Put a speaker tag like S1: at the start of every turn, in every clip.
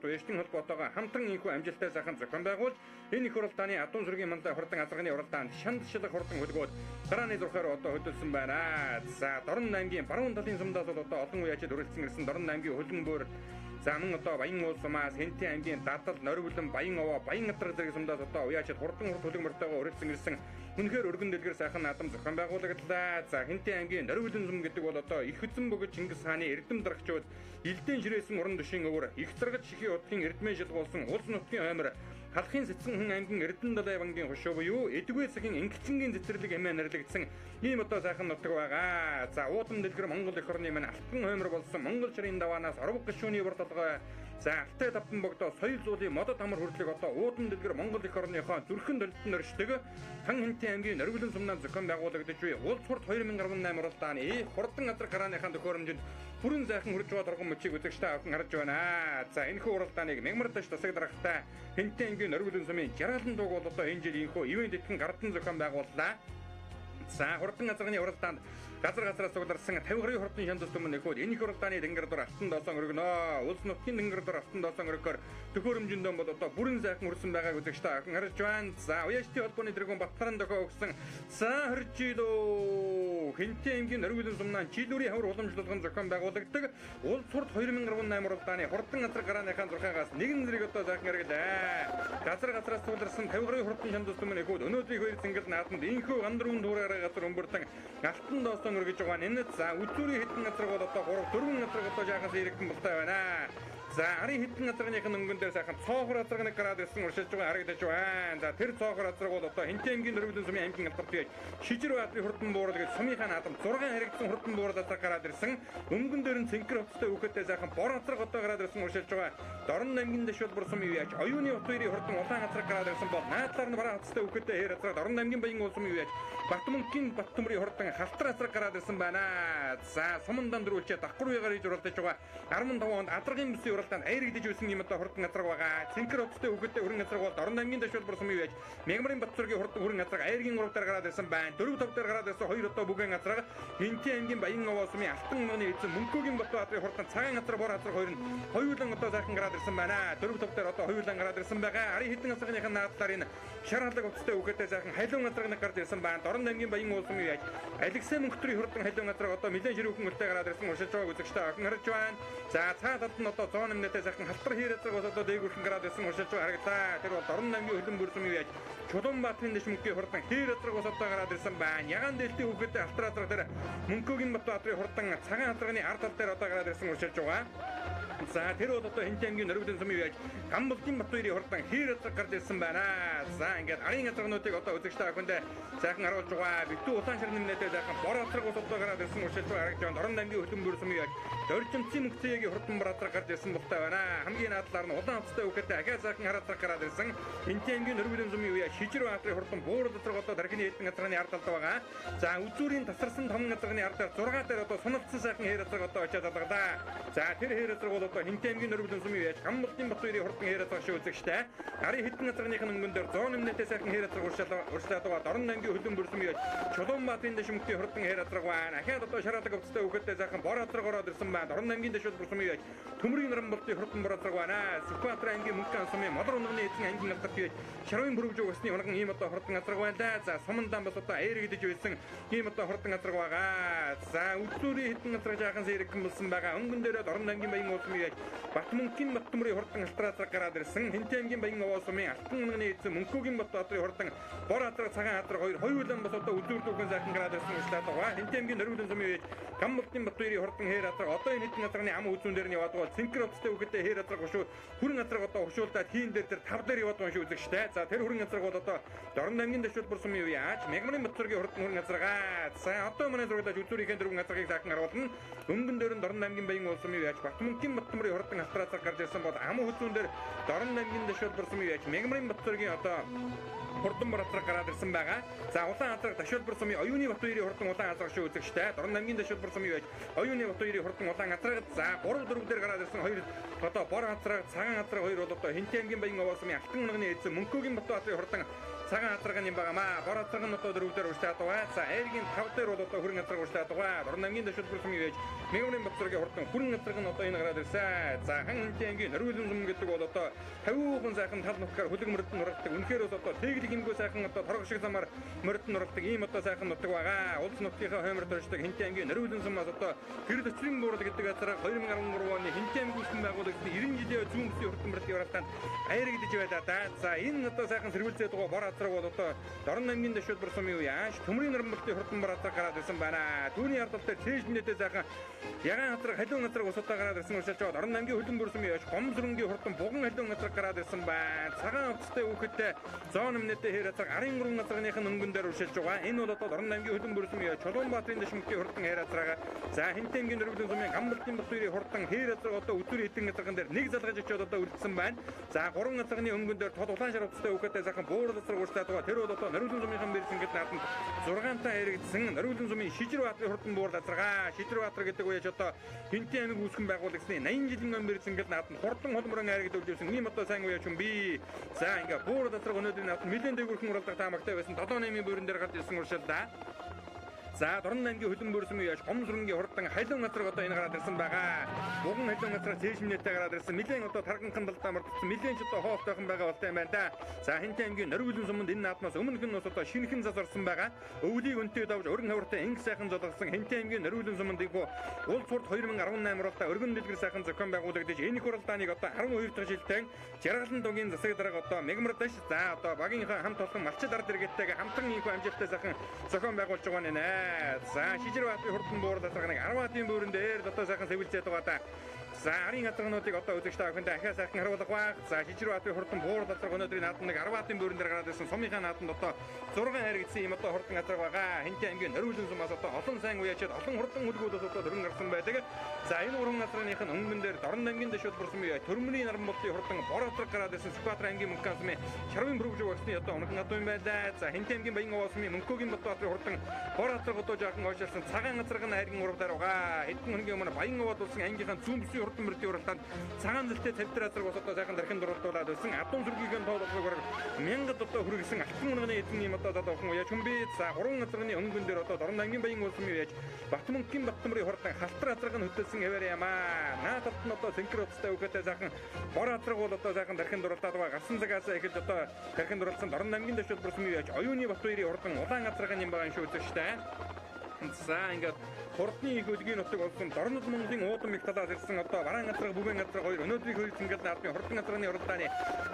S1: хурд уяжтын холбоотойгоо хамтран энэхүү амжилттай сайхан зохион байгуулж энэ их уралдааны адуун сүргийн мандаа хурдан азарганы уралдаанд шанд шилэг хурдан хөлгөөд дарааны зурхаар одоо хөдөлсөн байна. За Дорн аймгийн баруун талын сумдаас бол одоо олон уяачид өрөлдсөн ирсэн Дорн аймгийн хөлбөмбөр за мөн одоо Баян уул сумаас Хэнтийн аймгийн Дадал, Норивлон, Баян овоо, Баян атраг зэрэг сумдаас одоо уяачид хурдан хурд хөлөг мөртөөгөө өрөлдсөн ирсэн. Үнэхээр өргөн дэлгэр сайхан наадам зохион байгуулагдлаа. За Хэнтийн аймгийн Норивлон сум гэдэг бол одоо их эзэн бөгөөд Чингис хааны эрдэм дарагчуд Илдэн ширээсэн уран төшийн өвөр, их заргаж шихийн удгийн эрдмэн шилгуулсан улс нутгийн хоймор Халахын сэцэн хүн аймгийн Эрдэнэ далай бангийн хошуу буюу Эдгүй цагийн Ингэцэнгийн цэцэрлэг эмээ нэрлэгдсэн ийм одоо сайхан нутаг байгаа. За уудам дэлгэр Монгол эх орны минь алтан хоймор болсон Монгол шарын даваанаас орвог гишүүний бор толгой. За алтай тавтан богдоо соёл зуулын модод амар хүрдлэг одоо уудам дэлгэр Монгол эх орныхоо зүрхэн долдон оршдог Хан Хэнтийн аймгийн Норивлон сумнаа зохион байгуулагдаж буй Улс хурд 2018 уралдааны хурдан азар гарааныхаа төхөөрөмжөнд бүрэн сайхан хурж байгаа торгон мөчийг үзэгч та бүхэн харж байна. За энэхүү уралдааныг мягмар даш тасаг дарагтай Хэнтийн аймгийн Норивлон сумын 60 дууг бол одоо энэ жил энэхүү ивент итгэн гардан зохион байгууллаа. За хурдан азарганы уралдаанд газар газраас цугларсан 50 гаруй хурдан шандас түмэн нөхөд энэ их уралдааны тэнгэр дур алтан доосон өргөнөө. Улс нутгийн тэнгэр дур алтан доосон өргөхөөр төхөөрөмжөндөө бол одоо бүрэн сайхан үрсэн байгааг үзэгч та бүхэн харж байна. За уяачтын холбооны тэргүүн Батларан дохио өгсөн. За 20 жил Хэнтийн аймгийн Норивлон сумнаан Чилүүрийн хавар уламжлалгын зохион байгуулагдаг Улс хурд 2018 уралдааны хурдан азар гарааныхаа зурхаагаас нэгэн зэрэг одоо сайхан хэрэглээ. Газар газраас цугларсан 50 гаруй хурдан шандас түмэн нөхөд өнөөдрийн хоёр зингэл наадамд инхүү гандрын дүүрээрээ газар өмбөртөн алтан доосон өргөж байгаа энэ. За үзүүрийн хэдэн газар бол одоо 3 4 газар одоо жаахан сэрэгдэн болтой байна. За арын хэдэн газрынх нь өнгөн дээр сайхан цоохор газар нэг гараад ирсэн уршилж байгаа харагдаж байна. За тэр цоохор газар бол одоо Хэнтийн аймгийн Норивлон сумын аймгийн алдарт бий Шижир баатрын хурдан буурал гэж сумынхаа наадам 6 харагдсан хурдан буурал газар гараад ирсэн. Өнгөн дээр нь цэнхэр хувцастай хүүхэдтэй сайхан бор газар одоо гараад ирсэн уршилж байгаа. Дорн аймгийн дэшүүл сумын үеач оюуны бат хоёрын хурдан улаан газар гараад ирсэн бол наадлаар нь бараа хувцастай хүүхэдтэй хээр газар Дорн аймгийн Баян уул сумын үеач Батмөнхийн Баттөмрийн хурдан халтар газар гараад ирсэн байна. За суман дан дөрвөлчээ давхар үегаар хийж уралдаж байгаа. 15 онд адаргын бүсийн уралдаанд аярэгдэж байсан юм одоо хурдан газар байгаа. Цэнхэр хувцастай хүүхэдтэй хүрэн газар бол Дорн аймгийн дэшүүл сумын үеач Мягмарын Батцүргийн хурдан хүрэн газар аяргийн 3 дээр гараад ирсэн байна. 4 5 дээр гараад ирсэн хоёр одоо бүгэн газар Хэнтийн аймгийн Баян овоо сумын алтан мөнгөний эзэн Мөнкөгийн Батбаатрын хурдан цагаан газар бор газар хоёр нь хоёулан одоо сайхан гараад ирсэн байна. 4 5 дээр одоо хоёулан гараад ирсэн байгаа. Арын хэдэн газрынх нь наадлаар энэ шар халаг хувцастай хүүхэдтэй сайхан халуун газар нэг гарч ирсэн байна. Дорн аймгийн Баян уул сумын үеач Алексей Мөнхтрийн хурдан халуун газар одоо нэлээд ширүүхэн үлдээ гараад ирсэн уршилж байгааг үзэгч та бүхэн харж байна. За цаа талд нь одоо 108-тэй сайхан халтар хийр газар бас одоо дээгүүрхэн гараад ирсэн уршилж байгаа харагдлаа. Тэр бол Дорн аймгийн Хөлбөмбөр сумын үеач Чулуунбаатарын дэшмөнгийн хурдан хийр газар бас одоо гараад ирсэн байна. Ягаан дээлтийн хүүхэдтэй халтар газар дээр Мөнкөгийн Батбаатрын хурдан цагаан газарны ард тал дээр одоо гараад ирсэн уршилж байгаа. За тэр бол одоо Хэнтийн аймгийн Норивлон сумын үеач Гамболдын Батбаярын хурдан хийр газар гарч ирсэн байна. За ингээд арын газарнуудыг одоо үзэгч та бүхэндээ сайхан харуулж байгаа. Битүү улаан шар нэмнэтэй сайхан бор газар ус одоо гараад ирсэн уршилж байгаа харагдаж байна. Дорн аймгийн Хөлбөмбөр сумын үеач Доржимцын Мөнхцөгийн хурдан бор газар гарч ирсэн болтой байна. Хамгийн наадлаар нь улаан хувцастай хүүхэдтэй ахиа сайхан хар газар гараад ирсэн. Хэнтийн аймгийн Норивлон сумын үеач Шижир баатрын хурдан буурал газар одоо дархины хэдэн газарны ард талд байгаа. За үзүүрийн тасарсан том газарны ард 6 дээр одоо суналцсан сайхан хээр газар одоо очиад алгалаа. За тэр хээр газар бол одоо Хэнтийн аймгийн Норивлон сумын үеач Гамболдын Батбаярын хурдан хээр газар шиг үзэгчтэй. Арын хэдэн газарных нь өнгөн дээр 108-тэй сайхан хээр газар уршлаад байгаа. Дорн аймгийн Хөлбөмбөр сумын үеач Чулуунбаатарын дэшмөнгийн хурдан хээр газар байна. Ахиад одоо шараалаг хувцастай хүүхэдтэй сайхан бор газар ороод ирсэн байна. Дорн аймгийн дэшүүл сумын үеач Төмрийн Наранболдын хурдан бор газар байна. Сүхбаатар аймгийн Мөнхөн сумын Модор унганы эзэн аймгийн алдарт үеач Шарвын бүрвжүү усны унган ийм одоо хурдан газар байна. За сумандаан бас одоо аярэгдэж байсан ийм одоо хурдан газар байгаа. За үзүүрийн хэдэн газар жаахан сэрэгхэн болсон байгаа. Өнгөн дээрээ Дорн аймгийн Баян уул сумын үеач Батмөнхийн Баттөмрийн хурдан халтар газар гараад ирсэн. Хэнтийн аймгийн Баян овоо сумын алтан унганы эзэн Мөнкөгийн Батбаатрын хурдан бор газар цагаан газар хоёр хоёулан бас одоо үзүүр дүүхэн сайхан гараад ирсэн уршлаад байгаа. Хэнтийн аймгийн Норивлон сумын үеач Гамболдын Батбаярын хурдан хээр газар одоо энэ хэдэн газарны ам үзүүн дээр нь яваад байгаа. Цэнхэр хувцастай хүүхэдтэй хээр газар хушуу хүрэн газар одоо хушуулдаад хийн дээр тэр тав дээр яваад байгаа шүү үзэгчтэй. За тэр хүрэн газар бол одоо Дорн аймгийн дэшүүл сумын үеач Мягмарын Батцүргийн хурдан хүрэн газаргаа. За одоо манай зураглаж үзүүрийн дөрвөн газрыг сайхан харуулна. Өнгөн дээр нь Дорн аймгийн Баян уул сумын үеач Батмөнхийн Баттөмрийн хурдан халтар газар гарч ирсэн бол ам хүзүүн дээр Дорн аймгийн дэшүүл сумын үеач Мягмарын Батцүргийн одоо хурдан бор газар гараад ирсэн байгаа. За улаан газар Дашуулбар сумын оюуны Батбаярын хурдан улаан газар шүү үзэгчтэй. Дорн аймгийн Дашуулбар сумын үеач оюуны Батбаярын хурдан улаан газар. За 3 4 дээр гараад ирсэн хоёр одоо бор газар цагаан газар хоёр бол одоо Хэнтийн аймгийн Баян овоо сумын алтан унганы эзэн Мөнкөгийн Батбаатрын хурдан цагаан азарга юм байгаамаа. Бор азарга нь одоо 4 дээр урьдчилаад байгаа. За айргийн 5 дээр бол одоо хүрэн азарга урьдчилаад байгаа. Дорн аймгийн дэвшил бүрсэн юу яаж Мегмөрийн Батцэргийн хурдан хүрэн азарга нь одоо энэ гараад ирсэн. ирсэн. За хан хинтээ ангийн Норвиглэн сум гэдэг бол одоо 50% сайхан тал нутгаар хөлөг мөрөд нь уралдаг. Үнэхээр бас одоо тэглэг хэмгүй сайхан одоо торог шиг замаар мөрөд нь уралдаг ийм одоо сайхан нутаг байгаа. Улс нутгийнхаа хоймор дөрждөг Хинтээ ангийн Норвиглэн сумаас одоо гэрэл өчрийн буурал гэдэг газар 2013 оны Хинтээ анги үүсгэн байгуулагдсан 90 жилийн зүүн бүсийн хурдан мөрөдийн уралдаанд аяр гэдэж байлаа да. За энэ одоо сайхан сэргэлзээд байгаа бор азраг бол одоо Дорн аймгийн дэшүүл сумын үе ааш Төмрийн Наранбалтын хурдан бор азраг гараад ирсэн байна. Түүний ард тал дээр цээжнэдээ сайхан ягаан азраг халуун азраг усудаа гараад ирсэн уршилж байгаа. Дорн аймгийн хөлбөмбөр сумын үе гом зүрэнгийн хурдан буган халуун азраг гараад ирсэн байна. Цагаан хувцастай хүүхэдтэй зоон өмнөдөө хээр азраг 13 азрагных нь өнгөн дээр уршилж байгаа. Энэ бол одоо Дорн аймгийн хөлбөмбөр сумын үе Чулуунбаатарын дэшмөгийн хурдан хээр азраг. За Хинтээ аймгийн Норвиглэн сумын Гамбалтын Батбаярын хурдан хээр азраг одоо өдөр хэдэн азраган дээр нэг залгаж очиод одоо үлдсэн байна. За 3 азрагны өнгөн дээр тод улаан шар хувцастай хүүхэдтэй сайхан буурал азраг уршлаад байгаа. Тэр бол одоо Норвиглэн сумынхан бэрсэн гэд нааданд 6 таа яригдсан Норвиглэн сумын Шижир Баатарын хурдан буурал азрага. Шижир Баатар гэдэг үеж одоо Хинтээ аймаг үүсгэн байгуулагдсны 80 жилийн өмнө бэрсэн гэд нааданд хурдан холморон яригдуулж ирсэн ийм одоо сайн үеж юм би. За ингээ буурал азраг өнөөдрийн нааданд нэлээд дээгүүрхэн уралдах таамагтай байсан 7 8-ийн бүрэн дээр гарч ирсэн уршил да. За Дорн аймгийн хөлбөмбөр сумын яаш гом сүрэнгийн хурдан халуун газраг одоо энэ гараад ирсэн байгаа. Буган халуун газраг цээжмнэтэй гараад ирсэн. Нилээн одоо тарганхан талдаа мордсон. Нилээн ч одоо хоолтойхон байгаа болтой юм байна да. За Хинтээ аймгийн Норвиглэн суманд энэ наадмаас өмнөх нь бас одоо шинэхэн зас орсон байгаа. Өвлийг өнтэй давж өргөн хавртай инг сайхан золгосон Хинтээ аймгийн Норвиглэн суманд ийхүү улс сурд 2018 уралдаа өргөн дэлгэр сайхан зохион байгуулагдаж энэ их уралдааныг одоо 12 дахь жилдээ Жаргалан дугийн засаг дарга одоо Мегмардаш за одоо багийнхаа хамт олон малчид ард иргэдтэйгээ хамтран ийхүү амжилттай сайхан зохион байгуулж байгаа нэ. За Шижир Баатарын хурдан буурал азраг нэг 10 баатын бүрэн дээр одоо сайхан сэвэлзээд байгаа да. За арын азрагнуудыг одоо үзэгч та бүхэнд ахиа сайхан харуулах байх. За Шижир Баатарын хурдан буурал азраг өнөөдрийн наадам нэг 10 баатын бүрэн дээр гараад ирсэн. Сумынхаа наадамд одоо 6 харигдсан ийм одоо хурдан азраг байгаа. Хинтээ аймгийн Норвиглэн сумаас одоо олон сайн үеачаад олон хурдан хөлгүүдээс одоо дөрөн гарсан байдаг. За энэ гурван азрагных нь өнгөн дээр Дорн аймгийн дэшүүл сумын үе Төрмөний Наранбалтын хурдан бор азраг гараад ирсэн. Сүхбаатар аймгийн Мөнхөн сумын Шарвын бүрвжиг багсны одоо унаган адуу юм байлаа. За Хинтээ аймгийн Баян овоо сумын Мөнхөгийн Батбаатарын хурдан бор азраг одоо жаахан хойшилсан цагаан азраг нь хайрган урав дээр байгаа. Хэдэн хоногийн өмнө Баян овоод болсон ангийнхаа зүүн бүсийн хурдан мөрдийн уралдаанд цагаан зэлтэй цавтар азраг бас одоо сайхан дархин дурлуулад байсан. Адуун сүргийгэн тоолгог бараг мянгад одоо хүргэсэн алтан унганы эзэн юм одоо залуухан уяаж хүн би. За гурван азрагны өнгөн дээр одоо Дорн аймгийн Баян улсын яаж Батмөнхийн Баттамрын хурдан халтар азраг нь хөтөлсөн хэвээр юм аа. Наад талд нь одоо цэнхэр утастай хүүхэдтэй сайхан бор азраг бол одоо сайхан дархин дурлаад байгаа. Гарсан цагаас эхэлж одоо дархин дурлсан Дорн аймгийн дэвшил бүрсэн яаж Оюуны Батбаярын хурдан улаан азраг нь юм байгаа юм шүү үзэгчтэй. За ингээд хурдны их өдгийн нутаг болсон Дорнод Монголын уудам их талаас ирсэн одоо бараан газраг бүбэн газраг хоёр өнөөдрийн хоёр цэнгэл наадмын хурдан газрын уралдааны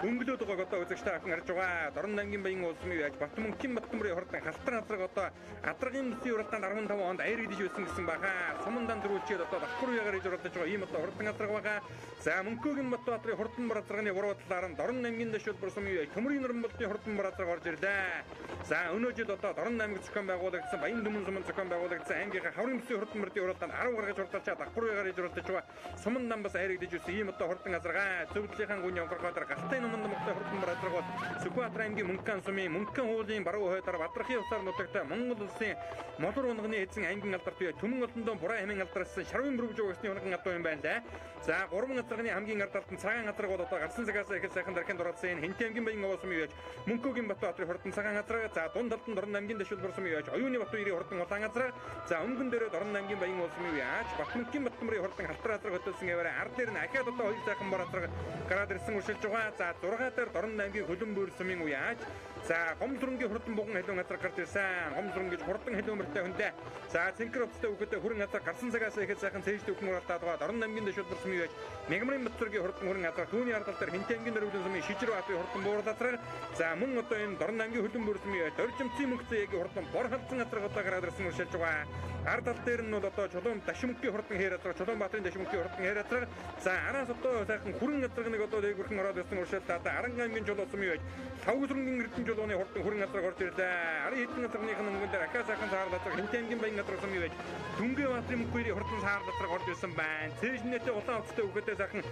S1: өнгөлөөд байгааг одоо үзэгч та бүхэн харж байгаа. Дорн аймгийн Баян улсын яаж Батмөнхийн Баттамрын хурдан халтар газраг одоо гадрагын бүсийн уралдаанд 15 онд аяр гэдэж байсан гэсэн баха. Сумандан дөрвөлчээд одоо давхар үегаар иж уралдаж байгаа ийм одоо хурдан газраг байгаа. За Мөнхөгийн Батбаатарын хурдан бразрагны буруу талаар нь Дорн аймгийн дэшүүл бүрсэн үе Төмрийн Наранбалтын хурдан бразраг орж ирлээ. За өнөө жил одоо Дорн аймаг зохион байгуулагдсан Баян Түмэн суман зохион байгуулагдсан аймгийнхаа хаврын бүсийн хурдан мөрдийн уралдаанд 10 гаргаж хурдалчаа давхар үегаар иж уралдаж байгаа. Суман дан бас аяр гэдэж байсан ийм одоо хурдан азаргаа. Зөвдлөлийн гүний онгорхойдор галтай нуманд мохтой хурдан бразраг бол Сүхбаатар аймгийн Мөнхөн сумын Мөнхөн уулын баруун хойдор Бадрахын усаар нутагтай Монгол улсын молор унганы эзэн аймгийн алдарт бие Түмэн олондоо бурай хэмээн алдарсан Шарвын бүрвжүү багсны унган адуу юм байна лээ. За гурван азрагны хамгийн ард талд нь цагаан азраг бол одоо гарсан цагаас эхэл сайхан дархинд оролцсон Хинтээ аймгийн Баян овоо сумын яаж Мөнхөгийн Батбаатарын хурдан цагаан азраг. За дунд талд нь Дорн аймгийн дэшүүл сумын яаж Оюуны Батбаярын хурдан улаан азраг. За өнгөн дээрээ Дорн аймгийн Баян улсын яаж Батмөнхийн Баттамрын хурдан халтар азраг хөтөлсөн яваарай. Ард дээр нь ахиад одоо хоёр сайхан бор азраг гараад ирсэн уршилж байгаа. За 6 дээр Дорн аймгийн Хөлбөмбөр сумын үе яаж за гом сүрэнгийн хурдан буган халуун азраг гарч ирсэн. Гом сүрэн гэж хурдан халуун мөртэй хүндээ. За цэнхэр хувцастай хүүхэдтэй хүрэн азраг гарсан цагаас эхэл сайхан цээж дөхөн уралдаад байгаа. Дорн аймгийн дэшүүл сумын яаж Мегмрын Батцургийн хурдан хүрэн азраг түүний ард тал дээр Хинтээ аймгийн Норвиглэн сумын Шижир Баатарын хурдан буурал азраг. За мөн одоо энэ Дорн аймгийн Хөлбөмбөр сумын яаж Доржимцын мөнхцэн хурдан бор халдсан азраг одоо гараад ирсэн уршилж байгаа. Ард тал дээр нь бол одоо Чулуун Дашмөнхийн хурдан хээр азраг, Чулуунбаатарын Дашмөнхийн хурдан хээр азраг. За араас одоо сайхан хүрэн азраг нэг одоо дээгүрхэн ороод ирсэн уршилтаа. Аранг аймгийн Чулуу сумын яаж Лавг сүрэнгийн Эрдэнэ Чулууны хурдан хүрэн азраг орж ирлээ. Арын хэдэн азрагных нь өнгөн дээр ахиа сайхан саарл азраг Хинтээ аймгийн Баян азраг сумын яаж Дүнгээ Баатрын мөнхөөрийн хурдан саарл азраг орж ирсэн байна. Цээжнэтэй улаан хувцастай хүүхэдтэй сайхан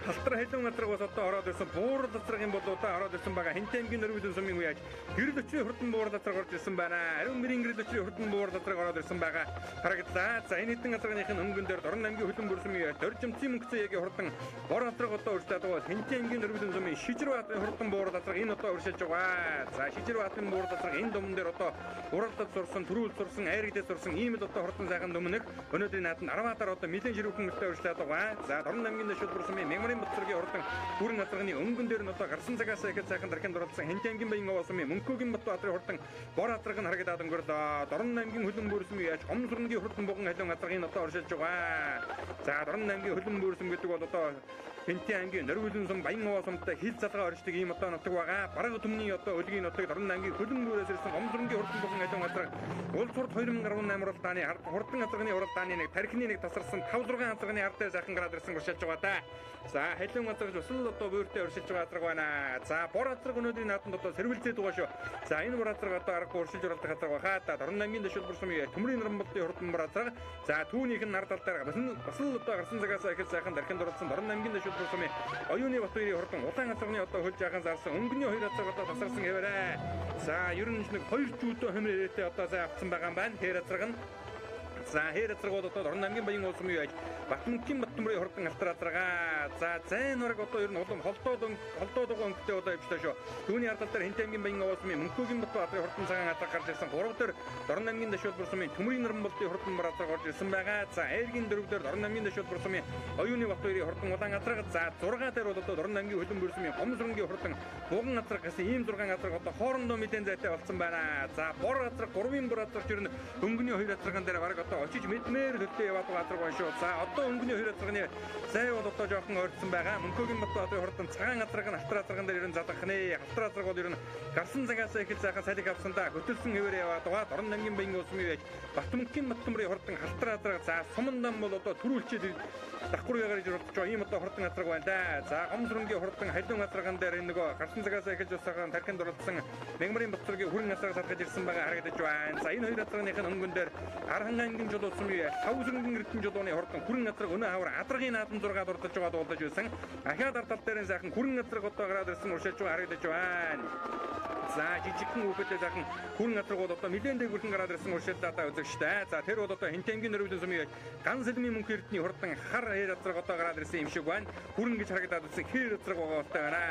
S1: Халтар халуун газраг бас одоо ороод ирсэн. Буурал газраг юм болоо та ороод ирсэн байгаа. Хинтээ аймгийн Нөрвөлэн сумын үеэж гэрэл өчрийн хурдан буурал газраг орж ирсэн байна. Ариун мөрийн гэрэл өчрийн хурдан буурал газраг ороод ирсэн байгаа. Харагдлаа. За энэ хэдэн газрынх нь өнгөн дээр Дорн аймгийн Хөлөн сумын үеэж Доржимцын мөнгөцөн ягийн хурдан бор газраг одоо урьдчилаад байгаа. Хинтээ аймгийн Нөрвөлэн сумын Шижир баатарын хурдан буурал газраг энэ одоо урьдчилж байгаа. За Шижир баатарын буурал газраг энэ думан дээр одоо уралдад сурсан, төрүүл сурсан, айрагдад сурсан ийм л одоо хурдан сайхан дүмнэг өнөөдрийн нааданд 10-аар одоо нэлээд ширүүхэн мөлтэй урьдчилаад байгаа. За Дорн аймгийн Дэшүүл сумын Мягмарын Бацргийн хурдан бүрэн газрын өнгөн дээр нь одоо гарсан цагаас ихэд сайхан дархинд оролцсон Хинтээ аймгийн Баян овоо сумын Мөнхөгийн Батбаатарын хурдан бор газраг нь харагдаад өнгөрлөө. Дорн аймгийн Хөлөн сумын яаж гом сүрэнгийн хурдан буган халуун газрыг одоо оршилж байгаа. За Дорн аймгийн Хөлөн сум гэдэг бол одоо Хинтээ аймгийн Норвөлөн сум, Баян овоо сумтай хил залгаа оршдог ийм одоо нутаг байгаа. Бараг түмний одоо өлгийн нутаг Дорн аймгийн Хөлөн бүрээс ирсэн гом сүрэнгийн хурдан буган халуун газраг улс сурд 2018 уралдааны хурдан газрын уралдааны нэг тархины нэг тасарсан 5 6 газрын ард дээр сайхан гараад ирсэн уршилж байгаа да. За халуун газраг бас л одоо буйртай уршилж байгаа газраг байна. За бор газраг өнөөдрийн нааданд одоо сэрвэлзээд байгаа шүү. За энэ бор газраг одоо аргагүй уршилж уралдах газраг баха. За Дорн аймгийн Дэшүүл сумын Төмрийн Наранболдын хурдан бор газраг. За түүнийх нь нар тал дээр бас л одоо гарсан цагаас эхэл сайхан дархинд оролцсон Дорн аймгийн Дэшүүл сумын Оюуны Батбаярын хурдан улаан газрын одоо хөл жаахан зарсан өнгөний хоёр газраг одоо тасарсан хэвээрээ. За ер нь нэг хоёр чүүдөө хэмээр ирээтэй одоо сайн авцсан байгаа юм байна. Тэр газраг нь За хээр газраг бол одоо Дорн аймгийн Баян улс юу яаж Батмөнхийн Баттөмрийн хурдан алтар газрага. За зайн нураг одоо ер нь улам холдоод байгаа өнгөтэй одоо явжлаа шүү. Түүний ард тал дээр Хинтээ аймгийн Баян улс Мөнхөгийн Батбаатарын хурдан цагаан газраг гарч ирсэн. 3 дээр Дорн аймгийн Дэшүүл сумын Төмрийн Наранболдын хурдан бор газраг орж ирсэн байгаа. За айргийн 4 дээр Дорн аймгийн Дэшүүл сумын Оюуны Батбаярын хурдан улаан газраг. За 6 дээр бол одоо Дорн аймгийн Хөлөн сумын Гом сүрэнгийн хурдан буган газраг гэсэн ийм 6 газраг одоо хоорондоо мэдэн зайтай болсон байна. За бор газраг 3-ын бор газраг ер нь өнгөний 2 газраган дээр бараг одоо очиж мэдмээр төлтөө яваад байгаа газраг байна шүү. За одоо өнгөний хоёр газрын зай бол одоо жоохон ойртсон байгаа. Мөнхөгийн Батбаатарын хурдан цагаан газраг нь алтар газраган дээр ер нь задах нэ. Алтар газраг бол ер нь гарсан цагаас эхэл сайхан салхи авсан да. Хөтөлсөн хэвээр яваад байгаа. Дорн аймгийн Баян улс юм яаж Батмөнхийн Баттөмрийн хурдан алтар газраг. За сумандан бол одоо төрүүлчээд давхар гарч уралдаж байгаа ийм одоо хурдан газраг байна да. За гом сүрэнгийн хурдан халуун газраган дээр энэ нөгөө гарсан цагаас эхэлж усаагаан тархинд оролцсон Мягмарын Бацргийн хүрэн газраг саргаж ирсэн байгаа харагдаж байна. За энэ хоёр газрынх нь өнгөн дээр Архан аймгийн жолоо сумын лав сүрэнгийн эрдэнэ жолооны хурдан хүрэн газраг өнөө хавар адаргын наадам 6 дурдж байгаа дуулдаж байсан. Ахиад ард тал дээр сайхан хүрэн газраг одоо гараад ирсэн уршилж байгаа харагдаж байна. За жижигхэн хүүхэдтэй сайхан хүрэн газраг бол одоо нэлээд дээгүүрхэн гараад ирсэн уршилдаа та үзэгчтэй. За тэр бол одоо Хинтээ аймгийн Нөрвөлэн сумын ган сэлмийн мөнх эрдний хурдан хар хээр газраг одоо гараад ирсэн юм шиг байна. Хүрэн гэж харагдаад ирсэн хэр газраг байгаа болтой байна.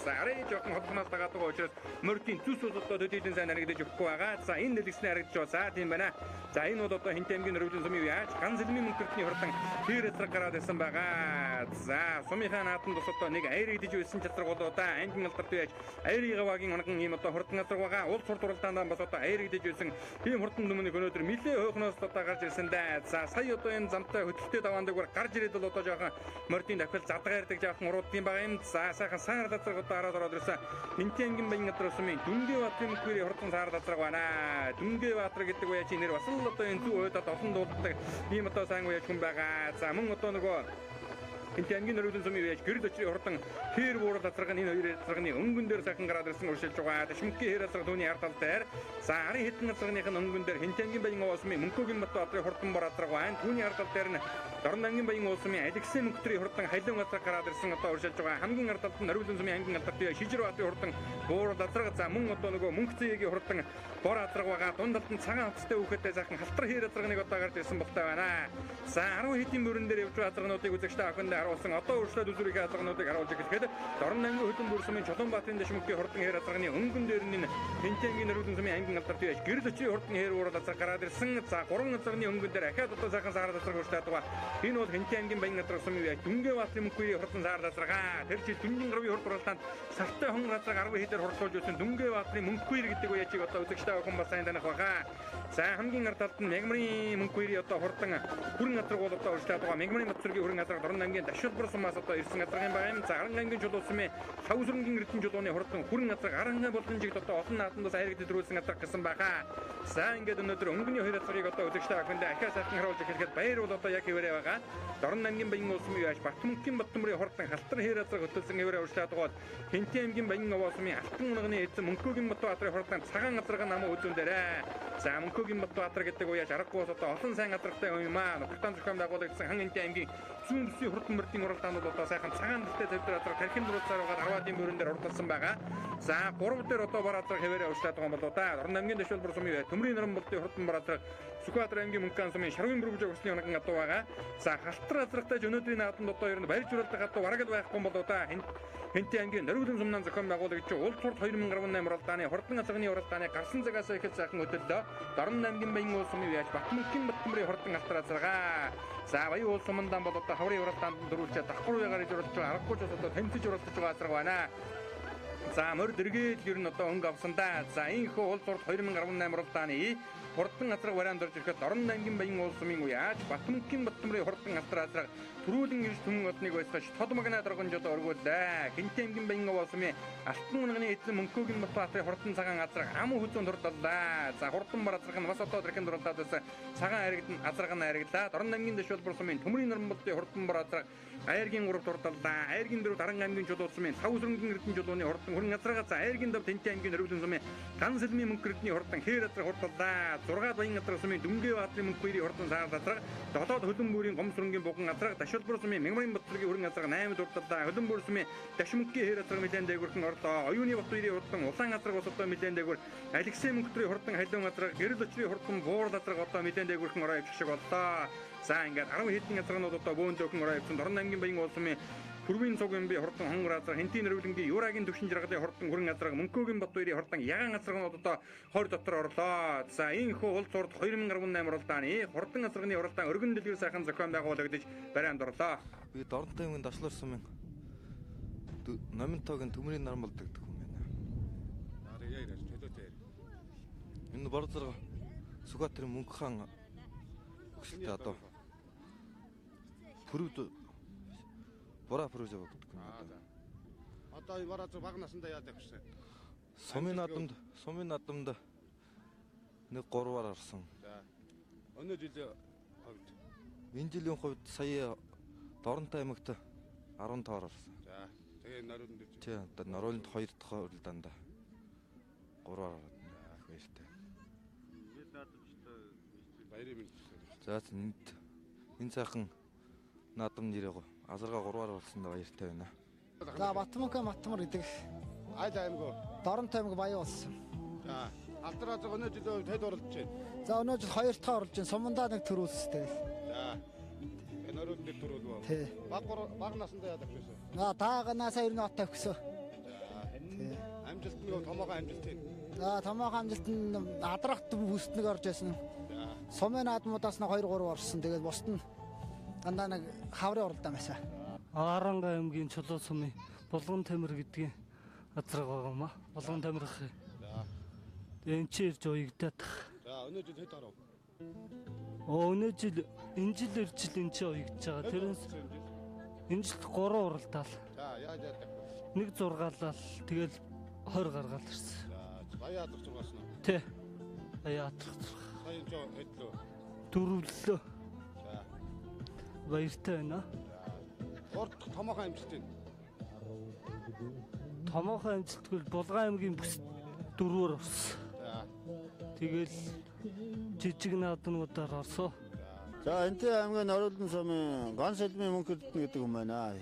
S1: За арай жоохон холхоноос дагаад байгаа учраас мордын зүс ус одоо төдийлөн сайн харагдаж өгөхгүй байгаа. За энэ нэлгэснээ харагдаж байгаа. За тийм байна. За энэ бол одоо Хинтээ аймгийн Нөрвөлэн сумын яаж ган сэлмийн мөнх эрдний хурдан хэр газраг гараад ирсэн байгаа. За сумынхаа нааданд бас одоо нэг аяр идэж байсан газраг бол одоо аймгийн алдарт яаж аярын гаваагийн онгон ийм одоо хурдан газраг байгаа. Улс сурд уралдаандаа бас одоо аяр идэж байсан ийм хурдан дүмнийг өнөөдөр нэлээ хойхноос одоо гарч ирсэн дээ. За сая одоо энэ замтай хөдөлтөй даваандагвар гарч ирээд бол одоо жоохон мордын давхил задгаа ярьдаг жоохон уруудсан байгаа юм. За сайхан саар газраг одоо хараад ороод ирсэн. Хинтээ аймгийн Баян газар сумын Дүнгээ Баатрын мөнхөрийн хурдан саар газраг байна. Дүнгээ Баатар гэдэг үе чи нэр бас л одоо энэ зүү уйдад олон дууддаг ийм одоо сайн үеж хүн байгаа. За мөн одоо нөгөө Хинтээ аймгийн Нөрвөлэн сумын үеж гэрэл өчрийн хурдан хэр буурал газраг нь энэ хоёр газрын өнгөн дээр сайхан гараад ирсэн уршилж байгаа. Дэшмөнхийн хэр газраг түүний ард тал дээр. За арын хэдэн газрынх нь өнгөн дээр Хинтээ аймгийн Баян овоо сумын Мөнхөгийн Батбаатарын хурдан бор газраг байна. Түүний ард тал дээр нь Дорн аймгийн Баян улс сумын Алексей мөнхтрийн хурдан халуун газраг гараад ирсэн одоо уршилж байгаа. Хамгийн ард талд нь Нөрвөлэн сумын аймгийн алдарт Шижир баатарын хурдан буурал газраг. За мөн одоо нөгөө Мөнхцэгийн хурдан бор газраг байгаа. Дунд талд нь цагаан хувцастай хүүхэдтэй сайхан халтар хэр газраг нэг одоо гарч ирсэн болтой байна. За 10 хэдийн бүрэн дээр явж байгаа газрагнуудыг үзэгчтэй охинд харуулсан. Одоо өөрчлөлт үзүүрийн газрагнуудыг харуулж эхлэхэд Дорн аймгийн Хөлөн сумын Чулуунбаатарын дэшмөнхийн хурдан хэр газрагны өнгөн дээр нь Хинтээ аймгийн Нөрвөлэн сумын аймгийн алдарт гэрэл өчрийн хурдан хэр уурал газраг гараад ирсэн. За 3 газрагны өнгөн дээр ахиад одоо сайхан саар газраг өөрчлөлт байгаа. Энэ бол Хинтээ аймгийн Баян газраг сумын Дүнгээ Баатрын мөнхийн хурдан саар газрага. Тэр жил Дүнжин гарвын хурд уралдаанд сартай хон газраг 10 хэдээр хурдлуулж байсан Дүнгээ Баатрын мөнхүйр гэдэг үеийг одоо үзэгчтэй охин бас сайн таних байгаа. За хамгийн ард талд нь Мягмарын мөнхүйрийн одоо хурдан хүрэн газраг бол одоо өөрчлөлт байгаа. Мягмарын Бацргийн хүрэн газраг Дорн аймгийн Дашилбар сумаас одоо ирсэн газраг юм байгаа юм. За Аран аймгийн чулуу сумын лав сүрэнгийн эрдэнэ чулууны хурдан хүрэн газраг арангаа болгон жигд одоо олон наадандаас айраг дэдрүүлсэн газраг гэсэн байгаа. За ингээд өнөөдөр өнгөний хоёр газрыг одоо үзэгчтэй охинд ахиа сайхан харуулж эхлэхэд баяр бол одоо яг хэвээрээ байгаа. Дорн аймгийн Баян улс сумын яаж Батмөнхийн Баттөмрийн хурдан халтар хэр газраг хөтөлсөн хэвээрээ өөрчлөлт байгаа. Хинтээ аймгийн Баян овоо сумын Алтан унганы эзэн Мөнхөгийн Батбаатарын хурдан цагаан газраг намуу үзүүн дээрээ. За Мөнхөгийн Батбаатар гэдэг үеэж аргагүй бас одоо олон сайн газрагтай юм аа. Нутагтан зохион байгуулагдсан хан Хинтээ аймгийн Зүүн бүсийн хурдан мөрдийн уралдаанууд одоо сайхан цагаан дэлтэй тавьдар азраг тархин дурлцаар байгаа Арвадын мөрөн дээр уралдсан байгаа. За 3 дээр одоо бар азраг хэвээрээ уушлаад байгаа юм болоо да. Дорн аймгийн дэшүүлбэр сумын Төмрийн наран болдын хурдан бар азраг Сүхбаатар аймгийн Мөнхөн сумын Шарвын бүргэж өгсөний унаган адуу байгаа. За халтар азрагтай өнөөдрийн наадамд одоо ер нь барьж уралдах адуу бараг л байхгүй болоо да. Хэнти аймгийн Нориулан сумнан зохион байгуулагч Уул цурд 2018 уралдааны хурдан азрагны уралдааны гарсан цагаас эхэл сайхан хөдөллөө. Дорн аймгийн Баян уул сумын яаж Батмөнхийн Баттамрын хурдан алтар азрага. За Баян уул сумандан бол одоо хаврын уралдаанд дөрвөлжээ давхар уягаар иж уралдаж байгаа аргагүй ч бас одоо тэмцэж уралдаж байгаа азраг байна. За морь дэргээд ер нь одоо өнгө авсан да. За энэхүү уул цурд 2018 уралдааны хурдан азраг вариант орж ирэхэд Дорн аймгийн Баян уул сумын уяаж Батмөнхийн Баттамрын хурдан алтар азраг түрүүлэн ирж түмэн одныг байсгаж тод магна доргонж одоо өргүүлээ. Хинтээ аймгийн Баян уул сумын Алтан унганы эзэн Мөнхөгийн Батбаатарын хурдан цагаан азраг ам хүзүүн дурдлаа. За хурдан бар азраг нь бас одоо тэрхэн дурлаад байсан цагаан харигдан азраг нь харигдлаа. Дорн аймгийн дэшүүлбэр сумын Төмрийн наран болдын хурдан бар азраг Айргийн 3 дурдлаа. Айргийн 4 Даран аймгийн чулуу сумын Тав сүрэнгийн эрдэнэ чулууны хурдан хүрэн азрага. За Айргийн 5 Тэнтээ аймгийн Нориулан сумын Ган сэлмийн мөнх эрдэнийн хурдан хээр азраг хурдлаа. 6 Баян азраг сумын Дүнгээ баатрын мөнх хоёрын хурдан саар азраг 7 Хөлөн бүрийн гом сүрэнгийн буган азраг Дашулбар сумын Мягмарын Батларгийн хүрэн азраг 8 дурдлаа. Хөлөн бүр сумын Дашмөнхийн хээр азраг нэлээд дээгүрхэн орлоо. Оюуны бат хоёрын хурдан улаан азраг бас одоо нэлээд дээгүр Алексей мөнхтрийн хурдан халиун азраг гэрэл өчрийн хурдан буурал азраг одоо нэлээд дээгүрхэн ороо явчих шиг боллоо. За ингээд 10 хэдэн азрагнууд одоо бөөн зөөхөн ороо явсан. Дорн аймгийн Баян уул сумын Пүрвийн цуг юм би хурдан хонгор азраг Хэнтийн Нориулангийн Юрагийн төвшин жаргалын хурдан хүрэн азраг Мөнхөгийн Батбаярын хурдан ягаан азрагнууд одоо 20 дотор орлоо. За энэхүү уул цурд 2018 уралдааны хурдан азрагны уралдаан өргөн дэлгэр сайхан зохион байгуулагдаж барианд орлоо.
S2: Би Дорнтой аймгийн Дашлуур сумын Номинтогийн Төмрийн наран болдог гэдэг хүн байна. Энэ бор зэрэг Сүхбаатарын Мөнх хаан өгсөлтэй одоо пүрвд Бураа пүрвж гэдэг юм одоо.
S3: Одоо энэ бараа зүг бага насндаа яадаг гэсэн.
S2: Сумын наадамд нэг 3-аар орсон.
S3: За. Өнөө жилийн хувьд.
S2: Энэ жилийн хувьд сая Доронтой аймагт 15-аар орсон.
S3: За. Тэгээ Нориуланд ирж.
S2: Тий, одоо Нориуланд 2 дахь уралдаанд 3-аар ороод баяртай.
S3: Баярын мэнд.
S2: За энэ сайхан наадам нэрээ азарга 3-аар болсон да баяртай байна.
S4: За Батмөнхөн Батмар гэдэг.
S3: Айл аймаг.
S4: Доронтой аймаг Баян улс.
S3: За алдар азраг өнөө жилийн хувьд хэд оролдож байна?
S4: За өнөө жил 2 дахь оролж байна. Сумандаа нэг төрүүлсэн.
S3: За. Тэгээ Нориуланд дээр төрүүлв.
S4: Тий.
S3: Баг насандаа яадаг гэсэн.
S4: Аа дааганаасаа ер нь от тавьчихсан.
S3: За. Амжилт нь томоохон амжилт юм.
S4: За томоохон амжилт нь адрахт бүст нэг орж байсан.
S3: За.
S4: Сумын наадмуудаас нь 2 3 орсон. Тэгээд бусд нь дандаа нэг хаврын уралдаан байсан.
S5: Аранга аймгийн Чулуу сумын Булган Тамир гэдгийн азраг байгаа юм аа. Булган Тамирх.
S3: За.
S5: Тэгээ энэ чи ирж уягдаад.
S3: За өнөө жил хэд оров?
S5: Өнөө жил энэ жил ирж л энэ чи уягдж байгаа. Тэрнээс энэ жил 3 уралдаал.
S3: За яаж яадаг?
S5: Нэг 6-лал тэгэл 20 гаргаал ирсэн.
S3: За баяа адрах зургаас нь.
S5: Тэ. Баяа адрах зурга.
S3: Сая энэ жоо хэдлөө.
S5: Дөрвөллөө.
S3: За.
S5: Баяртай байна.
S3: Гурав дахь томоохон амжилт юм.
S5: Томоохон амжилтгүй Булган аймгийн бүс 4-өр орсон.
S3: За.
S5: Тэгэл жижиг наадмуудаар орсон.
S6: За Энтээ аймгийн Нориулан сумын Ган сэлмийн мөнх эрдэнэ гэдэг юм байна.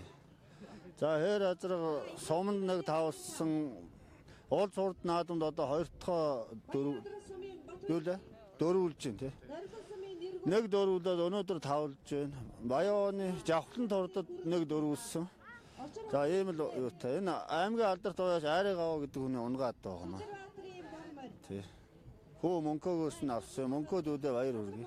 S6: За хээр азраг суманд нэг тавлсан уул цурд наадамд одоо 2 дахь дөрвөлж байна тий. Нэг дөрвөлээд өнөөдөр тавлж байна. Баяаны жавхлан турдад нэг дөрвөлсөн. За ийм л юутай. Энэ аймгийн алдарт уяаш айрыг аваа гэдэг хүний унгаад байгаа юм аа. Тий. Хөө мөнхөөгөөс нь авсан. Мөнхөө дүүдээ баяр хүргэе.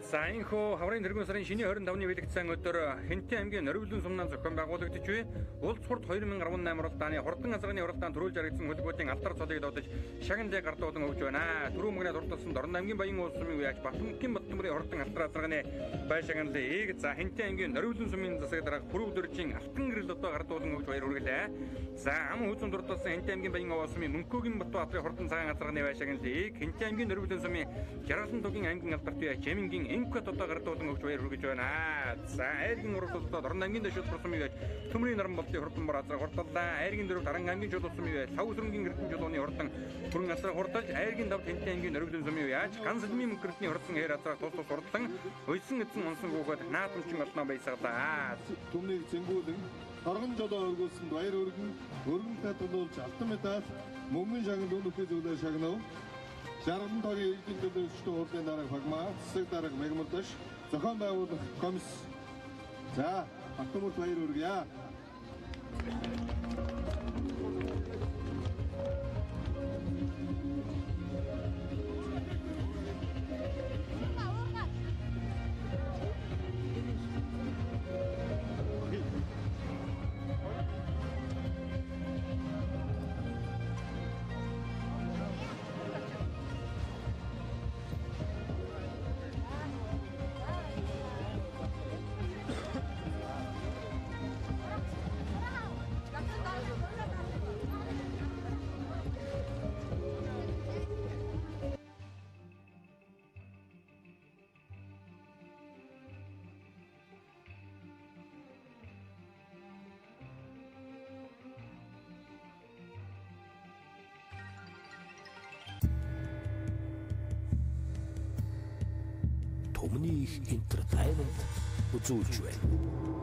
S1: За энэхүү хаврын тэргүүн сарын шинийн 25-ны бэлэгдсэн өдөр Хэнтийн аймгийн Нориглон сумнаа зохион байгуулагдаж буй Улс хурд 2018 уралдааны хурдан азарганы уралдаанд төрүүлж харагдсан хөлбөмбөгийн алдар цолыг дуудаж шагналыг гардуулан өгж байна. Түрүү мөнгөний дурдсан Дорн аймгийн Баян улс сумын үеач Батмөнхийн Баттамрын хурдан алдар азарганы бай шагналыг за Хэнтийн аймгийн Нориглон сумын засаг дарга Пүрв дөржин Алтан гэрэл одоо гардуулан өгж баяр хүргэлээ. За ам хүйцэн дурдсан Хэнтийн аймгийн Баян улс сумын Мөнхөгийн Батбаатарын хурдан цагаан азарганы бай шагналыг Хэнтийн аймгийн Нориглон сумын Жаргалан тугийн аймгийн алдарт үеач Эмингийн Инкот одоо гардуулан өгч баяр хүргэж байна. За айлын уралдаанд Дорн аймгийн дэшүүл сумын үеач Төмрийн наран болтын хурдан бор азраг хурдлаа. Айргийн дөрөв Даран аймгийн чулуу сумын үеач Лав сүрэнгийн эрдэнэ чулууны хурдан бүрэн азраг хурдалж айргийн тав Тэнтэн аймгийн Нориглон сумын үеач Ганцлмын мөнх эрдэнийн хурдан хээр азраг тус тус хурдлан уйсан эзэн унсан гүөхөд наадамчин олноо баясгалаа.
S7: Түмнийг зэнгүүлэн торгон жолоо өргүүлсэнд баяр өргөн өргөн татгалуулж алтан медаль мөнгөн шагнал үнэхээ зүйлээр шагнав. Жаргалан тогийн иргэдийн төлөөлөгчдийн хурлын дарга Фагмаа, засаг дарга Мегмурдаш, зохион байгуулах комисс. За, Батмөрт баяр хүргье.
S8: Түмний их entertainment үзүүлж байна.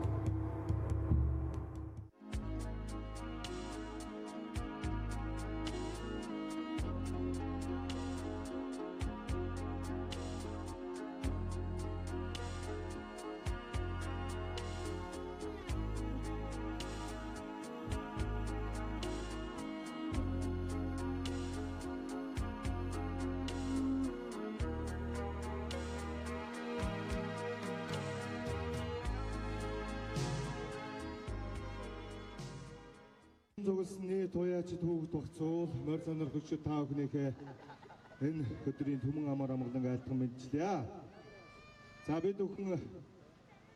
S7: Зүгэлсний туяачид хүүхэд багцуул морь занар хөшид та бүхнийхээ энэ өдрийн түмэн амар амгалан айлтган мэдчлээ. За бид бүхэн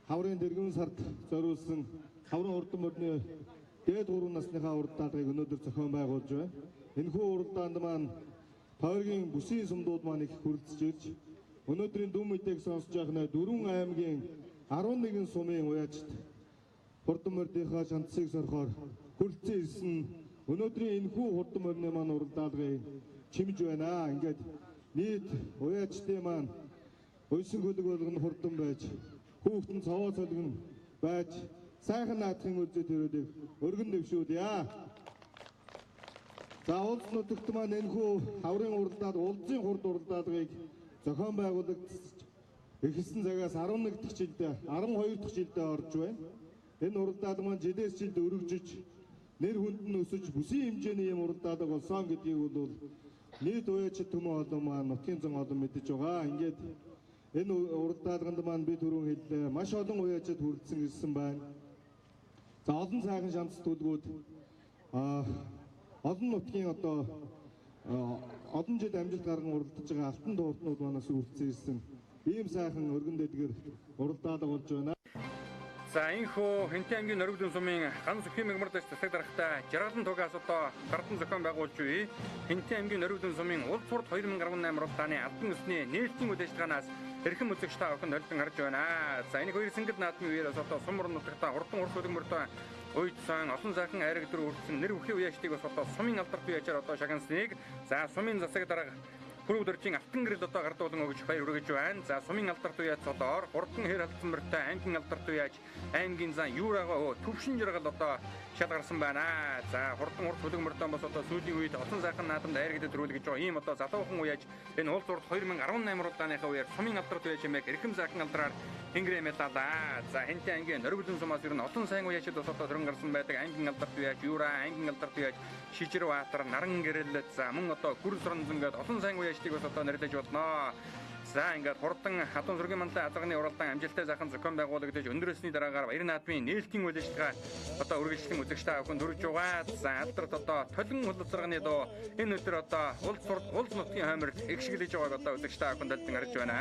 S7: хаврын дэргэн сард зориулсан хаврын хурдан морины дээд 3 насныхаа уралдааныг өнөөдөр зохион байгуулж байна. Энэхүү уралдаанд маань тойргийн бүсийн сумдууд маань их хүрэлцэж ирж өнөөдрийн дүн мэдээг сонсож байх нь дөрвөн аймгийн 11 сумын уяачид хурдан мордынхаа шанцыг сорхоор хүрэлцэн ирсэн өнөөдрийн энэхүү хурдан морины маань уралдаалгыг чимж байна. Ингээд нийт уяачдын маань уйсан хөлөг болгоно хурдан байж хүүхдэн цовоо цолгон байж сайхан наадахын үзээ төрөлийг өргөн дэвшүүлье. За улс нутагт маань энэхүү хаврын уралдаал улсын хурд уралдаалгыг зохион байгуулагдсан эхэлсэн цагаас 11 дахь жилдээ 12 дахь жилдээ орж байна. Энэ уралдаал маань жилээс жилд өргөжиж нэр хүнд нь өсөж бүсийн хэмжээний юм уралдаалга болсон гэдгийг бол нийт уяачид түмэн олон маань нутгийн зан олон мэдэж байгаа. Ингээд энэ уралдаалганд маань би түрүүн хэллээ. Маш олон уяачид хүрэлцэн ирсэн байна. За олон сайхан шанц төлгүүд олон нутгийн одоо олон жил амжилт гарган уралдаж байгаа алтан дууртнууд манаас хүрэлцэн ирсэн. Ийм сайхан өргөн дэдгэр уралдаалга болж байна.
S1: За энэхүү Хэнтийн аймгийн Нориглон сумын Ганц Өхийн мэгмардаж засаг даргатай Жаргалан тугаас одоо гардан зохион байгуулж буй Хэнтийн аймгийн Нориглон сумын улс хурд 2018 уралдааны албан ёсны нээлтийн үйл ажиллагаанаас эрхэм үзэгч та бүхэн холдон харж байна. За энэ хоёр сэнгэл наадмын үеэрээс одоо сум орон нутагта хурдан урт хөлбөмбөртөө уйдсан олон сайхан айраг дөр үрдсэн нэр бүхий үеэчдийг бас одоо сумын алдарт үеэчээр одоо шагнасыг за сумын засаг дарга Пүрэв дөржийн алтан гэрэл одоо гардуулан өгж баяр хүргэж байна. За сумын алдарт уяац цолоор хурдан хэр алдсан мөртэй аймгийн алдарт уяач аймгийн зан Юрагаа төвшин жаргал одоо шалгарсан байна. За хурдан урт бүлэг мөртөн бас одоо сүүлийн үед олон сайхан наадамд айрагдад төрүүлж байгаа ийм одоо залуухан уяач энэ улс урд 2018 уралдааныхаа үеэр сумын алдарт уяач хэмээх эрхэм сайхан алдраар Тэнгэрээ мэлалаа. За хэнтэй ангийн Норвиглэн сумаас ер нь олон сайн уяачид бас одоо төрөн гарсан байдаг. Аймгийн алдарт уяач Юра, аймгийн алдарт уяач Шижир Баатар, Наран гэрэл, за мөн одоо Гүр суранзан гээд олон сайн уяачдыг бас одоо нэрлэж болно. За ингээд хурдан хатан сүргийн манлай азарганы уралдаан амжилттай сайхан зохион байгуулагдаж өндөр өсний дараагаар баяр наадмын нээлтийн үйл ажиллагаа одоо үргэлжлэн үзэгч та бүхэн төрж байгаа. За алдарт одоо толон хулцарганы дуу энэ өдөр одоо улс нутгийн хойморт их шиглэж байгааг одоо үзэгч та бүхэн дэлдэн харж байна.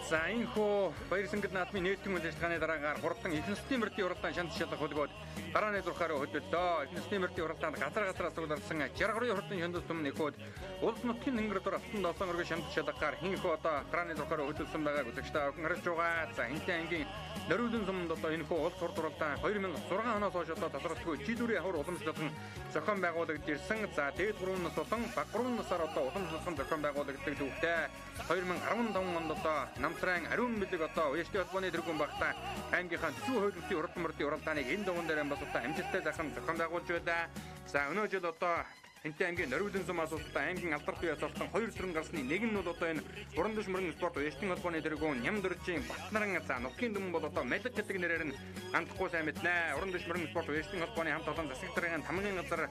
S1: За энэхүү Баярсэнгэл наадмын нээлтийн үйл ажиллагааны дараагаар хурдан их нслийн мөрдийн уралдаан шанд шалгах хөлгөөд гарааны зурхаар хөдөллөө. Их нслийн мөрдийн уралдаанд газар газараас цугларсан 63 хурдан шандас түмэн нөхөд улс нутгийн тэнгэр дур алтан 7 өргөн шанд шалгахаар хинхүү одоо гарааны зурхаар хөдөлсөн байгааг үзэгч та бүхэн харж байгаа. За энэтэй ангийн Нөрвөлөн суманд одоо энэхүү улс урд уралдаан 2006 оноос хойш одоо талархалгүй жилүүрийн хавар уламжлалан зохион байгуулагдж ирсэн. За дээд 3 нас болон баг 3 насаар одоо уламжлалан зохион байгуулагддаг төвхтэй. 2015 онд одоо Намтран ариун бэлэг одоо уяжтай холбооны тэргүүн багтаа аймгийнхаа төсвийн хууль бүсийн урд мөрдийн уралдааныг энэ дугуйн дээр бас одоо амжилттай захин зохион байгуулж байлаа. За өнөө жил одоо Хэнтэй аймгийн Норвиглэн сумаас улстай аймгийн алдарт уяас орсон хоёр зүрэн гарсны нэг нь бол одоо энэ уран дэш мөрөн спорт уяжтын холбооны тэргүүн Нямдөржийн Батнаран за нутгийн дүмэн бол одоо Малиг гэдэг нэрээр нь андахгүй сайн мэднэ. Уран дэш мөрөн спорт уяжтын холбооны хамт олон засаг даргын тамгын газар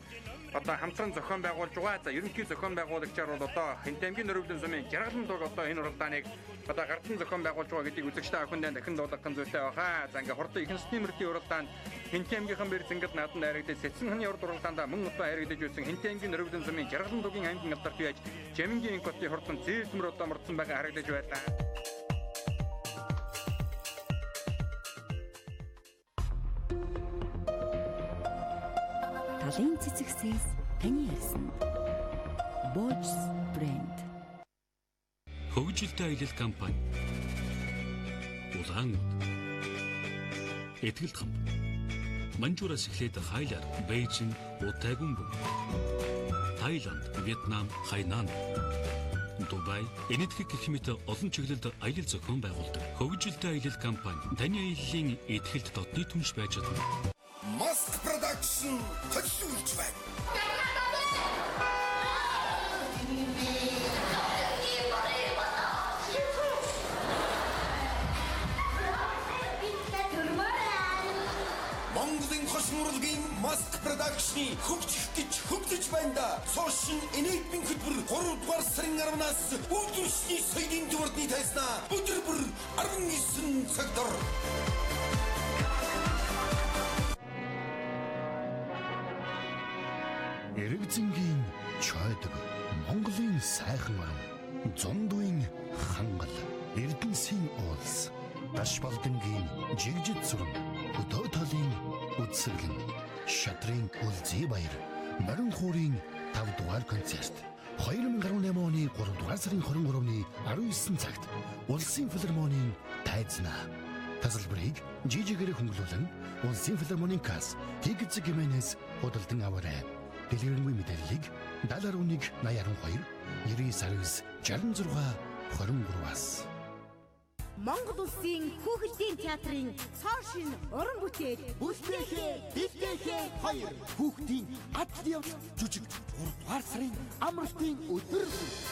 S1: одоо хамтран зохион байгуулж байгаа. За ерөнхий зохион байгуулагчаар бол одоо Хэнтэй аймгийн Норвиглэн сумын Жаргалан туг одоо энэ уралдааныг одоо гардан зохион байгуулж байгаа гэдгийг үзэгч та бүхэндээ дахин дуулгах зүйтэй байхаа. За ингээ хурдан их нсний мөрдийн уралдаанд Хэнтэй аймгийнхан бэр зингэл нааданд хайрагдаж Сэцэн ханы урд уралдаандаа мөн одоо хайрагдаж байсан Хэнтэй аймгийн Норвиглэн сумын Жаргалан тугийн аймгийн алдарт уяаж Жамингийн инкотын хурдан зээлсмэр одоо мордсон байгаа харагдаж байлаа.
S9: Талын цэцэгсээс таны ярьсан. Bosch брэнд.
S8: Хөгжилтэй аялал компани. Улаан Итгэлт хамт. Манжуураас эхлээд Хайлар, Бээжин, Утайгүн бүм. Таиланд, Вьетнам, Хайнан, Дубай, Энэтхэг гэх мэт олон чиглэлд аялал зохион байгуулдаг. Хөгжилтэй аялал компани таны аяллаа итгэлд дотны түнш байж чадна.
S10: Mask Production төлөвлөж байна. Монголын хошин урлагийн Mask Production-ы хөгжих гэж хөгжиж байна да. Сошин энэдмийн хөтөлбөр 3 дугаар сарын 10-наас өдрөшний соёлын төвөрдний тайзнаа өдөр бүр 19 цаг дор.
S11: Эрэгзэнгийн чойдог, Монголын сайхан орон, зундуйн хангал, Эрдэнсийн уулс. Даш Балдангийн жигжид сүрэн, хөдөө талын үдсэглэн, шатрын үлзий баяр, морин хуурын 5 дугаар концерт. 2018 оны 3 дугаар сарын 23-ны 19 цагт Улсын филармонийн тайзнаа. Тасалбарыг жижигээр хөнгөлүүлэн Улсын филармонийн касс Тэгзэг гэмэнээс худалдан аваарай. Дэлгэрэнгүй мэдээллийг 71 82 99 66 23-аас.
S12: Монгол Улсын хүүхэлдийн театрын цоо шин уран бүтээл
S10: Бүлтээхээ бэлтээхээ хоёр хүүхдийн адал явдал жүжиг 3 дугаар сарын амралтын өдөр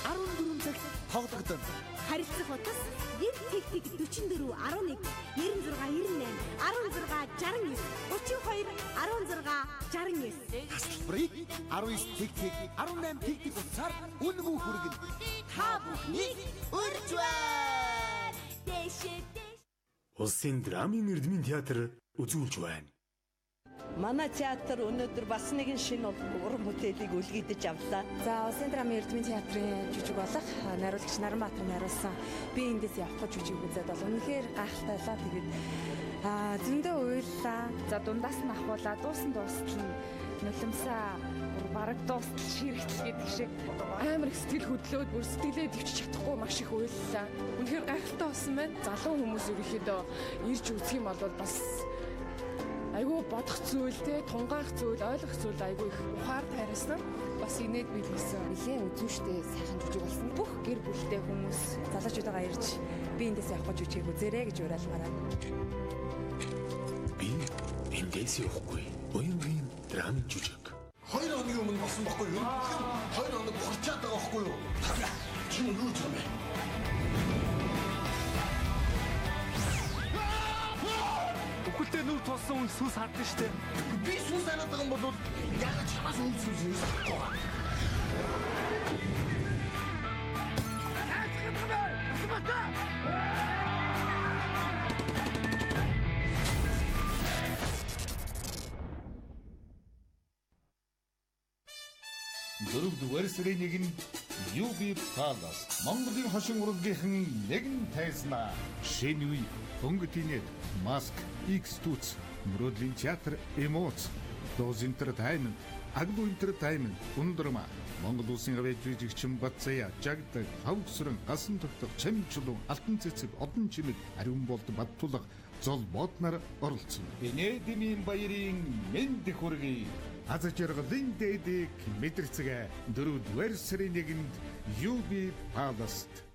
S10: 14 цагт тоглогдоно.
S12: Харилцах утас 90 тэг 44 11 96 98 16 69 32 16 69.
S10: Тасалбарыг 19 тэг тэг 18 тэг тэг утсаар үнэгүй хүргэнэ.
S12: Та бүхнийг урьж байна.
S13: Улсын драмын эрдмийн театр үзүүлж байна.
S14: Манай театр өнөөдөр бас нэгэн шинэ уран бүтээлийг үлгийдэж авлаа.
S15: За, Улсын драмын эрдмийн театрын жүжиг болох найруулагч Наранбаатар найруулсан би эндээс явахгүй жүжиг үзээд бол үнэхээр гайхалтай байлаа. Тэгээд зөндөө уйллаа.
S16: За, дундаас нь ахуулаа, дуусан дуустал нь нулимсаа бараг дуустал ширэгтэл гэдэг шиг
S17: амар их сэтгэл хөдлөөд бүр сэтгэлээ төвчж чадахгүй маш их уйллаа. Үнэхээр гайхалтай болсон байна. Залуу хүмүүс ерөнхийдөө ирж үзэх юм бол бас айгүй бодох зүйл те, тунгаах зүйл, ойлгох зүйл айгүй их ухаар тайрсан. Бас инээд биелсэн.
S15: Нилээн үзүүштэй сайхан жүжиг болсон. Бүх гэр бүлтэй хүмүүс залуучуудагаа ирж би эндээс явахгүй жүжигийг үзээрэй гэж уриалмаар байна.
S13: Би эндээс явахгүй. Уянгийн драм жүжиг.
S18: 2 хоногийн өмнө болсон байхгүй юу? 2 хоног бухарчаад байгаа байхгүй юу? Чи юу гэж юм бэ?
S5: Үхэлтэй нүр тулсан хүн сүс хардсан штэ.
S18: Би сүс хараад байгаа юм бол яагаад чамаас үл сүс юус харахгүй байгаа?
S19: Дөрөвдүгээр сарын 1-нд UB Palace Монголын хошин урлагийнхан нэгэн тайзнаа. Шинэ үе, Өнгө тинет, Mask, X Toots, Мөрөөдлийн театр, Эмоц, Dose Entertainment, Aglu Entertainment, Ундрама, Монгол Улсын гавьяа жүжигчин Батзая, Жагдаг, Хавгсран, Гасан тогтох, Чамчлун, Алтан цэцэг, Одон чимэг, Ариун болд Баттулга, Зол боднар оролцсон. Бенедимийн баярын мэнд хүргэе. Аз жаргалын дээдийг мэдэрцгээ 4-р сарын 1-нд UB Palace-т.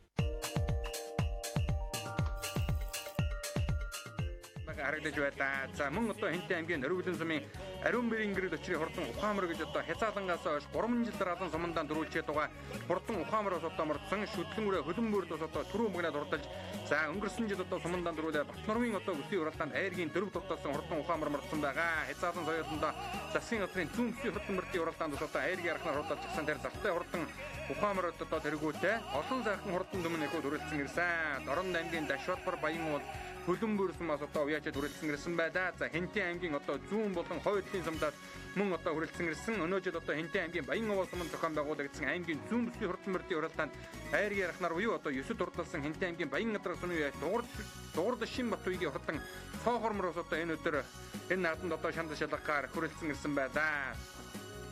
S1: Харагдаж байлаа. За, мөн одоо Хинтээ аймгийн Нөрвөлэн сумын Ариун бэрийн гэрэл өчрийн хурдан ухаамар гэж одоо хязаалангаас хойш 3 жил дараалан сумандаан дөрүүлчээд байгаа хурдан ухаамараас одоо мордсон шүтлэн үрээ хөлбөмбөрд бас одоо түрүү мөгнөд хурдалж, за өнгөрсөн жил одоо сумандаан дөрүүлээ Батнурмын одоо бүсийн уралдаанд айргийн дөрөв дурталсан хурдан ухаамар мордсон байгаа. Хязаалан соёолондоо засгийн газрын зүүн бүсийн хурдан мөрдийн уралдаанд бас одоо айргийн архнаар хурдалж гисэн тэр зартай хурдан ухаамар одоо тэргүүтэй олон сайхан хурдан дүмэн эхүү төрөлдсөн ирсэн. Дорн аймгийн Дашвалбар Баян уул Хөлбөмбөр сумаас одоо уяачид хүрэлцэн ирсэн байлаа. За, Хинтээ аймгийн одоо зүүн болон хойдлын сумдаас мөн одоо хүрэлцэн ирсэн. Өнөө жил одоо Хинтээ аймгийн Баян овоо суманд зохион байгуулагдсан аймгийн зүүн бүсгийн хурдан мөрдийн уралдаанд айргийн архнаар буюу одоо 9-д хурдалсан Хинтээ аймгийн Баян газрын сумын үе дуурд шин бат үеийн хурдан цоохормроос одоо энэ өдөр энэ наадамд одоо шанд шалгагаар хүрэлцэн ирсэн байлаа.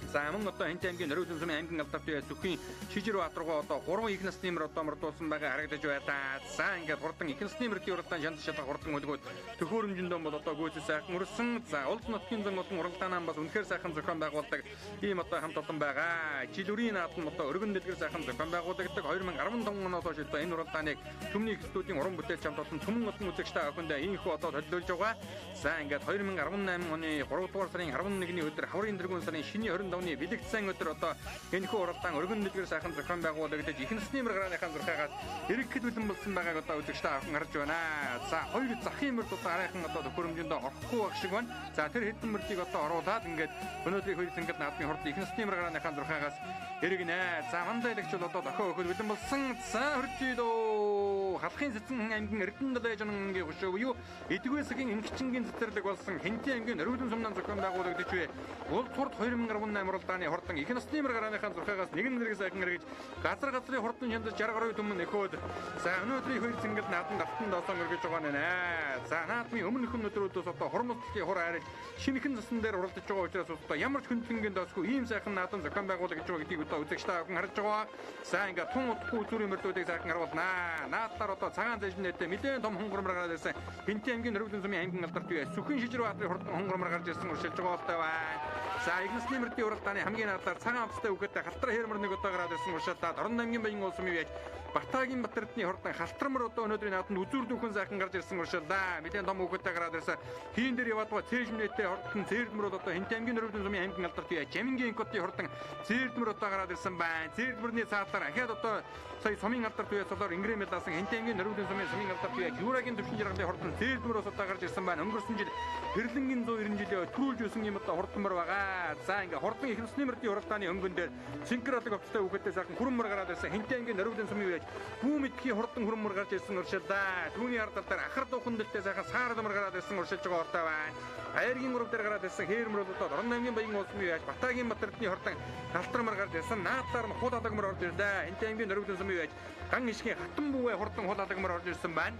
S1: За, мөн одоо Хинтээ аймгийн Нөрвөлэн сумын аймгийн алдартай Сүхийн Шижир Баатаргуу одоо 3 их насны мөр одоо мордуулсан байгаа харагдаж байлаа. За, ингээд хурдан их насны мөрдийн уралдаан шанд шалгах хурдан хөлгөөд төхөөрөмжөндөө бол одоо гүйцэл сайхан өрсөн. За, Улс нутгийн зан болон уралдаанаа бас үнэхээр сайхан зохион байгуулдаг ийм одоо хамт олон байгаа. Жил бүрийн наадам одоо өргөн дэлгэр сайхан зохион байгуулагддаг. 2015 оноос хойш одоо энэ уралдааныг түмний их студийн уран бүтээлч хамт олон түмэн олон үзэгчтэй охиндоо ийхүү одоо төлөөлж байгаа. За, ингээд 2018 оны 3 дугаар сарын 11-ний өдөр хаврын дөрвөн сарын шиний 25-ны бэлэгдсэн өдөр одоо энэхүү уралдаан өргөн дэлгэр сайхан зохион байгуулагдаж их насны мөр гарааныхаа зурхаагаад эргэхэд бэлэн болсон байгааг одоо үзэгчтэй авхан харж байна. За, хоёр захын мөрд одоо арайхан одоо төхөөрөмжөндөө орохгүй байх шиг байна. За, тэр хэдэн мөрдийг одоо оруулаад ингээд өнөөдрийн хоёр зингэл наадмын хурд их насны мөр гарааныхаа зурхаагаас эргэнэ. За, мандайлагч бол одоо дохио өгөхөд бэлэн болсон. За, хурж идөө. дөө. Халахын Цэцэн аймгийн Эрдэнэ далайжангийн хөшөө буюу Эдгүйсгийн Ингэчингийн цэцэрлэг болсон Хэнтийн аймгийн Норвиглэн сумнан зохион байгуулагдаж буй Улс хурд 2018 уралдааны хурдан их насны мөр гарааныхаа зурхаагаас нэгэн зэрэг сайхан эргэж газар газрын хурдан хямдаж 60 гаруй түмэн нөхөөд за өнөөдрийн хоёр цэнгэл наадам галтан доосон өргөж байгаа нэ. За наадмын өмнөх өдрүүдээс одоо хормостлын хур айрал шинэхэн засан дээр уралдаж байгаа учраас одоо ямар ч хөндлөнгийн досгүй ийм сайхан наадам зохион байгуулагдаж байгаа гэдгийг одоо үзэгч та бүхэн харж байгаа. За ингээ тун удахгүй үзүүрийн мөрдүүдийг сайхан харуулнаа. Наадлаар одоо цагаан зэжнэтэй нэлээд том хонгормор гараад ирсэн. Хинтийн аймгийн Нөрвөлэн сумын аймгийн алдарт бий. Сүхэн шижир баатрын хурдан хонгормор гарч ирсэн уршилж байгаа болтой байна. За Игнэсний мөрдийн уралдааны хамгийн наадлаар цагаан авцтай үгээтэй халтар хээрмөр нэг удаа гараад ирсэн уршилтаа Дорн аймгийн Баян улс сумын яаж Батагийн Батэрдний хурдан халтармар одоо өнөөдрийн нааданд үзүүр дүүхэн сайхан гарч ирсэн уршилаа. Нэлээд том үгээтэй гараад ирсэн. Хийн дээр яваад байгаа цээжмнэтэй хурдан цээрдмөр одоо Хинтийн аймгийн Нөрвөлэн сумын аймгийн алдарт бий. Жамингийн инкотын хурдан цээрдмөр одоо гараад ирсэн байна. Цээрдмөрний цаатлаар ахаад одоо сая сумын алдарт бий цолоор ингрэмэл даасан Хинтийн аймгийн Нөрвөлэн сумын сумын алдарт бий. Юрагийн төвшин жаргалын хурдан цээрдмөр ус одоо гарч ирсэн байна. Өнгөрсөн жил Хэрлэнгийн 190 жилийн төрүүлж өсөн юм одоо хурданмар байгаа. За ингээ хурдан их насны мөрдийн уралдааны өнгөн дээр цэнхэр алаг овцтой үхэдтэй сайхан хүрмэр гараад ирсэн. Хинтийн аймгийн Нөрвөлэн сумын үеэж бүү мэдхийн хурдан хүрмэр гарч ирсэн уршилдаа. Түүний ард тал дээр ахар дуухан дэлтэй сайхан саарамар гараад ирсэн уршилж байгаа ортой байна. Айргийн гурав дээр гараад ирсэн хээрмэр бол одоо Дорн аймгийн Баян улсын үеэж Батагийн Батэрдний хурдан галтармар гарч ирсэн. Наадлаар нь хул алагмар орж ирлээ. Хинтийн аймгийн Нөрвөлэн сумын үеэж ган ишгийн хатан бүүвэ хурдан хул алагмар орж ирсэн байна.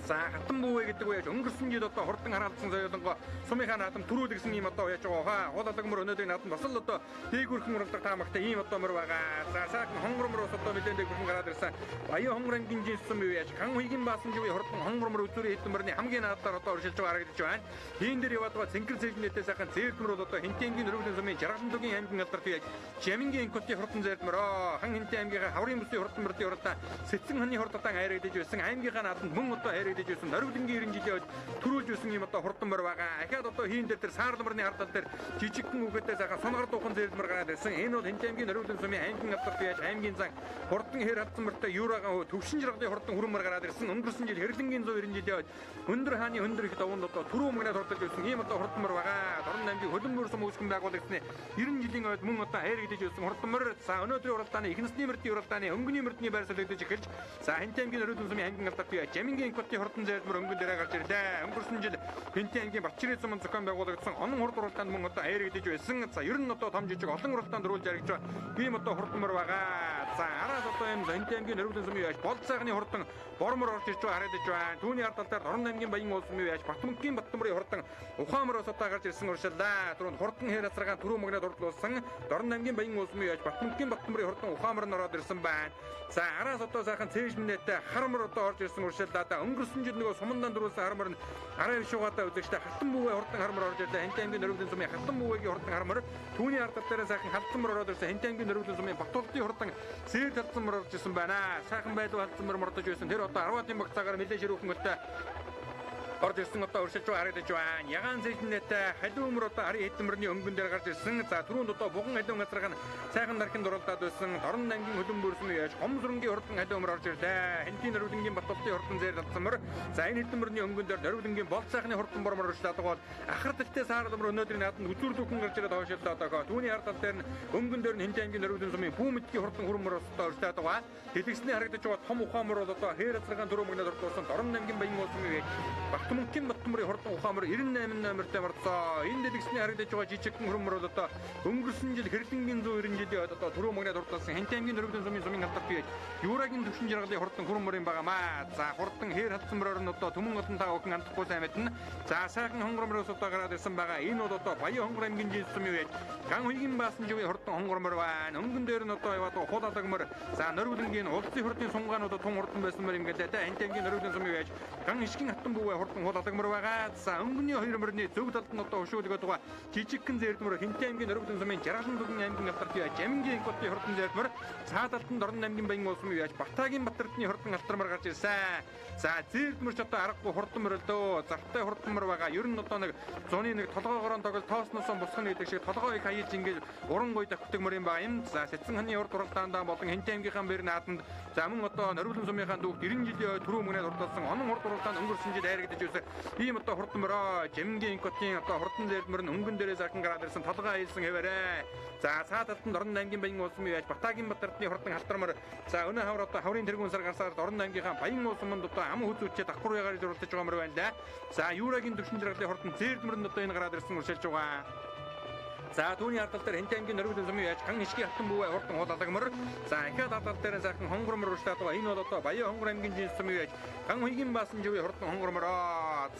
S1: За хатан бүүвэ гэдэг үеэж өнгөрсөн жил одоо хурдан хараалдсан соёлонго сумынхаа наадам төрүүл гэсэн ийм одоо яаж байгаа хаа. Хул алагмар өнөөдрийн наадам бас л одоо дээгүүрхэн уралдах таамагтай ийм одоо мөр байгаа. За сайхан хонгормор ус одоо нэлээд дээгүүрхэн гараад ирсэн. Баян хонгор аймгийн жинсэн үе яаж ган хуйгийн баасан живийн хурдан хонгормор үзүүрийн хэдэн мөрний хамгийн наадлаар одоо уршилж байгаа харагдаж байна. Хийн дээр яваад байгаа цэнхэр цэжнэтэй сайхан зээрдмөр бол одоо Хинтийн аймгийн Нөрвөлэн сумын Жаргалан тугийн аймгийн алдарт үеэж Жамингийн инкотын хурдан зээрдмөр хан Хинтийн аймгийн хаврын бүсийн хурдан мөрдийн уралдаа Сэцэн хоньны хурдтан айрагдаж байсан аймгийнхаа нааданд мөн одоо айрагдаж байсан Нөрвөлэнгийн 90 жилийн үед төрүүлж өсөн юм одоо хурдан мөр байгаа. Ахаад одоо хийн дээр тэр саарлан мөрний хардал дээр жижигхэн үгээтэй сайхан сунгар дуухан зээрдмөр гараад ирсэн. Энэ бол Хинтийн аймгийн Нөрвөлэн сумын аймгийн алдарт үеэж аймгийн зан хурдан хэр хадсан мөртөө юурагаан төвшин жаргалын хурдан хүрмэр гараад ирсэн. Өнгөрсөн жил Хэрлэнгийн 190 жилийн үед өндөр хааны өндөр их давуунд одоо түрүү мөнгөний сурталж байсан ийм одоо хурдан мөр байгаа. Дорн аймгийн хөлбөмбөр сум үүсгэн байгуулагдсны 90 жилийн үед мөн одоо хайрагдаж байсан хурдан мөр. За өнөөдрийн уралдааны их насны мөрдийн уралдааны өнгөний мөрдний байр солигдож эхэлж за Хинтийн аймгийн Нөрвөлэн сумын аймгийн алдарт бий Жамингийн инкотын хурдан зайлмөр өнгөн дээрээ гарч ирлээ. Өнгөрсөн жил Хинтийн аймгийн Батчирын сумын зохион байгуулагдсан онон хурд уралдаанд мөн одоо хайрагдаж байсан. За ер нь одоо том жижиг олон уралдаанд рүүлж харагдж байгаа ийм одоо хурдан мөр байгаа. За араас одоо ийм Хинтийн аймгийн Нөрвөлэн сумын яаж бол сайхны хурдан бормор орж ирж байгаа харагдаж байна. Түүний ард талаар Дорн аймгийн Баян улс сумын яаж Батмөнхийн Баттамрын хурдан ухаамар ус одоо гарч ирсэн уршиллаа. Түрүүнд хурдан хээр асаргаан түрүү мөгнөд хурдлуулсан Дорн аймгийн Баян улс сумын яаж Батмөнхийн Баттамрын хурдан ухаамар нь ороод ирсэн байна. За араас одоо сайхан цээжмнэтэй хармар одоо орж ирсэн уршиллаа. Да өнгөрсөн жил нөгөө сумандан дөрүүлсэн хармар нь арай бишугаадаа үзэгчтэй хатан бүүвэ хурдан хармар орж ирлээ. Хинтийн аймгийн Нөрвөлэн сумын хатан бүүвэгийн хурдан хармар түүний ард тал дээр сайхан халдсан мөр ороод ирсэн. Хинтийн аймгийн Нөрвөлэн сумын Батулдын хурдан зээр талдсан мөр орж ирсэн байна. Сайхан байлуу халдсан мөр мордож байсан. Тэр одоо 10-ын багцаагаар нэлээд ширүүхэн хөлтэй орж ирсэн одоо өршилж байгаа харагдаж байна. Ягаан зэжнэтэй халиу өмөр одоо арын хэдэн мөрний өнгөн дээр гарч ирсэн. За түрүүнд одоо буган халиун газарга нь сайхан дархинд уралдаад байсан. Дорн аймгийн хөлбөмбөр сумын яаж гом сүрэнгийн хурдан халиу өмөр орж ирлээ. Хинтийн Нөрвөлэнгийн Батулдын хурдан зээр талдсан мөр. За энэ хэдэн мөрний өнгөн дээр Нөрвөлэнгийн болт сайхны хурдан бормор өршлээд байгаа бол ахар дэлтэй саарл өмөр өнөөдрийн нааданд үзүүр дүүхэн гарч ирээд хойшлоо одоо. Түүний ард тал дээр нь өнгөн дээр нь Хинтийн аймгийн Нөрвөлэн сумын бүү мэдгийн хурдан хүрмөр одоо өршлээд байгаа. Дэлгэсний харагдаж байгаа том ухаан мөр бол одоо хээр азаргаан түрүү мөгнөд ордуулсан Дорн аймгийн Баян улс сумын яаж Батмөнхийн Баттамрын хурдан ухаамар 98 номертой мордсоо. Энэ дэлгэсний харагдаж байгаа жижигхэн хөрмөр бол одоо өнгөрсөн жил Хэрлэнгийн 190 жилийн үед одоо түрүү мөгнөд хурдласан Хинтийн аймгийн Нөрвөлэн сумын сумын алдарт бий. Юрагийн төвшин жаргалын хурдан хөрмөр юм байгаамаа. За хурдан хээр хадсан мөрөөр нь одоо түмэн олон та бүхэн андахгүй сайн мэднэ. За сайхан хонгормороос одоо гараад ирсэн байгаа. Энэ бол одоо Баян хонгор аймгийн жин сумын үед ган хуйгийн баасан живийн хурдан хонгормор байна. Өнгөн дээр нь одоо яваад хул алагмөр. За Нөрвөлэнгийн улсын хурдын сунгаанууд тун хурдан байсан мөр юм гэлээ та. Хинтийн аймгийн Нөрвөлэн сумын үед ган ишгэн хатан бүүвэ хурдан хул алагмар байгаа. За өнгөний хоёр мөрний зөв талд нь одоо өшөөлгöd байгаа жижигхэн зээрдмөр Хинтийн аймгийн Нөрвөлэн сумын Жаргалан тугийн аймгийн алдарт яаж Жамингийн инкотын хурдан зээрдмөр цаа талд нь Дорн аймгийн Баян улс сумын яаж Батагийн Батэрдний хурдан алтармар гарч ирсэн. За зээрдмөр ч одоо аргагүй хурдан мөр л дөө. Зартай хурдан мөр байгаа. Ер нь одоо нэг зуны нэг толгоогоорон тоглол тоосносон босгоно гэдэг шиг толгой их хаяж ингэж уран гой давхдаг мөр юм байгаа юм. За Сэцэн ханы урд уралдаандаа болон Хинтийн аймгийнхаа бэр нааданд за мөн одоо Нөрвөлэн сумынхаа дүүхт 90 жилийн түрүү мөнгөний хурдалсан онон хурд уралдаанд өнгөрсөн жил хайрагдаж байсан ийм одоо хурдан мөрөө Жимгийн Инкотын одоо хурдан зээлмөр нь өнгөн дээрээ сайхан гараад ирсэн толгой аялсан хэвээрээ. За цаа талд нь Дорн аймгийн Баян улсын яаж Батагийн Батардны хурдан халтармар. За өнөө хавар одоо хаврын тэргүүн сар гарсаар Дорн аймгийнхаа Баян улсын манд одоо ам хүзүүчээ давхар уягаар зурлаж байгаа мөр байна да. За Юрагийн төвшин жаргалын хурдан зээлмөр нь одоо энэ гараад ирсэн уршилж байгаа. За түүний ардал дээр Хэнтэй аймгийн Норвегийн сумын яаж ган ишгийн хатан бүүвэ хурдан хул алагмар. За ахаад ардал дээр сайхан хонгормор уршлаад байгаа. Энэ бол одоо Баян хонгор аймгийн жин сумын яаж ган хуйгийн баасан живийн хурдан хонгормор.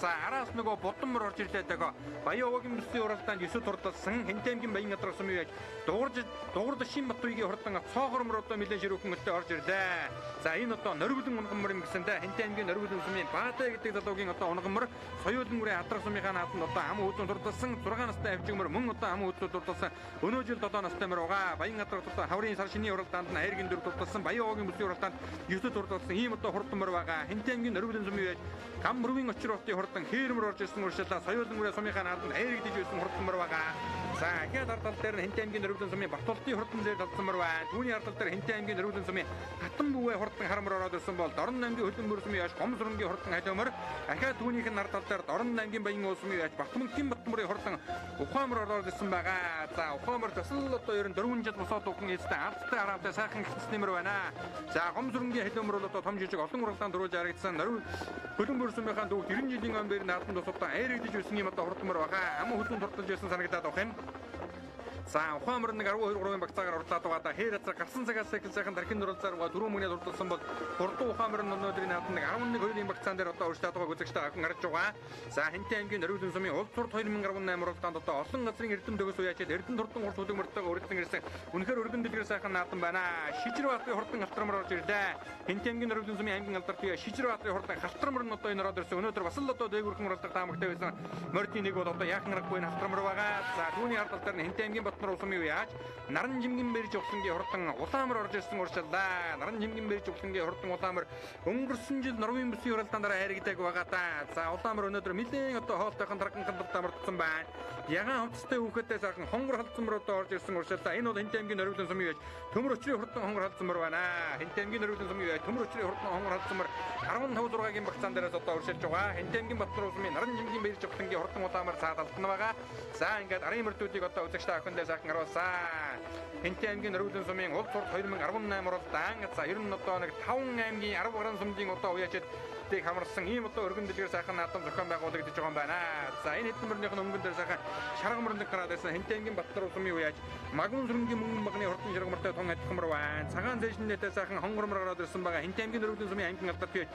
S1: За араас нөгөө будаммар орж ирлээ даа. Баян овогийн бүсийн уралдаанд 9 турдалсан Хэнтэй аймгийн Баян газар сумын яаж дугуйр Бат уйгийн хурдан цоохормор одоо нэлээд ширүүхэн өтөө орж ирлээ. За энэ одоо Норвегийн унгамар юм гэсэн дээ. Хэнтэй аймгийн Норвегийн сумын Баатай гэдэг залуугийн одоо унгамар соёолын үрээ адрах сумынхаа нааданд одоо ам үүдэн турдалсан 6 настай авчигмар мөн одоо ам дурдсан өнөө жил 7 настай мөр байгаа. Баян газар одоо хаврын сар шинийн уралдаанд нь айргийн дөрөв дурдсан Баян овогийн бүсийн уралдаанд 9 дурдсан ийм одоо хурдан мөр байгаа. Хэнтэй аймгийн Норвегийн сумын яаж гам мөрвийн очир хотын хурдан хээрмөр орж ирсэн уршилаа соёолын үрээ сумынхаа нааданд айрэгдэж байсан хурдан мөр байгаа. За ахаад ардал дээр нь Хэнтэй аймгийн Норвегийн сумын Батултын хурдан зээр талдсан мөр байна. Түүний ардал дээр Хэнтэй аймгийн Норвегийн сумын Хатан бүүвэ хурдан харамар ороод ирсэн бол Дорн аймгийн Хөлбөмбөр сумын яаж Гом сүрэнгийн хурдан халиумар ахаад түүнийх нь ардал дээр Дорн аймгийн Баян улс сумын яаж Батмөнхийн Батмөрийн хурдан ухаамар ороод ирсэн байгаа. За ухаамар тасал одоо 94 жил босоод дуухан эцтэй алдтай хараавтай сайхан ихтсний мөр байна. За гом сүрэнгийн халиумар бол одоо том жижиг олон уралдаанд дөрвөлж харагдсан Хөлбөмбөр сумынхаа дүүх 90 жилийн өмнө бэр наадам тус одоо айрэгдэж байсан юм одоо хурдмар байгаа. Ам хөлөнд турталж байсан санагдаад байх юм. За ухаан мөр нэг 12 3-ын багцаагаар урдлаад байгаа да. Хээр азар гарсан цагаас секэл сайхан дархин дурлцаар байгаа дөрөв мөнгөний дурдсан бол хурдан ухаан мөр өнөөдрийн наадам нэг 11 2-ын багцаан дээр одоо урьдлаад байгааг үзэгчтэй ахын харж байгаа. За Хэнтэй аймгийн Норвегийн сумын улс сурд 2018 уралдаанд одоо олон газрын эрдэм төгс уяачаад эрдэм турдан хурд хөдөг мөртөөгөө урьдсан ирсэн. Үнэхээр өргөн дэлгэр сайхан наадам байна. Шижир баатрын хурдан халтармар орж ирлээ. Хэнтэй аймгийн Норвегийн сумын аймгийн алдарт бие Шижир баатрын хурдан халтармар нь одоо энэ ороод ирсэн. Өнөөдөр бас л одоо дээгүүрхэн уралдах таамагтай байсан. Мордын нэг бол одоо яахан аргагүй энэ халтармар байгаа. За түүний ард тал дээр нь Хэнтэй аймгийн Батнар улсын яаж наран жимгэн бэрж ухлангийн хурдан улаамар орж ирсэн уршиллаа. Наран жимгэн бэрж ухлангийн хурдан улаамар өнгөрсөн жил Норвегийн бүсийн уралдаан дараа хайрагдаг байгаа да. За улаамар өнөөдөр нэлээд одоо хоолтойхон тарган хандалт амардсан байна. Ягаан хувцастай хүүхэдтэй сайхан хонгор халдсан мөр одоо орж ирсэн уршиллаа. Энэ бол Хэнтэй аймгийн Норвегийн сумын яаж төмөр өчрийн хурдан хонгор халдсан мөр байна. Хэнтэй аймгийн Норвегийн сумын яаж төмөр өчрийн хурдан хонгор халдсан мөр 15 6-гийн багцаан дээрээс одоо уршилж байгаа. Хэнтэй аймгийн Батнар улсын наран жимгэн бэрж ухлангийн хурдан улаамар цаадалтна байгаа. За ингээд арын мөрдүүдийг одоо үзэгчтэй охиндээ сайхан харуулсан. Хэнтэй аймгийн Норвегийн сумын улс сурд 2018 уралдаан за ер нь одоо нэг 5 аймгийн 10 гаруй сумдын одоо уяачид тийг хамарсан ийм одоо өргөн дэлгэр сайхан наадам зохион байгуулагдаж байгаа юм байна. За энэ хэдэн мөрнийх нь өнгөн дээр сайхан шарга мөрнөг гараад байсан. Хэнтэй аймгийн Батнар улсын уяаж магун сүрэнгийн мөнгөн багны хурдан шарга мөртэй тун адилхан мөр байна. Цагаан зээшнэтэй сайхан хонгор мөр гараад ирсэн байгаа. Хэнтэй аймгийн Норвегийн сумын аймгийн алдарт бие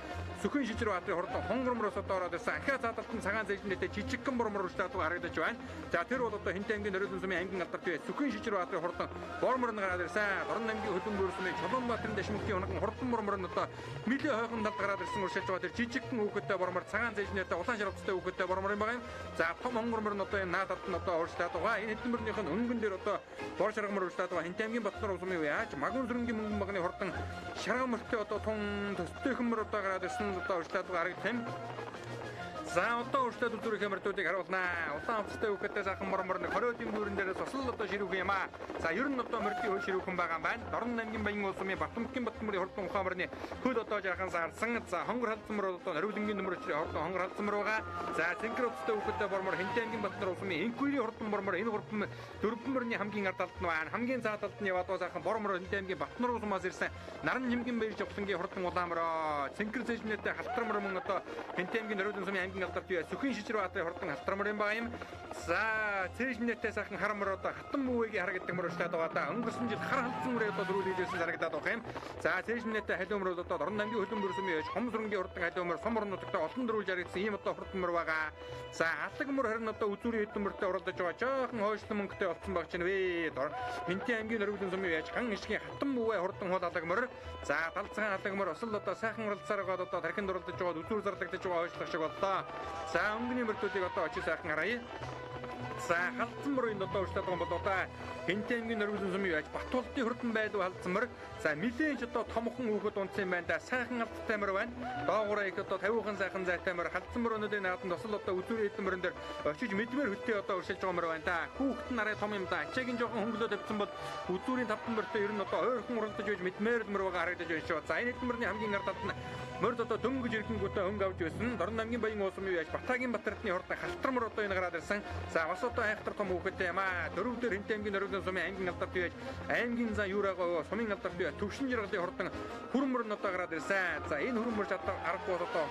S1: Сүхэн шижир баатрын хурдан хонгор мөрөөс одоо ороод ирсэн. Ахиа цаадалтан цагаан зээшнэтэй жижигхэн бор мөр урьдчилаад харагдаж байна. За тэр бол одоо Хэнтэй аймгийн Норвегийн сумын аймгийн алдарт бие Сүхэн шижир баатрын хурдан бор мөр нь гараад ирсэн. Дорн аймгийн Хөлбөмбөр сумын Чулуунбаатарын дэшмэгтийн унаган хурдан бор мөр нь одоо нэлээд хойхон талд гараад ирсэн уршилж байгаа. Тэр жижигхэн хүүхэдтэй бормор цагаан зээшнэтэй улаан шарвцтай хүүхэдтэй бормор юм байгаа юм. За том хонгор мөр нь одоо энэ наадад нь одоо урьдчилаад байгаа. Энэ хэдэн мөрнийх нь өнгөн дээр одоо бор шарга мөр урьдчилаад байгаа. Хэнтэй аймгийн Батнар улсын яаж магун сүрэнгийн мөнгөн багны хурдан шарга мөртэй одоо тун төстэйхэн мөр одоо гараад ирсэн одоо урьдчилаад байгаа харагдах юм. За одоо өөрчлөлт үзүүрийн мөрдүүдийг харуулнаа. Улаан хувцастай хүүхэдтэй сайхан мормор нэг 20-ийн бүрэн дээрээс бас л одоо ширүүхэн юм аа. За ер нь одоо мөрдийн хөл ширүүхэн байгаа юм байна. Дорн аймгийн Баян улс сумын Батмөнхийн Батмөрийн хурдан ухаан мөрний хөл одоо жаахан саарсан. За хонгор халдсан мөр одоо Норвегийн нөмөр өчрийн хурдан хонгор халдсан мөр байгаа. За цэнхэр хувцастай хүүхэдтэй бормор Хэнтэй аймгийн Батнар улс сумын Инкуйри хурдан бормор энэ гурван дөрвөн мөрний хамгийн ард талд нь байна. Хамгийн цаад талд нь яваад сайхан бормор Хэнтэй аймгийн Батнар улс сумаас ирсэн наран жимгэн бэрж ухлангийн хурдан улаан мөрөө цэнхэр зээшнэтэй халтар мөр мөн одоо Хэнтэй аймгийн Норвегийн сумын аймгийн алдарт бие Сүхэн шижир баатрын хурдан халтармар юм байгаа юм. За цээжнэтэй сайхан харамар одоо хатан мөвөгийн харагддаг мөр урьдчилаад байгаа да. Өнгөрсөн жил хар халдсан мөрөө одоо дөрүүлж ирсэн санагдаад байх юм. За цээжнэтэй халиу мөр одоо Дорн аймгийн Хөлбөмбөр сумын яаж хом сүрэнгийн хурдан халиу мөр сум орнуудтай олон дөрүүлж харагдсан ийм одоо хурдан мөр байгаа. За алаг мөр харин одоо үзүүрийн хэдэн мөртэй уралдаж байгаа. Жохон хойшлон мөнгөтэй болцсон баг чинь вэ. Хэнтэй аймгийн Норвегийн сумын яаж ган ишгийн хатан мөвөө хурдан хол алаг мөр. За тал цагаан алаг мөр бас л одоо сайхан уралдсаар байгаа одоо тархинд уралдаж байгаа үзүүр зарлагдаж байгаа хойшлох шиг боллоо. За өнгөний мөрдүүдийг одоо очиж сайхан харъя. За халдсан мөр энд одоо урьдчилаад байгаа юм бол одоо Хэнтэмгийн Норвегийн сумын яаж Батулдын хурдан байлуу халдсан мөр. За нилээн ч одоо томхон хүүхэд унтсан юм байна да. Сайхан алдтай мөр байна. Доогоороо их одоо 50хан сайхан зайтай мөр. Халдсан мөр өнөөдрийн нааданд тосол одоо үзүүр эдэн мөрөн дээр очиж мэдмээр хөлтэй одоо урьдчилж байгаа мөр байна да. Хүүхэд нь арай том юм да. Ачаагийн жоохон хөнгөлөө тавьсан бол үзүүрийн тавтан мөртөө ер нь одоо ойрхон уралдаж байж мэдмээр мөр байгаа харагдаж байна шүү. За энэ эдэн мөрний хамгийн ард талд нь мөрд одоо дөнгөж ирэнгүүтээ хөнгө авч байсан. Дорн аймгийн Баян уулсын яаж Батагийн Батэрдний хурдан халтар мөр одоо энэ гараад ирсэн. За бас одоо айхтар том хүүхэдтэй юм аа. Дөрөв дээр Хэнтэмгийн Норвегийн сумын аймгийн алдарт яаж аймгийн зан Юрагаа сумын алдарт юу төвшин жаргалын хурдан хүрэн мөр нь одоо гараад ирсэн. За энэ хүрэн мөр одоо аргагүй бол одоо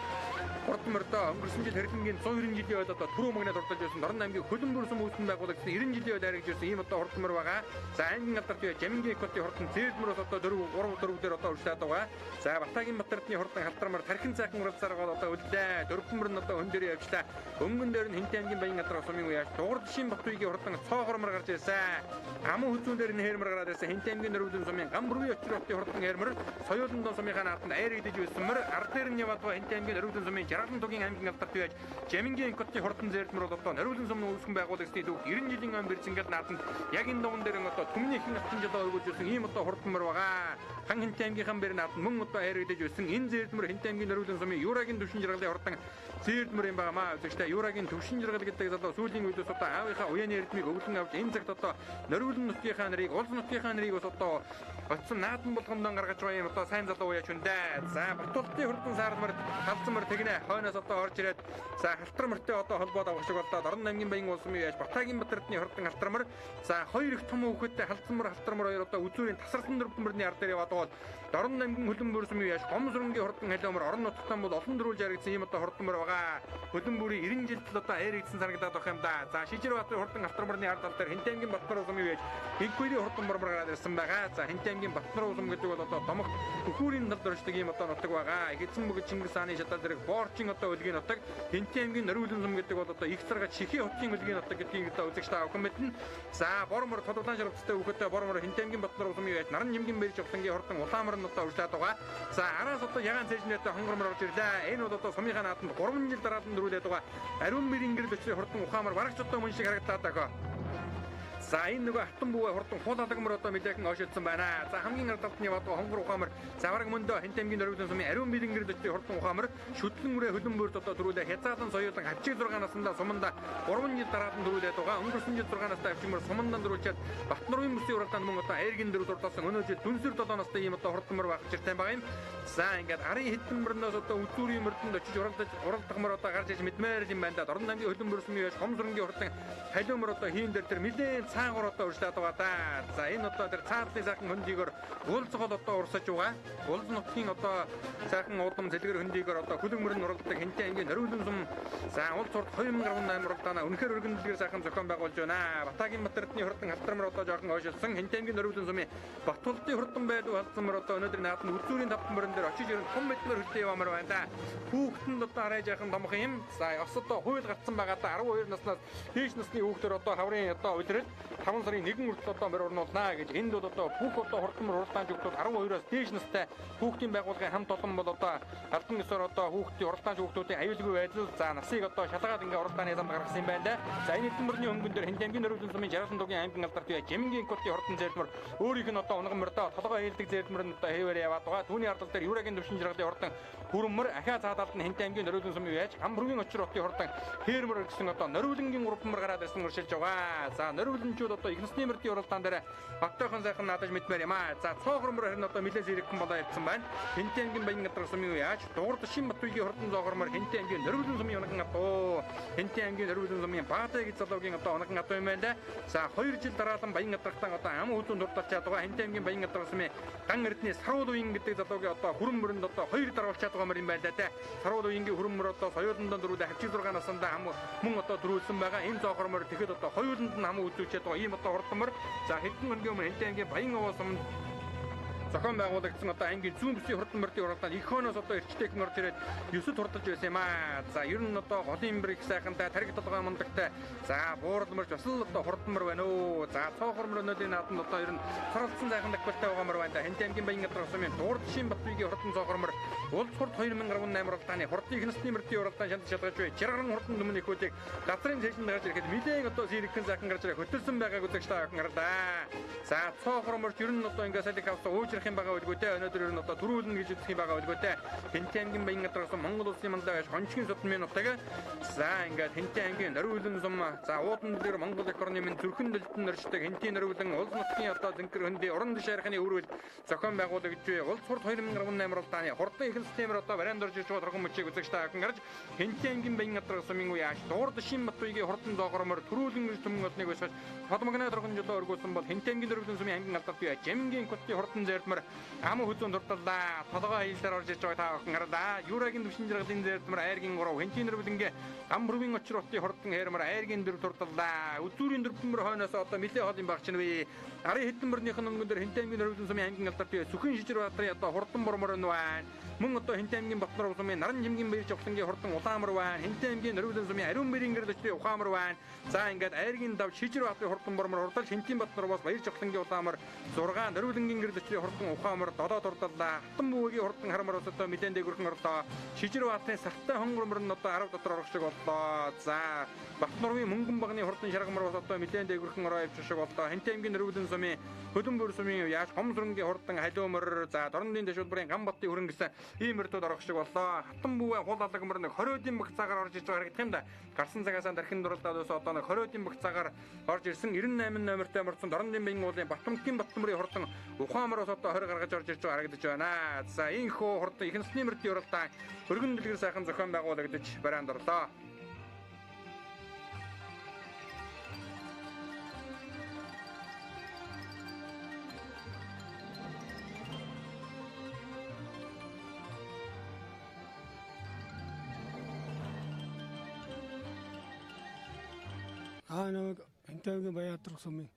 S1: хурдан мөрдөө өнгөрсөн жил хэрлэнгийн 190 жилийн үед одоо түрүү магнад урдалж байсан Дорн аймгийн Хөлбөмбөр сум үүсгэн байгуулагдсан 90 жилийн үед харагдж байсан ийм одоо хурдан мөр байгаа. За аймгийн алдарт юу Жамингийн Экотын хурдан зээлмөр бас одоо 4 3 4 дээр одоо урьдчилаад байгаа. За Батагийн Батэрдний хурдан халтар мөр тархин цайхан уралцаар байгаа одоо үлдээ. Дөрвөн мөр нь одоо өн дээр явжлаа. Өнгөн дээр нь Хэнтэ аймгийн Баян алдар сумын үеаш Дугуйрдшийн Батуйгийн хурдан цоохор мөр гарч ирсэн. Аман хүзүүн дээр нь хээрмэр гараад ирсэн. Хэнтэ аймгийн Норвегийн сумын гам бүрийн очир хотын хурдан хээрмэр Соёолондон сумынхаа нааданд айр идэж байсан мөр ар дээр нь яваад байгаа Хэнтэ аймгийн Норвегийн сумын Жаргалан тугийн аймгийн алдарт үеаш Жамингийн Экотын хурдан зээлмэр бол одоо Норвегийн сумын үүсгэн байгуулагдсны дүүх 90 жилийн өн бэрцэнгэл нааданд яг энэ дуган дээр нь одоо түмний ихэнх алтан жолоо өргөж байсан ийм одоо хурдан мөр байгаа. Хан Хэнтэ аймгийнхан бэр нааданд мөн одоо айр идэж байсан энэ зээлмэр Хэнтэ аймгийн Норвегийн сумын Юрагийн төвшин жаргалын хурдан зээлмэр юм байгаа маа. Үзэгчтэй Юрагийн төвшин жаргал гэдэг залуу сүүлийн үедээс одоо аавынхаа уяаны эрдмийг өвлөн авч энэ цагт одоо Норвегийн нутгийнхаа нарыг улс нутгийнхаа нарыг бас одоо очсон наадан болгондон гаргаж байгаа юм одоо сайн залуу уяач хүндээ. За Батулдын хурдан саармар халдсан мөр тэгнэ хойноос одоо орж ирээд за халтар мөртэй одоо холбоод авах шиг боллоо. Дорн аймгийн Баян улсын яаж Батагийн Батэрдний хурдан халтар мөр. За хоёр их том хүүхэдтэй халдсан мөр халтар мөр хоёр одоо үзүүрийн тасарсан дөрвөн мөрний ар дээр яваад байгаа. Дорн аймгийн Хөлбөмбөр сумын яаж Гомсрөнгийн хурдан халиумар орон нутгтан бол олон дөрвөлж харагдсан ийм одоо хурдан мөр байгаа. Хөлбөмбөрийн 90 жилд л одоо аяр идсэн санагдаад байх юм да. За Шижир Баатарын хурдан халтар мөрний ард тал дээр Хэнтэ аймгийн Батнар сумын яаж Инквери хурдан мөр гараад ирсэн байгаа. За Хэнтэ аймгийн Батнар сум гэдэг бол одоо домогт Хөхүүрийн талд оршдог ийм одоо нутаг байгаа. Эзэн бүгд Чингис хааны шатаа зэрэг Боорчин одоо өлгийн нутаг, Хэнтэ аймгийн Норвегийн сум гэдэг бол одоо их зэрэг Чихээ хотын өлгийн нутаг гэдгийг одоо үзэгч та бүхэн мэднэ. За бор мөр тодвлан шарвцтай хүүхэдтэй бор мөр Хэнтэ аймгийн Батнар сумын яаж Наран нимгэн бэрж явлангийн хурдан улаамар нь одоо урьдчилаад байгаа. За араас одоо ягаан цээжнээтэй хонгор мөр орж ирлээ. Энэ бол одоо сумынхаа нааданд 3 жил дараалан дөрүүлээд байгаа. Ариун мөрийн гэрэл өчрийн хурдан ухаамар барагч одоо мөн шиг харагдаад байгаа. За энэ нөгөө хатан бүүгээ хурдан хул алагмар одоо нэлээхэн ойшилсан байна. За хамгийн ард талд нь яваад байгаа хонгор ухаамар завараг мөндөө Хэнтэ аймгийн Норвегийн сумын ариун бэлэн гэрэл өчрийн хурдан ухаамар шүтлэн үрээ хөлбөмбөрт одоо төрүүлээ хязаалан соёолон хавчиг 6 наснда суманда 3 жил дараалан төрүүлээд байгаа. Өнгөрсөн жил 6 настай хавчиг мөр сумандан дөрүүлчихэд Батнарын бүсийн уралдаанд мөн одоо аяргийн дөрөв дурдсан өнөө жил дүнсэр 7 настай ийм одоо хурдан мөр байх учиртай байгаа юм. За ингээд арын хэдэн мөрнөөс одоо үзүүрийн мөрдөнд очиж уралдаж уралдах мөр одоо гарч иж мэдмээр юм байна да. Дорн аймгийн хөлбөмбөр сумын яаж Хомсрөнгийн хурдан халиу мөр одоо хийн дээр тэр нэлээд цаагуур одоо урьдчилаад байгаа да. За энэ одоо тэр цаадлын сайхан хөндийгөр улс гол одоо урсаж байгаа. Улс нутгийн одоо сайхан удам зэлгэр хөндийгөр одоо хөлөг мөрөн уралдаг Хэнтэ аймгийн Норвегийн сум за улс урд 2018 уралдаанаа үнэхээр өргөн дэлгэр сайхан зохион байгуулж байна. Батагийн Батэрдний хурдан халтар мөр одоо жоохон ойшилсан. Хэнтэ аймгийн Норвегийн сумын Батулдын хурдан байлуу халдсан мөр одоо өнөөдөр нааданд үзүүрийн тавтан мөрөн дээр очиж ирэн том мэдмэр хөлтэй яваамар байна да. Хүүхдэнд одоо арай жаахан томх юм. За бас одоо хууль гарцсан байгаа да. 12 наснаас дээш насны хүүхдээр одоо хаврын одоо улирал 5 сарын 1 хүртэл одоо морь урнуулнаа гэж энд бол одоо бүх одоо хурдан мөр уралдаан хүүхдүүд 12-оос дээш настай хүүхдийн байгууллагын хамт олон бол одоо албан ёсоор одоо хүүхдийн уралдаан хүүхдүүдийн аюулгүй байдал за насыг одоо шалгаад ингээ уралдааны замд гаргасан юм байна да. За энэ хэдэн мөрний өнгөн дээр Хэнтэ аймгийн Норвегийн сумын Жаргалан тугийн аймгийн алдарт бий Жамингийн Котын хурдан зээлмөр өөрийнх нь одоо унган мөрдөө толгой хийлдэг зээлмөр нь одоо хэвээр яваад байгаа. Түүний ардал дээр Юрагийн төвшин жаргалын хурдан хүрмөр ахиа цаадалд нь Хэнтэ аймгийн Норвегийн сумын яаж Гамбургийн очир хотын хурдан хээрмөр гэсэн одоо Норвегийн урдмөр гараад ирсэн өршилж байгаа. За Норвегчүүд одоо их насны мөрдийн уралдаан дээр октойхон сайхан наадаж мэдмээр юм аа. За цоохор мөр харин одоо нэлээд зэрэгхэн болоо явцсан байна. Хэнтэ аймгийн Баян газар сумын яаж Дугуйрд шин Батуйгийн хурдан зоохор мөр Хэнтэ аймгийн Норвегийн сумын унган адуу. Хэнтэ аймгийн Норвегийн сумын Баатай гэж залуугийн одоо унган адуу юм байна да. За 2 жил дараалан Баян газартан одоо ам хүзүүн дурдалчаад байгаа. Хэнтэ аймгийн Баян газар сумын Ган Эрдний Саруул уян гэдэг залуугийн одоо хүрэн мөрөнд одоо 2 даруулчаад байгаа мөр юм байна да. Саруул уянгийн хүрэн мөр одоо соёолондон дөрүүлээ хавчиг 6 насандаа хам мөн одоо дөрүүлсэн байгаа. Энэ зоохор мөр тэгэхэд одоо хоёуланд нь хам үзүүлчихэд байгаа ийм одоо хурдан мөр. За хэдэн хоногийн өмнө Хэнтэ аймгийн Баян овоо суманд зохион байгуулагдсан одоо ангийн зүүн бүсийн хурдан мөрдийн уралдаанд их хойноос одоо эрчтэйхэн орж ирээд 9-д хурдалж байсан юм аа. За ер нь одоо голын мөр их сайхантай, тариг толгой мундагтай. За буурал мөрч бас л одоо хурдан мөр байна өө. За цоохор мөр өнөөдрийн наадамд одоо ер нь цоролцсон сайхан давхартай байгаа мөр байна да. Хэнтэн аймгийн Баян газар сумын Дуурдшийн Батбигийн хурдан цоохор мөр Улс хурд 2018 уралдааны хурдын их насны мөрдийн уралдаан шанд шалгаж буй 60 хурдан түмэн эхүүдийг газрын цээжинд гарч ирэхэд нэлээд одоо сэрэгхэн сайхан гарч ирэх хөтөлсөн байгааг үзэгч та бүхэн харлаа. За цоохор мөрч ер нь одоо ингээд салхи авсан уучрах юм байгаа үлгүү те. Өнөөдөр ер нь одоо түрүүлнэ гэж үзэх юм байгаа үлгүү те. Хэнтэн аймгийн Баян газар сум Монгол улсын манлай байж хончгийн содон нутаг. За ингээд Хэнтэн аймгийн Нориулан сум, за уудан дээр Монгол эх орны минь зүрхэн дэлтэн нөрчдөг Хэнтийн Нориулан улс нутгийн одоо зэнкэр хөндий уран дэш архины өрөөл зохион байгуулагдж буй Улс хурд 2018 уралдааны хурдан их системээр одоо барайнд орж ирж байгаа торгон мөчийг үзэгч та бүхэн гарч Хэнтэн аймгийн Баян газар сумын үе ааш Дуурдшийн Батбигийн хурдан зоогормор түрүүлэн гэж түмэн олныг өсгөж Тодмогны торгон жолоо өргүүлсэн бол Хэнтэн аймгийн Нориулан сумын ангийн алдарт буй Жамгийн хотын хурдан зээрдмэр ам хүзүүн дурталлаа. Толгой хайлтаар орж ирж байгаа та бүхэн гарлаа. Юрагийн төвшин жаргалын зээрдмэр айргийн 3 Хэнтийн Нориулангийн гам бүрвийн очир хотын хурдан хээрмэр айргийн 4 дурталлаа. Үзүүрийн дөрвөн хойноос одоо нэлээ хоолын багч нь вэ. Арын хэдэн мөрнийх нь өнгөн дээр Хэнтэн аймгийн Нориулан сумын ангийн алдарт буй Сүхэн шижир баатрын одоо хурдан бормор нь байна. Мөн одоо Хэнтэн аймгийн Батнор сумын Наран жимгийн баяр жавхлангийн хурдан улаамар байна. Хэнтэн аймгийн Нориулан сумын Ариун бэрийн гэрэл өчрийн ухаамар байна. За ингээд айргийн дав шижир баатрын хурдан бормор хурдал Хэнтийн Батнор бас баяр жавхлангийн улаамар 6 Нориулангийн гэрэл өчрийн хурдан ухаамар 7 дурдаллаа. Хатан бүүгийн хурдан хармар бас одоо нэлээд дээгүрхэн орлоо. Шижир баатрын сартай хонгормор нь одоо 10 дотор орох шиг боллоо. За Батнорын мөнгөн багны хурдан шаргамар бас одоо нэлээд дээгүрхэн ороо явчих шиг боллоо. Хэнтэн аймгийн Нориулан сумын Хөдөнбөр сумын яаж Гомсрынгийн хурдан халиумар, за Дорнодын дэшүүлбэрийн гам батын хүрэн гэсэн ийм мөрдүүд орох шиг боллоо. Хатан бүүгээ хул алаг мөр нэг 20-ийн баг цагаар орж иж байгаа харагдах юм да. Гарсан цагаасаа дархин дурлалдаад ус одоо нэг 20-ийн баг цагаар орж ирсэн 98 номертой мөрцөн Дорнодын баян уулын Батмтгийн Баттмөрийн хурдан ухаамар ус одоо 20 гаргаж орж ирж байгаа харагдаж байна. За энхүү хурдан их насны мөрдийн уралдаан өргөн дэлгэр сайхан зохион байгуулагдаж бараанд орлоо.
S5: Аа нэг Хэнтэн аймгийн Баян сумын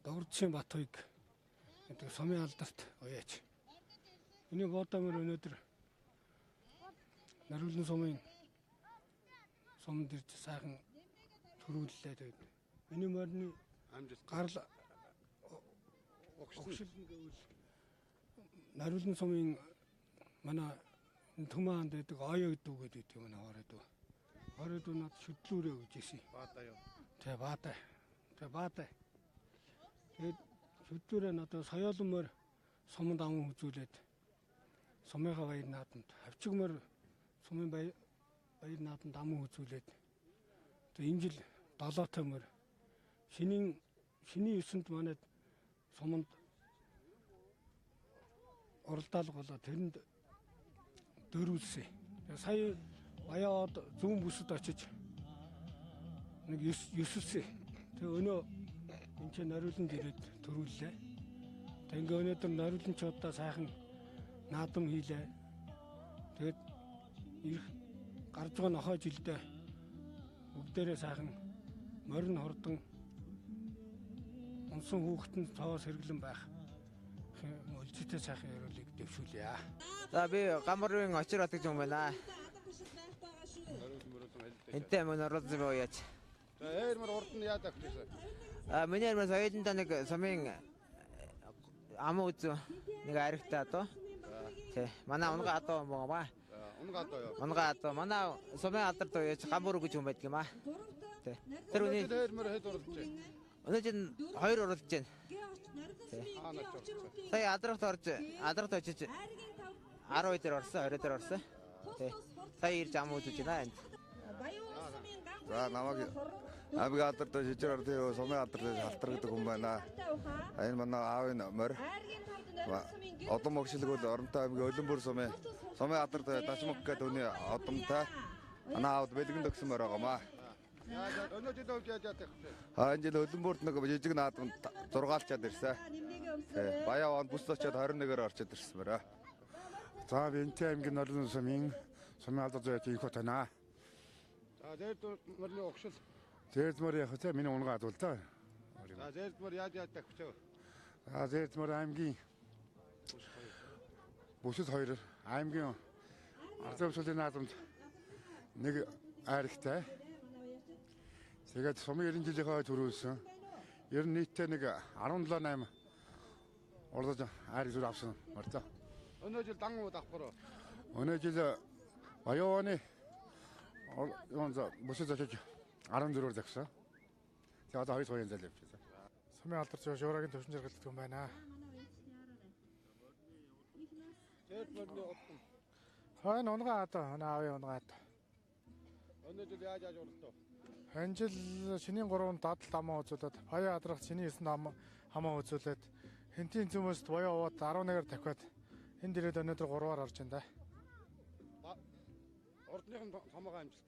S5: Догордшийн Батбыг гэдэг сумын алдарт уяач. Миний боодомор өнөөдөр Нориулан сумын сумд ирж сайхан төрүүллээ. Тэгээд миний морины гарал огшил гэвэл Нориулан сумын манай Түмэн хаанд байдаг Оё гэдэг үг гэдэг юм манай хоройд. Хоройд над шүтлүүрээ гэж ирсэн.
S3: Баадаа юу?
S5: Тэ баатай. Тэ баатай. Тэгээд шүтлүүрээ надад соёолон морь суманд аман үзүүлээд сумынхаа баяр наадамд хавчиг морь сумын баяр наадамд аман үзүүлээд одоо энэ жил долоотой морь шинийн 9-нд манайд суманд уралдаалга болоо тэрэнд дөрүүлсэн. Сая Баяад зүүн бүсэд очиж нэг ёсөлсөн. Тэгээ өнөө энэ ч Нориуланд ирээд төрүүллээ. Тэгээ ингээ өнөөдөр Нориуланчуудаа сайхан наадам хийлээ. Тэгээд ирэх гарч байгаа нохой жилдээ бүгдээрээ сайхан морин хурдан унсан хүүхдэн цоос хэрэглэн байх өлзийтэй сайхан ерөөлийг дэвшүүлье.
S20: За би Гамбарын очир бат гэж юм байна. Энтэй мөн оруулсан боо яач.
S3: За ээрмэр урд нь яад авчихсан?
S20: А миний ээрмэр соёлондоо нэг сумын ам үзүү нэг аригтай одоо. Тэ манай унга адуу юм байгаа.
S3: Унга адуу юу?
S20: Унга адуу. Манай сумын алдарт уяач Гамбар гэж юм байдаг юм аа. Тэ. Тэр үний
S3: ээрмэр хэд уралдаж байна?
S20: Өнөө чинь 2 уралдаж байна.
S3: Хаана ч орсон.
S20: Сая адрахт орж адрахт очиж 12 дээр орсон, 20 дээр орсон. Тэ. Сая ирж ам үзэж байна энд.
S18: За намайг аймгийн алдарт шижир ардын сумын алдарт халтар гэдэг хүн байна. Энэ манай аавын морь. Одом огшилг бол Оронтой аймгийн Өлөнбөр сумын алдарт Дашмаг гэдэг хүний одомтой. Манай аавд бэлгэн төгсөн морь байгаамаа.
S3: Өнөө жил өвж яаж яах вэ?
S18: А энэ жил Өлөнбөрт нэг жижиг наадамд 6-алчаад ирсэн. Баяа он бүс очиад 21-ээр орчод ирсэн морь.
S21: За би Энтэй аймгийн Нориулан сумын алдарт зүйт их байна.
S3: За зээрд морины огшил.
S21: Зээрд морь яг тэ миний унгаа адуу л да.
S3: За зээрд морь яаж яаж тавьчих вэ?
S21: За зээрд морь аймгийн Бүсэд 2 аймгийн ардын өвсөлийн наадамд нэг айрагтай. Тэгээд сумын 90 жилийнхээ төрүүлсэн. Ер нь нийтдээ нэг 17 8 урдаж айраг зүр авсан морьтой.
S3: Өнөө жил дан уу давхар.
S21: Өнөө жил Баян юун за бүсэд очиж 14-өр загсан. Тэгээд одоо 2 сарын зал явж байна.
S2: Сумын алдар зөө Шуурагийн төвшин жаргал гэдэг юм байна.
S3: Зээл морины удам.
S2: Хойно унгаа одоо аавын унгаа одоо.
S3: Өнөө жил яаж яаж уралдав?
S2: Энэ жил шинийн 3-нд дадал дамаа үзүүлээд, баян адрах шинийн 9-нд хамаа үзүүлээд, хэнтийн зүмэст баян уваад 11-ээр тавхиад энд ирээд өнөөдөр 3-аар орж байна да.
S3: Урдных нь томоогоо амжилт.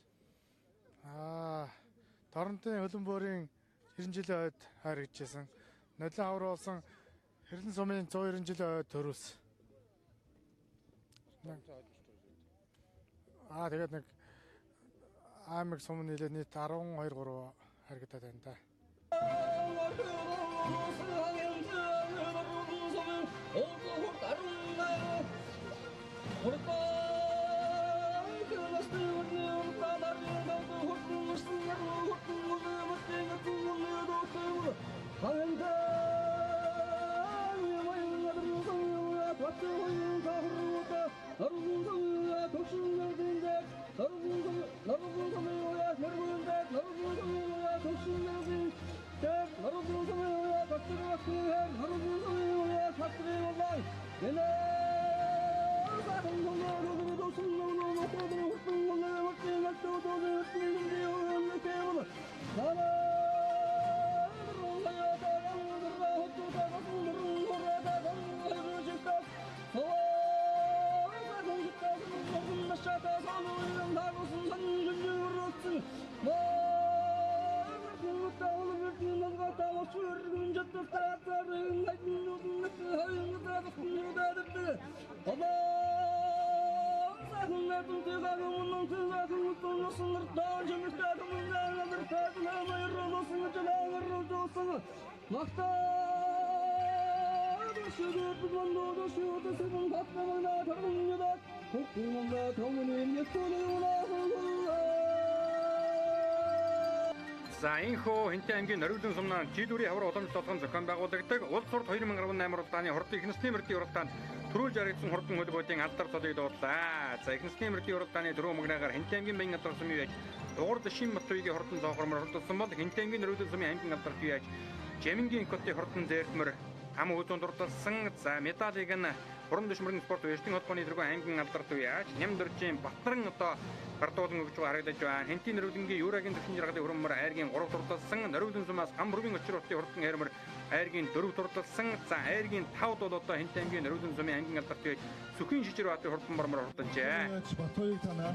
S2: Торонтын хөлбөмбөрийн 90 жилийн ойд хайргажсэн. Нолин хавар болсон Хэрлэн сумын 190 жилийн ойд төрүүлсэн. Тэгээд нэг аймаг сум нийлээд нийт 12 3 харагдаад байна да.
S1: За энхүү Хэнтэй аймгийн Нориглон сумнаа жил бүрийн хавар уламжлалт болгон зохион байгуулагддаг Улс сурд 2018 уралдааны хурдан их насны мөрдийн уралдаанд төрүүлж харагдсан хурдан хөлбөөдийн алдар цолыг дуудлаа. За их насны мөрдийн уралдааны дөрөв мөгнаагаар Хэнтэй аймгийн Баян алдар сумын яаж Дугуйр Шин Батуйгийн хурдан цоохормор хурдсан бол Хэнтэй аймгийн Нориглон сумын аймгийн алдарт яаж Жамингийн Котын хурдан зээрдмөр ам үүдэн дурдсан. За медалийг нь Уран дөш мөрийн спорт эрдэнэ холбооны тэргүүн аймгийн алдарт яаж Нямдөржийн Батнаран одоо гардуулан өгч байгаа харагдаж байна. Хэнтийн Нориглонгийн Юрагийн төвшин жаргалын хөрөмөр айргийн 3 дурдсан, Нориглон сумаас гам бүргийн очир утын хурдан хэрмэр айргийн 4 дурдсан. За айргийн 5 бол одоо Хэнт аймгийн Нориглон сумын аймгийн алдарт яаж Сүхийн шижир баатын хурдан бормор хурданжээ.
S7: Батуйг танаа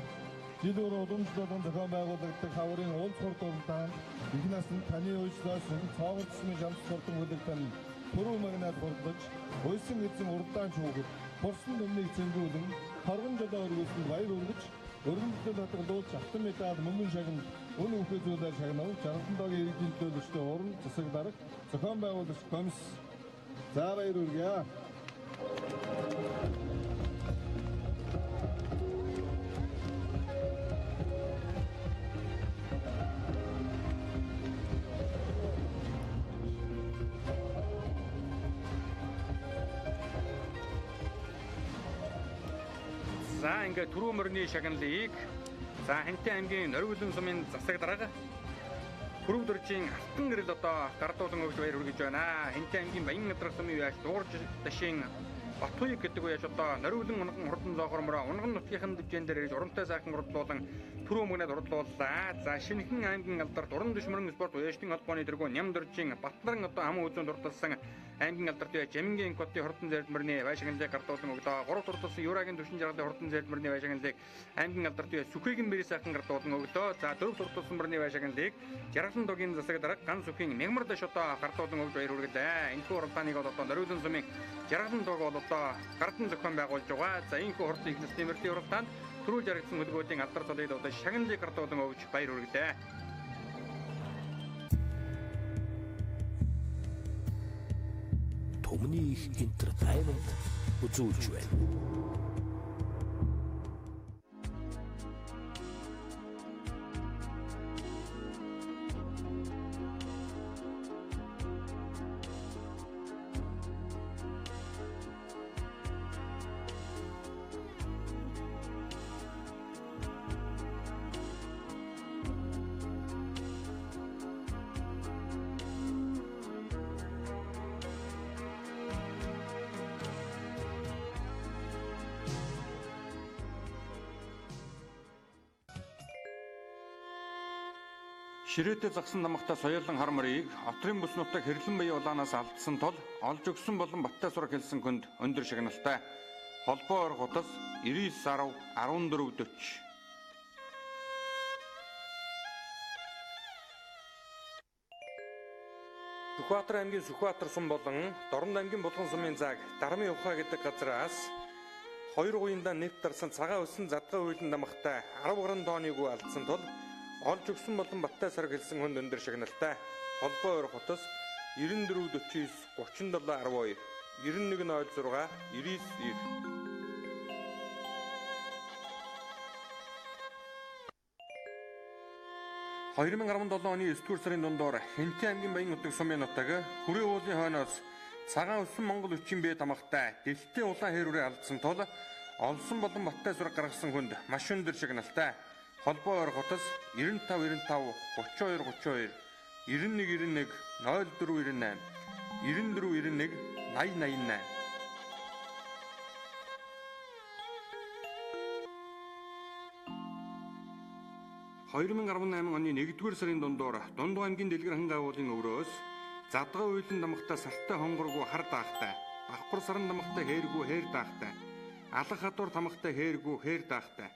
S7: жил өөр уламжлалт зохион байгуулагддаг хаврын уулз хурд уралдаанд их насанд таны уйчлаасан цоогор тусмын шамц хурдан хөлөг тань Пүрэв магнаад хурдлаж, уйсан эзэн уралдаан шүүгэр, хурсан нүмнийг цэнгүүлэн, торгон жолоо өргөсөн баяр өргөж, өргөмжлөл хадгалуулж, алтан медаль мөнгөн шагнал, үн үхээ зүйлээр шагнав, жаргалан доогийн иргэдийн төлөөлөгчдийн уран засаг дарга, зохион байгуулагч комисс. За баяр хүргье.
S1: За ингээд түрүү мөрний шагналыг за Хэнтэй аймгийн Нориглон сумын засаг дарга Пүрэв дөржийн алтан гэрэл одоо гардуулан өгч баяр хүргэж байна. Хэнтэй аймгийн Баян адрах сумын үеаш Дугуйр дашийн Батуйг гэдэг үеаш одоо Нориглон унган хурдан зоохормороо унган нутгийнхан дивжэн дээр ирж урамтай сайхан хурдлуулан түрүү мөгнөд хурдлууллаа. За шинэхэн аймгийн алдарт уран дөш мөрөн спорт үеашдын холбооны тэргүүн Нямдөржийн Батнаран одоо аман үзүүнд дурдсан аймгийн алдарт үеаш Жамингийн Котын хурдан зэрдмөрний байшингалыг гардуулан өглөө. 3 дурдсан Юрагийн төвшин жаргалын хурдан зэрдмөрний байшингалыг аймгийн алдарт үеаш Сүхийгэн бэрээ сайхан гардуулан өглөө. За 4 дурдсан мөрний байшингалыг Жаргалан дугийн засаг дарга Ган Сүхийн Мягмар дэш одоо гардуулан өгж баяр хүргэлээ. Энэхүү уралдааныг бол одоо Нориглон сумын Жаргалан дуг бол одоо гардан зохион байгуулж байгаа. За энэхүү хурдан их насны мөрдийн уралдаанд төрүүлж харагдсан хөлбөөдийн алдар цолыг одоо шагналыг гардуулан өгж баяр хүргэлээ.
S13: Түмний их entertainment
S4: үзүүлж байна.
S1: Ширээтэй загсан намагтай соёолон хар морийг отрын бүс нутаг Хэрлэн баян улаанаас алдсан тул олж өгсөн болон Баттай сураг хэлсэн хүнд өндөр шагналтай. Холбоо ойр хутас 99 10 14 40. Сүхбаатар аймгийн Сүхбаатар сум болон Дорнод аймгийн Булган сумын зааг Дармын ухаа гэдэг газраас хоёр гуянда нэвт дарсан цагаан өссөн задгай уйлан дамхтай 10 гаруй тоныг алдсан тул олж өгсөн болон Баттай сарг хэлсэн хүнд өндөр шагналтай. Холбоо ойр хутас 94 49 37 12 91 06 99 90. 2017 оны 9-р сарын дундуур Хэнтийн аймгийн Баян нутаг сумын нутаг Хүрээ уулын хойноос цагаан өссөн Монгол өчийн бие тамгатай дэлхийд улаан хэрүүрээ алдсан тул олсон болон Баттай сураг гаргасан хүнд маш өндөр шагналтай. Холбоо ойр хутас 95 95 32 32 91 91 04 98 94 91 80 88. 2018 оны 1-р сарын дундуур Дундуу аймгийн Дэлгэр хангай уулын өврөөс задгай уйлан дамхтай сартай хонгоргүй хар даахтай, давхар саран дамхтай хээргүй хээр даахтай, алах хадуур тамхтай хээргүй хээр даахтай,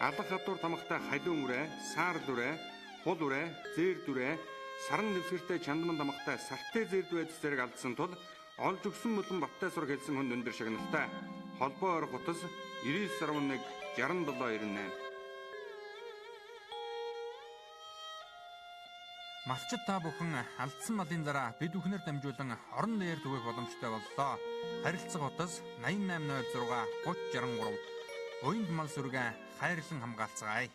S1: алах хадуур тамхтай халиун үрээ, саарл үрээ, хул үрээ, зээр дүрээ, саран дэвсгэртэй чандман тамхтай сартай зээрд байж зэрэг алдсан тул олж өгсөн болон Баттай сураг хэлсэн хүнд өндөр шагналтай. Холбоо ойр хутас 99.1 67 98. Малчид та бүхэн алдсан малын зараа бид бүхнээр дамжуулан орон нээр түгээх боломжтой боллоо. Харилцах утас 8806 3063. Уянд мал сүргэн хайрлан хамгаалцгаая.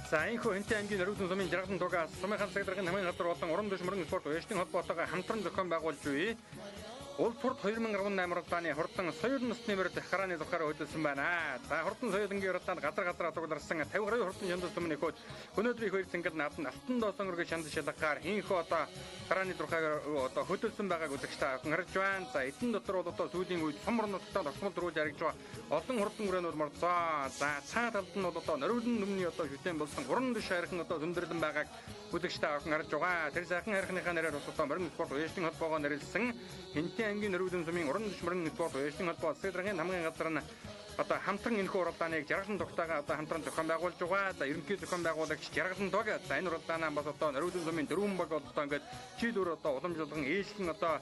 S1: За энэхүү Хэнтийн аймгийн Нөрвөгдөн сумын Жаргалан тугаас сумын хан цагдаргын хамгийн газар болон уран дөш мөрөн спорт уяжтын холбоотойгоо хамтран зохион байгуулж буй Улс сурд 2018 уралдааны хурдан соёл насны мөрөд харааны зурхаар хөдөлсөн байна. За хурдан соёлынгийн уралдаанд газар газараа цугларсан 50 гаруй хурдан чандас түмэн ихүүд өнөөдрийн хоёр цэнгэл нааданд алтан доосон өргөж чандас шалгахаар инхүү одоо харааны зурхаар одоо хөдөлсөн байгааг үзэгч та бүхэн харж байна. За эдэн дотор бол одоо сүүлийн үед сум орон нутагт тогтмол дөрвөлж харагдж байгаа олон хурдан өрөөнүүд морцоо. За цаа талд нь бол одоо нориулан нүмний одоо шүтэн болсон уран дөш хайрхан одоо өндөрлөн байгааг үзэгч та бүхэн харж байгаа. Тэр сайхан хайрханыхаа нэрээр бас одоо морин спорт уяжтын холбоогоо нэрлсэн Хэнтийн аймгийн Нөрвөгдөн сумын уран дөш морин спорт уяжтын холбоо засаг даргын хамгийн газар нь одоо хамтран энэхүү уралдааныг Жаргалан дугтайгаа одоо хамтран зохион байгуулж байгаа. За ерөнхий зохион байгуулагч Жаргалан дуг. За энэ уралдаанаа бас одоо Нориулан сумын 4 баг одоо ингээд жил өөр одоо уламжлалган ээлжлэн одоо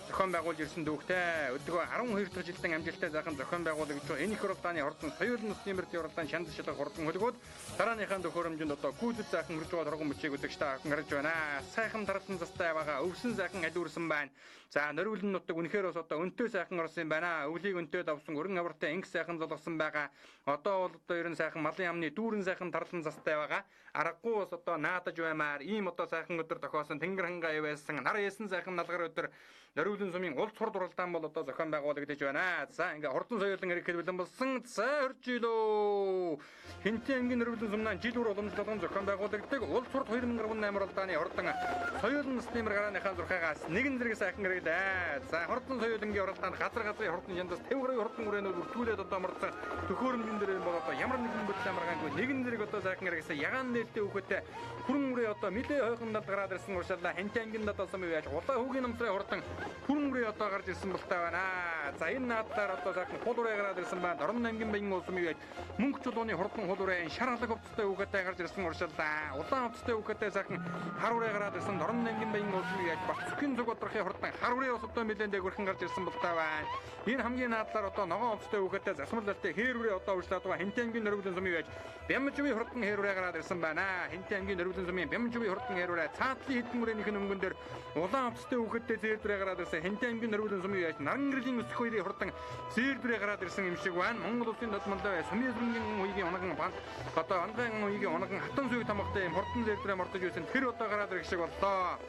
S1: зохион байгуулж ирсэн дүүхтэй. Өдгөө 12 дахь жилдэн амжилттай сайхан зохион байгуулагдж байгаа энэ их уралдааны хурдан соёл нутгийн мөрдийн уралдаан шанд шилэг хурдан хөлгөөд дарааныхаа төхөөрөмжөнд одоо гүйцэд сайхан хөрж байгаа торгон мөчийг үзэгч та бүхэн гарч байна. Сайхан тарлан застай байгаа. Өвсөн сайхан алиурсан байна. За Нориулан нутаг үнэхээр бас одоо өнтөө сайхан орсон юм байна. Өвлийг өнтөө давсан өрн авартай инх сайхан золгосон байгаа. Одоо бол одоо ер нь сайхан малын амны дүүрэн сайхан тарлан застай байгаа. Аргагүй бас одоо наадаж баймаар ийм одоо сайхан өдөр тохиосон тэнгэр хангаа явсан нар ясан сайхан налгар өдөр Нориулан сумын улс хурд уралдаан бол одоо зохион байгуулагдаж байна. За ингээ хурдан соёлон ирэхэд бэлэн болсон. За 20 жилөө. Хинтээ ангийн Нориулан сумнаа жил бүр уламжлалган зохион байгуулагддаг улс хурд 2018 уралдааны хурдан соёлон насны маргааныхаа зурхаагаас нэгэн зэрэг сайхан хэрэглээ. За хурдан соёлонгийн уралдаанд газар газрын хурдан яндаас 50 гаруй хурдан үрээнүүд бүртгүүлээд одоо мордсон төхөөрөмжөн дээр бол одоо ямар нэгэн бүтлээ маргаангүй нэгэн зэрэг одоо сайхан хэрэгсэн ягаан нээлттэй хүүхэдтэй хүрэн үрээ одоо нилээ хойхон талд гараад ирсэн уршаалаа хинтээ ангийн дад болсон байж улаан хүүгийн намтрын хурдан хүрэн үрээ одоо гарч ирсэн болтой байна. За энэ наадаар одоо сайхан хул үрээ гараад ирсэн байна. Дорн ангийн баян улс юм яаж мөнгө чулууны хурдан хул үрээ шар халаг хувцастай хүүхэдтэй гарч ирсэн уршаалаа. Улаан хувцастай хүүхэдтэй сайхан хар үрээ гараад ирсэн Дорн ангийн баян улс юм яаж Батцгийн зүг одрохын хурдан хар үрээ бас одоо нэлээд дээгүрхэн гарч ирсэн болтой байна. Энэ хамгийн наадлаар одоо ногоон хувцастай хүүхэдтэй засмал алтай хээр үрээ одоо уушлаад байгаа Хинтээ ангийн Нориулан сумын яаж Бямжвын хурдан хээр үрээ гараад ирсэн байна. Хинтээ ангийн Нориулан сумын Бямжвын хурдан хээр үрээ цаатлын хэдэн үрээнийх нь өнгөн дээр улаан хувцастай хүүхэдтэй зээр дүрээ гараад ирсэн Хинтээ ангийн Нориулан сумын яаж наран гэрлийн өсөх хоёрын хурдан зээр дүрээ гараад ирсэн юм шиг байна. Монгол улсын додмолтой сумын сүрэнгийн үеийн унаган бан одоо ангаан үеийн унаган хатан суйг тамгатай юм хурдан зээр дүрээ мордож байсан тэр одоо гараад ирэх шиг боллоо.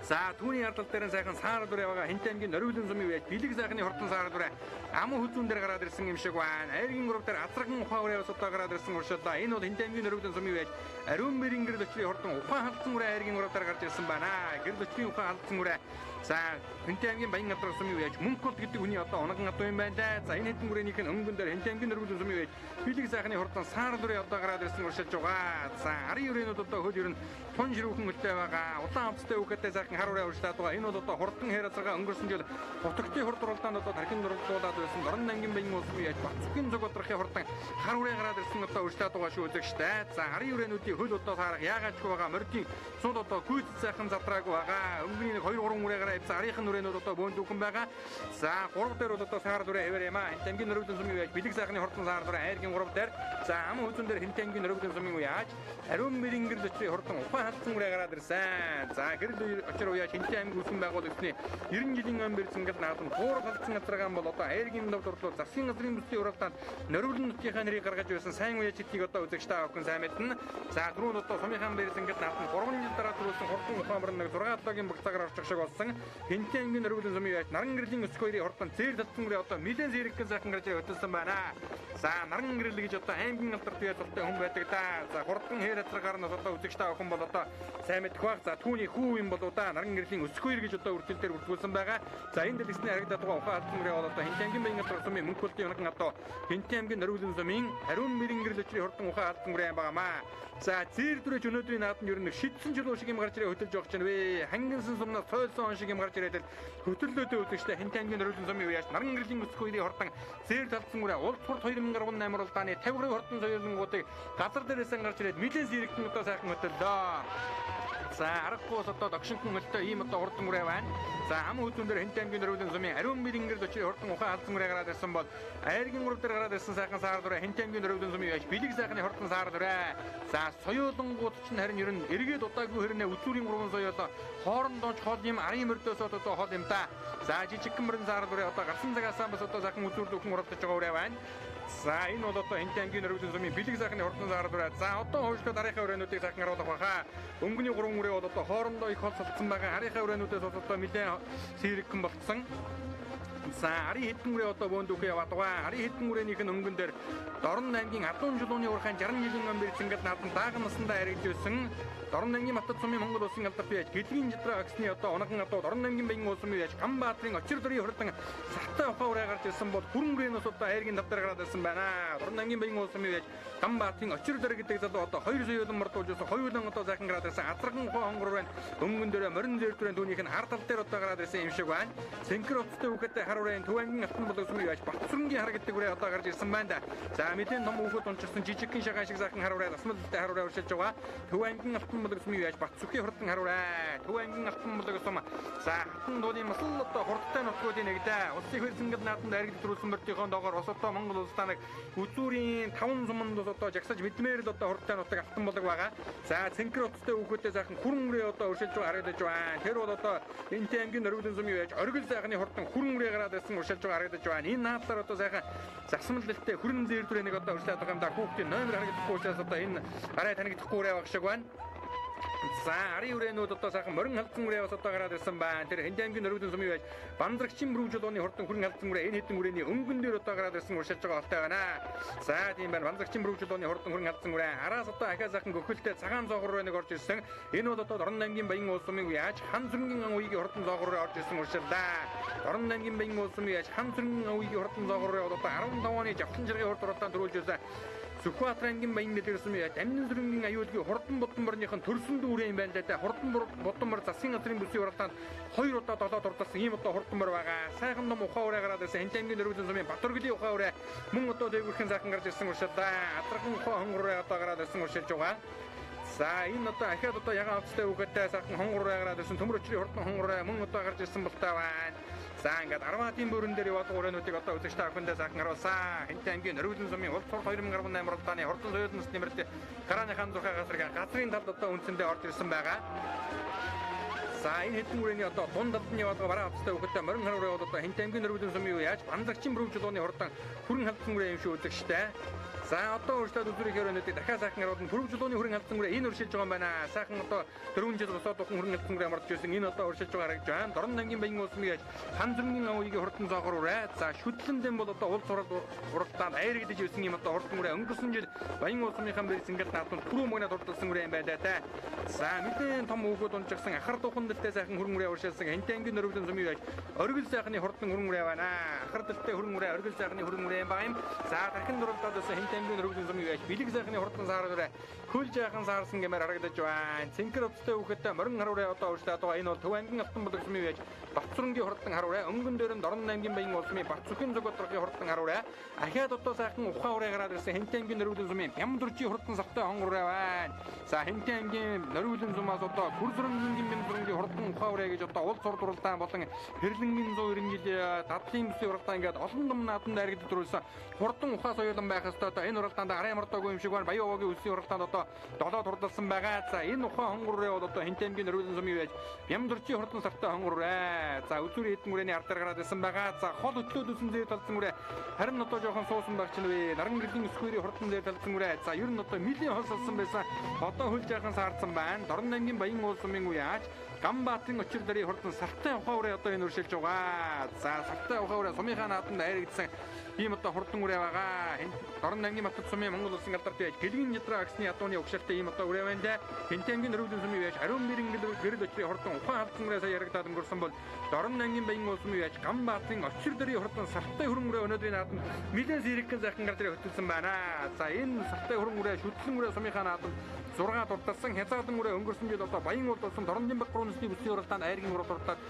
S1: За түүний ардал дээр нь сайхан саар дүрээ байгаа Хинтээ ангийн Нориулан сумын үеэж бэлэг сайхны хурдан саар дүрээ аман хүзүүн дээр гараад ирсэн юм шиг байна. Айргийн гурав дээр азарган ухаан үрээ бас одоо гараад ирсэн уршаалаа. Энэ бол Хинтээ ангийн Нориулан сумын үеэж ариун мэрийн гэрэл өчрийн хурдан ухаан халдсан үрээ айргийн гурав дээр гарч ирсэн байна. Гэрэл өчрийн ухаан халдсан үрээ. За Хинтээ ангийн баян алдрах сумын үеэж мөнх болт гэдэг хүний одоо унаган адуу юм байна да. За энэ хэдэн үрээнийх нь өнгөн дээр Хинтээ ангийн Нориулан сумын үеэж бэлэг сайхны хурдан саар дүрээ одоо гараад ирсэн уршилж байгаа. За арын үрээнүүд одоо хөл ер нь тун ширүүхэн хөлтэй байгаа. Улаан хувцастай хүүхэдтэй сайхан хар үрээ уршлаад байгаа. Энэ бол одоо хурдан хээр азаргаа өнгөрсөн жил Бутагтын хурд уралдаанд одоо тархин дурлуулад байсан Дорн ангийн баян улс яаж Батцгийн зүг одрохын хурдан хар үрээ гараад ирсэн одоо уршлаад байгаа шүү үзэгчтэй. За арын үрээнүүдийн хөл одоо саарах яагаачгүй байгаа. Мордын сууд одоо гүйц сайхан задраагүй байгаа. Өнгөний нэг 2 3 үрээ гараа явсан арийнхын үрээнүүд одоо бөөн дүүхэн байгаа. За 3 дээр бол одоо саар дүрээ хэвээр юм аа. Хинтээ ангийн Нориулан сумын үеэж бэлэг сайхны хурдан саар дүрээ айргийн 3 дээр. За аман хүзүүн дээр Хинтээ ангийн Нориулан сумын үеаж ариун мэрийн гэрэл өчрийн хурдан ухаан халдсан үрээ гараад ирсэн. За гэрэл очир уяаж Хинтээ аймаг үсэн байгуулагдсны 90 жилийн өн бэрцэнгэл наадам хуур халдсан газаргаан бол одоо айргийн давд орлоо засгийн газрын бүсийн уралдаанд Нориулан нутгийнхаа нэрийг гаргаж байсан сайн уяаж гэдгийг одоо үзэгч та бүхэн сайн мэднэ. За түрүүн одоо сумынхаа бэрцэнгэл наадам 3 жил дараа төрүүлсэн хурдан ухаан мөрөн нэг 6 7-гийн багцаагаар орчих шиг болсон. Хинтээ ангийн Нориулан сумын уяаж наран гэрлийн өсөх хоёрын хурдан зээр татсан үрээ одоо нэлээд зэрэгхэн сайхан гарч хөтөлсөн байна. За наран гэрэл гэж одоо аймгийн алдарт үе зултай хүн байдаг да. За хурдан хээр азаргаар нь одоо үзэгч та бүхэн бол одоо сайн мэдэх байх. За түүний хүү юм болоо да наран гэрлийн өсөх хоёр гэж одоо үргэлжлэл дээр бүртгүүлсэн байгаа. За энэ дэлгэцний харагдаад байгаа ухаан халдсан үрээ бол одоо Хинтээ ангийн баян алдрах сумын мөнх болтын унаган одоо Хинтээ ангийн Нориулан сумын ариун мэрийн гэрэл өчрийн хурдан ухаан халдсан үрээ юм байгаамаа. За зээр дүрэж өнөөдрийн наадам ер нь шидсэн чулуу шиг юм гарч ирээ хөтөлж явах чинь вэ. Хангинсан сумнаас цойлсон он шиг юм гарч ирээд л хөтөллөөдөө үзэгчтэй Хинтээ ангийн Нориулан сумын үеаш наран гэрлийн өсөх хоёрын хурдан зээр талдсан үрээ улс хурд 2018 уралдааны 50 гаруй хурдан соёлонгуудыг газар дээрээс гарч ирээд нэлээд сэрэгдэн одоо сайхан хөтөллөө. За аргагүй бас одоо догшинхон хөлтөө ийм одоо хурдан үрээ байна. За аман хүзүүн дээр Хинтээ ангийн Нориулан сумын ариун мэрийн гэрэл өчрийн хурдан ухаан халдсан үрээ гараад ирсэн бол айргийн гурав дээр гараад ирсэн сайхан саар дүрээ Хинтээ ангийн Нориулан сумын үеаш бэлэг сайхны хурдан саар дүрээ. За соёолонгууд чинь харин ер нь эргээд удаагүй хэрнээ үзүүрийн гурван соёол хоорондоо ч хол юм арын мөрдөөс одоо хол юм да. За жижигхэн мөрөн саар дүрээ одоо гарсан цагаасаа бас одоо сайхан үзүүр дүүхэн уралдаж байгаа үрээ байна. За энэ бол одоо Хинтээ ангийн Нориулан сумын бэлэг сайхны хурдан саар дүрээ. За одоо хойшлоо дараагийн үрээнүүдийг сайхан харуулах байхаа. Өнгөний гурван үрээ бол одоо хоорондоо их хол салцсан байгаа. Арийнхаа үрээнүүдээс бол одоо нэлээд сэрэгхэн болцсон. За арын хэдэн үрээ одоо бөөн дүүхээ яваад байгаа. Арын хэдэн үрээнийх нь өнгөн дээр Дорн аймгийн адуун чулууны урхаан 60 жилийн өмнө бэрцэнгэл наадам дааган насандаа харагдж Дорн аймгийн Батат сумын Монгол улсын алдарт бияж Гэлгийн жидраа агсны одоо унаган адуу Дорн аймгийн баян улсын бияж Ганбаатрын очир дөрийн хурдан сартай ухаан үрээ гарч ирсэн бол хүрэн үрээнээс одоо айргийн тав дээр гараад ирсэн байна. Дорн аймгийн баян улсын бияж Ганбаатрын очир дөр гэдэг залуу одоо хоёр соёолон мордуулж байсан хоёулан одоо сайхан гараад ирсэн. Азарган ухаан хонгор байна. Өнгөн дээр морин зэр дүрэн түүнийх нь хар тал дээр одоо гараад ирсэн юм шиг байна. Цэнхэр хувцастай хүүхэдтэй хар хар үрээн Төв аймгийн Алтан булаг сумын яаж Батсүрэнгийн хар гэдэг үрээ одоо гарч ирсэн байна да. За мэдэн том хүүхэд унчирсан жижигхэн шагаан шиг сайхан хар үрээ засмалтай хар үрээ уршилж байгаа. Төв аймгийн Алтан булаг сумын яаж Батсүхийн хурдан хар үрээ. Төв аймгийн Алтан булаг сум. За хатан дууны масал одоо хурдтай нутгуудын нэг дээ. Улсын хөл зингэл нааданд аригд төрүүлсэн мөрдийнхөө доогоор ус одоо Монгол улсдаа нэг үзүүрийн 5 суманд одоо жагсаж мэдмээр л одоо хурдтай нутаг Алтан булаг байгаа. За цэнхэр утастай хүүхэдтэй сайхан хүрэн үрээ одоо уршилж байгаа харагдаж байна. Тэр бол одоо Энтэй аймгийн Норвегийн сумын яаж оргил сайхны хурдан хүрэн үрээ гараад ирсэн уршилж байгаа харагдаж байна. Энэ наадлаар одоо сайхан засмалтай хүрэн зээрдүрээ нэг одоо уршлаад байгаа юм да. Хүүхдийн номер харагдахгүй учраас одоо энэ арай танигдахгүй үрээ баг шиг байна. За арын үрээнүүд одоо сайхан морин халдсан үрээ бас одоо гараад ирсэн байна. Тэр Хинди аймгийн Норвегийн сумын байж Бандрагчин бүрүүжлууны хурдан хүрэн халдсан үрээ энэ хэдэн үрээний өнгөн дээр одоо гараад ирсэн уршилж байгаа олтой байна. За тийм байна. Бандрагчин бүрүүжлууны хурдан хүрэн халдсан үрээ араас одоо ахаа сайхан гөхөлтэй цагаан зоогор руу нэг орж ирсэн. Энэ бол одоо Дорн аймгийн Баян улс сумын яаж хан зүрнгийн ан үеийн хурдан зоогор руу орж ирсэн уршиллаа. Дорн аймгийн Баян улс сумын яаж хан зүрнгийн ан үеийн хурдан зоогор руу одоо 15 оны жавхлан жаргын хурд уралдаанд төрүүлж байсан. Сүхбаатар аймгийн Баян дэлгэрсэн яаж амнын зүрнгийн аюулгүй хурдан будан морьных нь төрсөн дүүрэн юм байна л да. Хурдан будан морь засгийн газрын бүсийн уралдаанд 2 удаа 7 дурдсан ийм одоо хурдан морь байгаа. Сайхан ном ухаан үрээ гараад ирсэн Хинти аймгийн Норвегийн сумын Батөргөлийн ухаан үрээ мөн одоо дээгүүрхэн сайхан гарч ирсэн уршилдаа. Адраган ухаан хонгор үрээ одоо гараад ирсэн уршилж байгаа. За энэ одоо ахаад одоо ягаан хувцастай хүүхэдтэй сайхан хонгор үрээ гараад ирсэн төмөр өчрийн хурдан хонгор үрээ мөн одоо гарч ирсэн бултаа байна. За ингээд 10-ын бүрэн дээр яваад урээнүүдийг одоо үзэгч та бүхэндээ сайхан харуулсан. Хинти аймгийн Норвегийн сумын улс сурал 2018 уралдааны хурдан соёлын насны мөрд гарааныхаа зурхаа газрыг газрын талд одоо үндсэндээ орж ирсэн байгаа. За энэ хэдэн үрээний одоо дунд талд нь яваад байгаа бараа хувцастай хүүхэдтэй морин хар үрээ бол одоо Хинти аймгийн Норвегийн сумын юу яаж Бандрагчин бүрүүжлууны хурдан хүрэн халдсан үрээ юм шиг үзэгчтэй. За одоо өөрчлөлт үзүүрийн өрөөнүүдийг дахиад сайхан харуулна. Пүрвжлууны хүрэн халдсан үрээ энэ өршилж байгаа юм байна. Сайхан одоо 4 жил босоод ухаан хүрэн халдсан үрээ амарч байсан. Энэ одоо өршилж байгаа харагдаж байна. Дорн аймгийн Баян улс яаж хан зүрнгийн ан үеийн хурдан зоогор үрээ. За шүтлэн дэм бол одоо улс уралдаанд айрагдаж ирсэн юм одоо хурдан үрээ өнгөрсөн жил Баян улс сумынхан бэр зингэл наадманд түрүү мөгнө дурдсан үрээ юм байлаа та. За мэдэн том хүүхэд унжигсан ахар дуухан дэлтэй сайхан хүрэн үрээ уршилсан Хинти аймгийн Норвегийн сумын яаж оргил сайхны хурдан хүрэн үрээ байна. Ахар дэлтэй хүрэн үрээ оргил сайхны хүрэн үрээ юм байна. За дахин дурдаад байсан Хинти аймгийн Норвегийн сумын яаж бэлэг сайхны хурдан саар үрээ хөл жаахан саарсан гэмээр харагдаж байна. Цэнхэр хувцастай хүүхэдтэй морин хар үрээ одоо уршлаад байгаа. Энэ бол Төв аймгийн Алтан булаг сумын яаж Батсүрэнгийн хурдан хар үрээ өнгөн дээр нь Дорн аймгийн Баян улс сумын Батсүхийн зүг бодрохын хурдан хар үрээ ахаад одоо сайхан ухаан үрээ гараад ирсэн Хинти аймгийн Норвегийн сумын Бямдүрчийн хурдан сартай хонгор үрээ байна. За Хинти аймгийн Норвегийн сумаас одоо Күрсүрэнгийн Бямдүрэнгийн хурдан ухаан үрээ гэж одоо улс сурд уралдаан болон Хэрлэнгийн 190 жил дадлын бүсийн уралдаан ингээд олон ном нааданд аригдад төрүүлсэн хурдан ухаа соёлон байх ёстой. Одоо энэ уралдаанд арын амардаагүй юм шиг байна. Баян овоогийн үлсийн уралдаанд одоо 7 турдалсан байгаа. За энэ ухаан хонгор үрээ бол одоо Хинти аймгийн Норвегийн сумын байж Бямдүрчийн хурдан сартай хонгор үрээ. За үзүүрийн хэдэн үрээний ард дээр гараад ирсэн байгаа. За хол хөтлөөд үсэн зээр талдсан үрээ. Харин одоо жоохон суусан байх чинь вэ. Наран гэрлийн өсгөрийн хурдан зээр талдсан үрээ. За ер нь одоо нэлийн хол салсан байсан. Одоо хөл жаахан саарсан байна. Дорн аймгийн Баян уул сумын үе яаж Ганбаатын очир дэрийн хурдан сартай ухаан үрээ одоо энэ өршилж байгаа. За сартай ухаан үрээ сумынхаа нааданд айрагдсан ийм одоо хурдан үрээ байгаа. Дорн аймгийн Батд сумын Монгол улсын алдарт байж Гэлгийн ядраа агсны ядууны угшаалтай ийм одоо үрээ байна да. Хинти аймгийн Норвегийн сумын байж ариун мэрэн гэрэл очрын хурдан ухаан халдсан үрээ сая ярагдаад өнгөрсөн бол Дорн аймгийн Баян улс сумын байж Ганбаатын очир дэрийн хурдан сартай хүрэн үрээ өнөөдрийн нааданд нэлээд сэрэгхэн сайхан гарч ирээ хөтөлсөн байна. За энэ сартай хүрэн үрээ шүтлэн үрээ сумынхаа нааданд 6 дурдсан хязгаарлан үрээ өнгөрсөн жил одоо Баян улс болсон Дорнодын баг 3 насны бүсийн уралдаанд айргийн урал дурдаад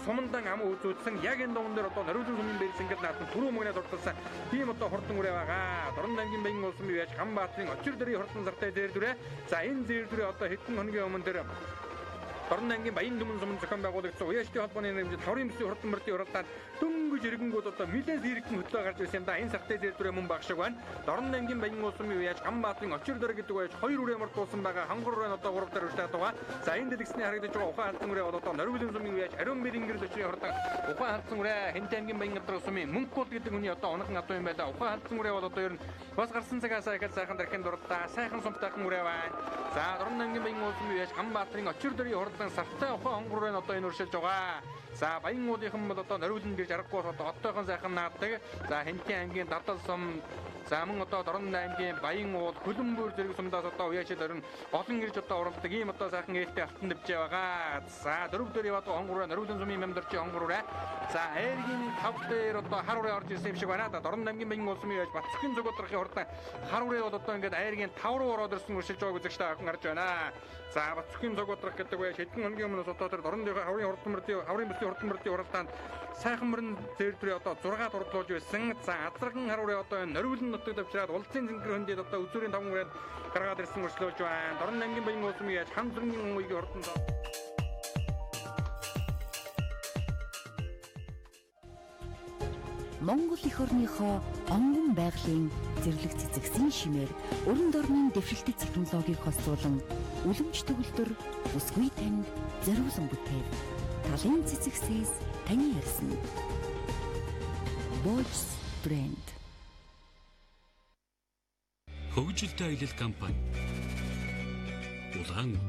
S1: сумандан ам үзүүлсэн яг энэ дуун дээр одоо Норвегийн сумын бэрсэнгэл нааданд түрүү мөгнө дурдсан ийм одоо хурдан үрээ байгаа. Дорн аймгийн Баян улс сумын яаж Ганбаатарын очир дэрийн хурдан сартай зээрдүрээ. За энэ зээрдүрээ одоо хэдэн хоногийн өмнө дээр Дорн аймгийн Баян түмэн сумын зохион байгуулагдсан уяаштай холбооны нэмжид хаврын бүсийн хурдан мөрдийн уралдаанд дөнгөж эргэнгүүд одоо нэлээд сэрэгхэн хөтлөө гарч ирсэн юм да. Энэ сартай зээрдүрээ мөн баг шиг байна. Дорн аймгийн Баян улс сумын яаж Ганбаатарын очир дөр гэдэг байж хоёр үрээ мөр дуусан байгаа. Хангар үрээ нь одоо 3 дээр үржлээд байгаа. За энэ дэлгэцний харагдаж байгаа ухаан халдсан үрээ бол одоо Норвегийн сумын яаж ариун мэрэн гэрэл очрын хурдан ухаан халдсан үрээ Хинти аймгийн Баян газар сумын Мөнхгол гэдэг хүний одоо унахан адуу юм байлаа. Ухаан халдсан үрээ бол одоо ер нь бас гарсан цагаас ихэд сайхан дархин дурлаа. Сайхан сумтайхан үрээ байна. За Дорн аймгийн Баян улс сумын яаж Ганбаатарын очир дөрийн хурдан сартай ухаан хонгор үрээ нь одоо энэ уршилж байгаа. За Баян уулынхан бол одоо Норвегийн гэрж аргагүй одоо оттойхон сайхан наадаг. За Хинти аймгийн Дадал сум за мөн одоо Дорн аймгийн Баян уул Хөлөнбөр зэрэг сумдаас одоо уяашид орин олон гэрж одоо уралдаг ийм одоо сайхан ээлтэй алтан дэвжээ байгаа. За дөрөв дээр яваад хонгор үрээ Норвегийн сумын мямдэрчийн хонгор үрээ. За айргийн 5 дээр одоо хар үрээ орж ирсэн юм шиг байна. Дорн аймгийн Баян улс сумын яаж Батцхийн зүг бодрохын хурдан хар үрээ бол одоо ингээд айргийн 5 руу ороод ирсэн уршилж байгааг үзэгч та бүхэн харж байна. За Батцхийн зүг бодрох гэдэг үе Хэдэн хоногийн өмнөөс одоо тэр Дорнодынхоо хаврын бүсийн хурдан мөрдийн уралдаанд сайхан мөрөн зээлдрээ одоо 6 дурдлуулж байсан. За азарган харуурын одоо энэ Нориулан нутагт авчираад улсын зэнгэр хөндөд одоо үзүүрийн 5 хүрээнд гаргаад ирсэн өршлөж байна. Дорн аймгийн Баян уусмын яаж хан зүргийн үеийн хурдан зоо.
S9: Монгол эх орныхоо онгон байгалийн зэрлэг цэцэгсийн шимээр өрн дорнын дэвшилтэт технологиг хослуулан үлэмж төгөлдөр бүсгүй танд зориулан бүтээв. Талын цэцэгсээс таны ярьсан. Bosch брэнд.
S8: Хөгжилтэй аялал компани. Улаан үд.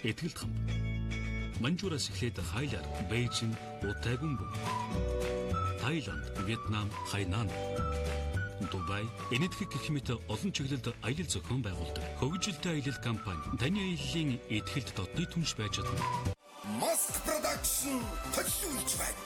S8: Итгэлт хамт. Манжуураас эхлээд хайлаар Бээжин, Утайгүнбүн. Таиланд, Вьетнам, Хайнан, Дубай, Энэтхэг гэх мэт олон чиглэлд аялал зохион байгуулдаг. Хөгжилтэй аялал компани таны аяллаа итгэлд дотны түнш байж чадна.
S10: Mask Production төлөвлөж байна.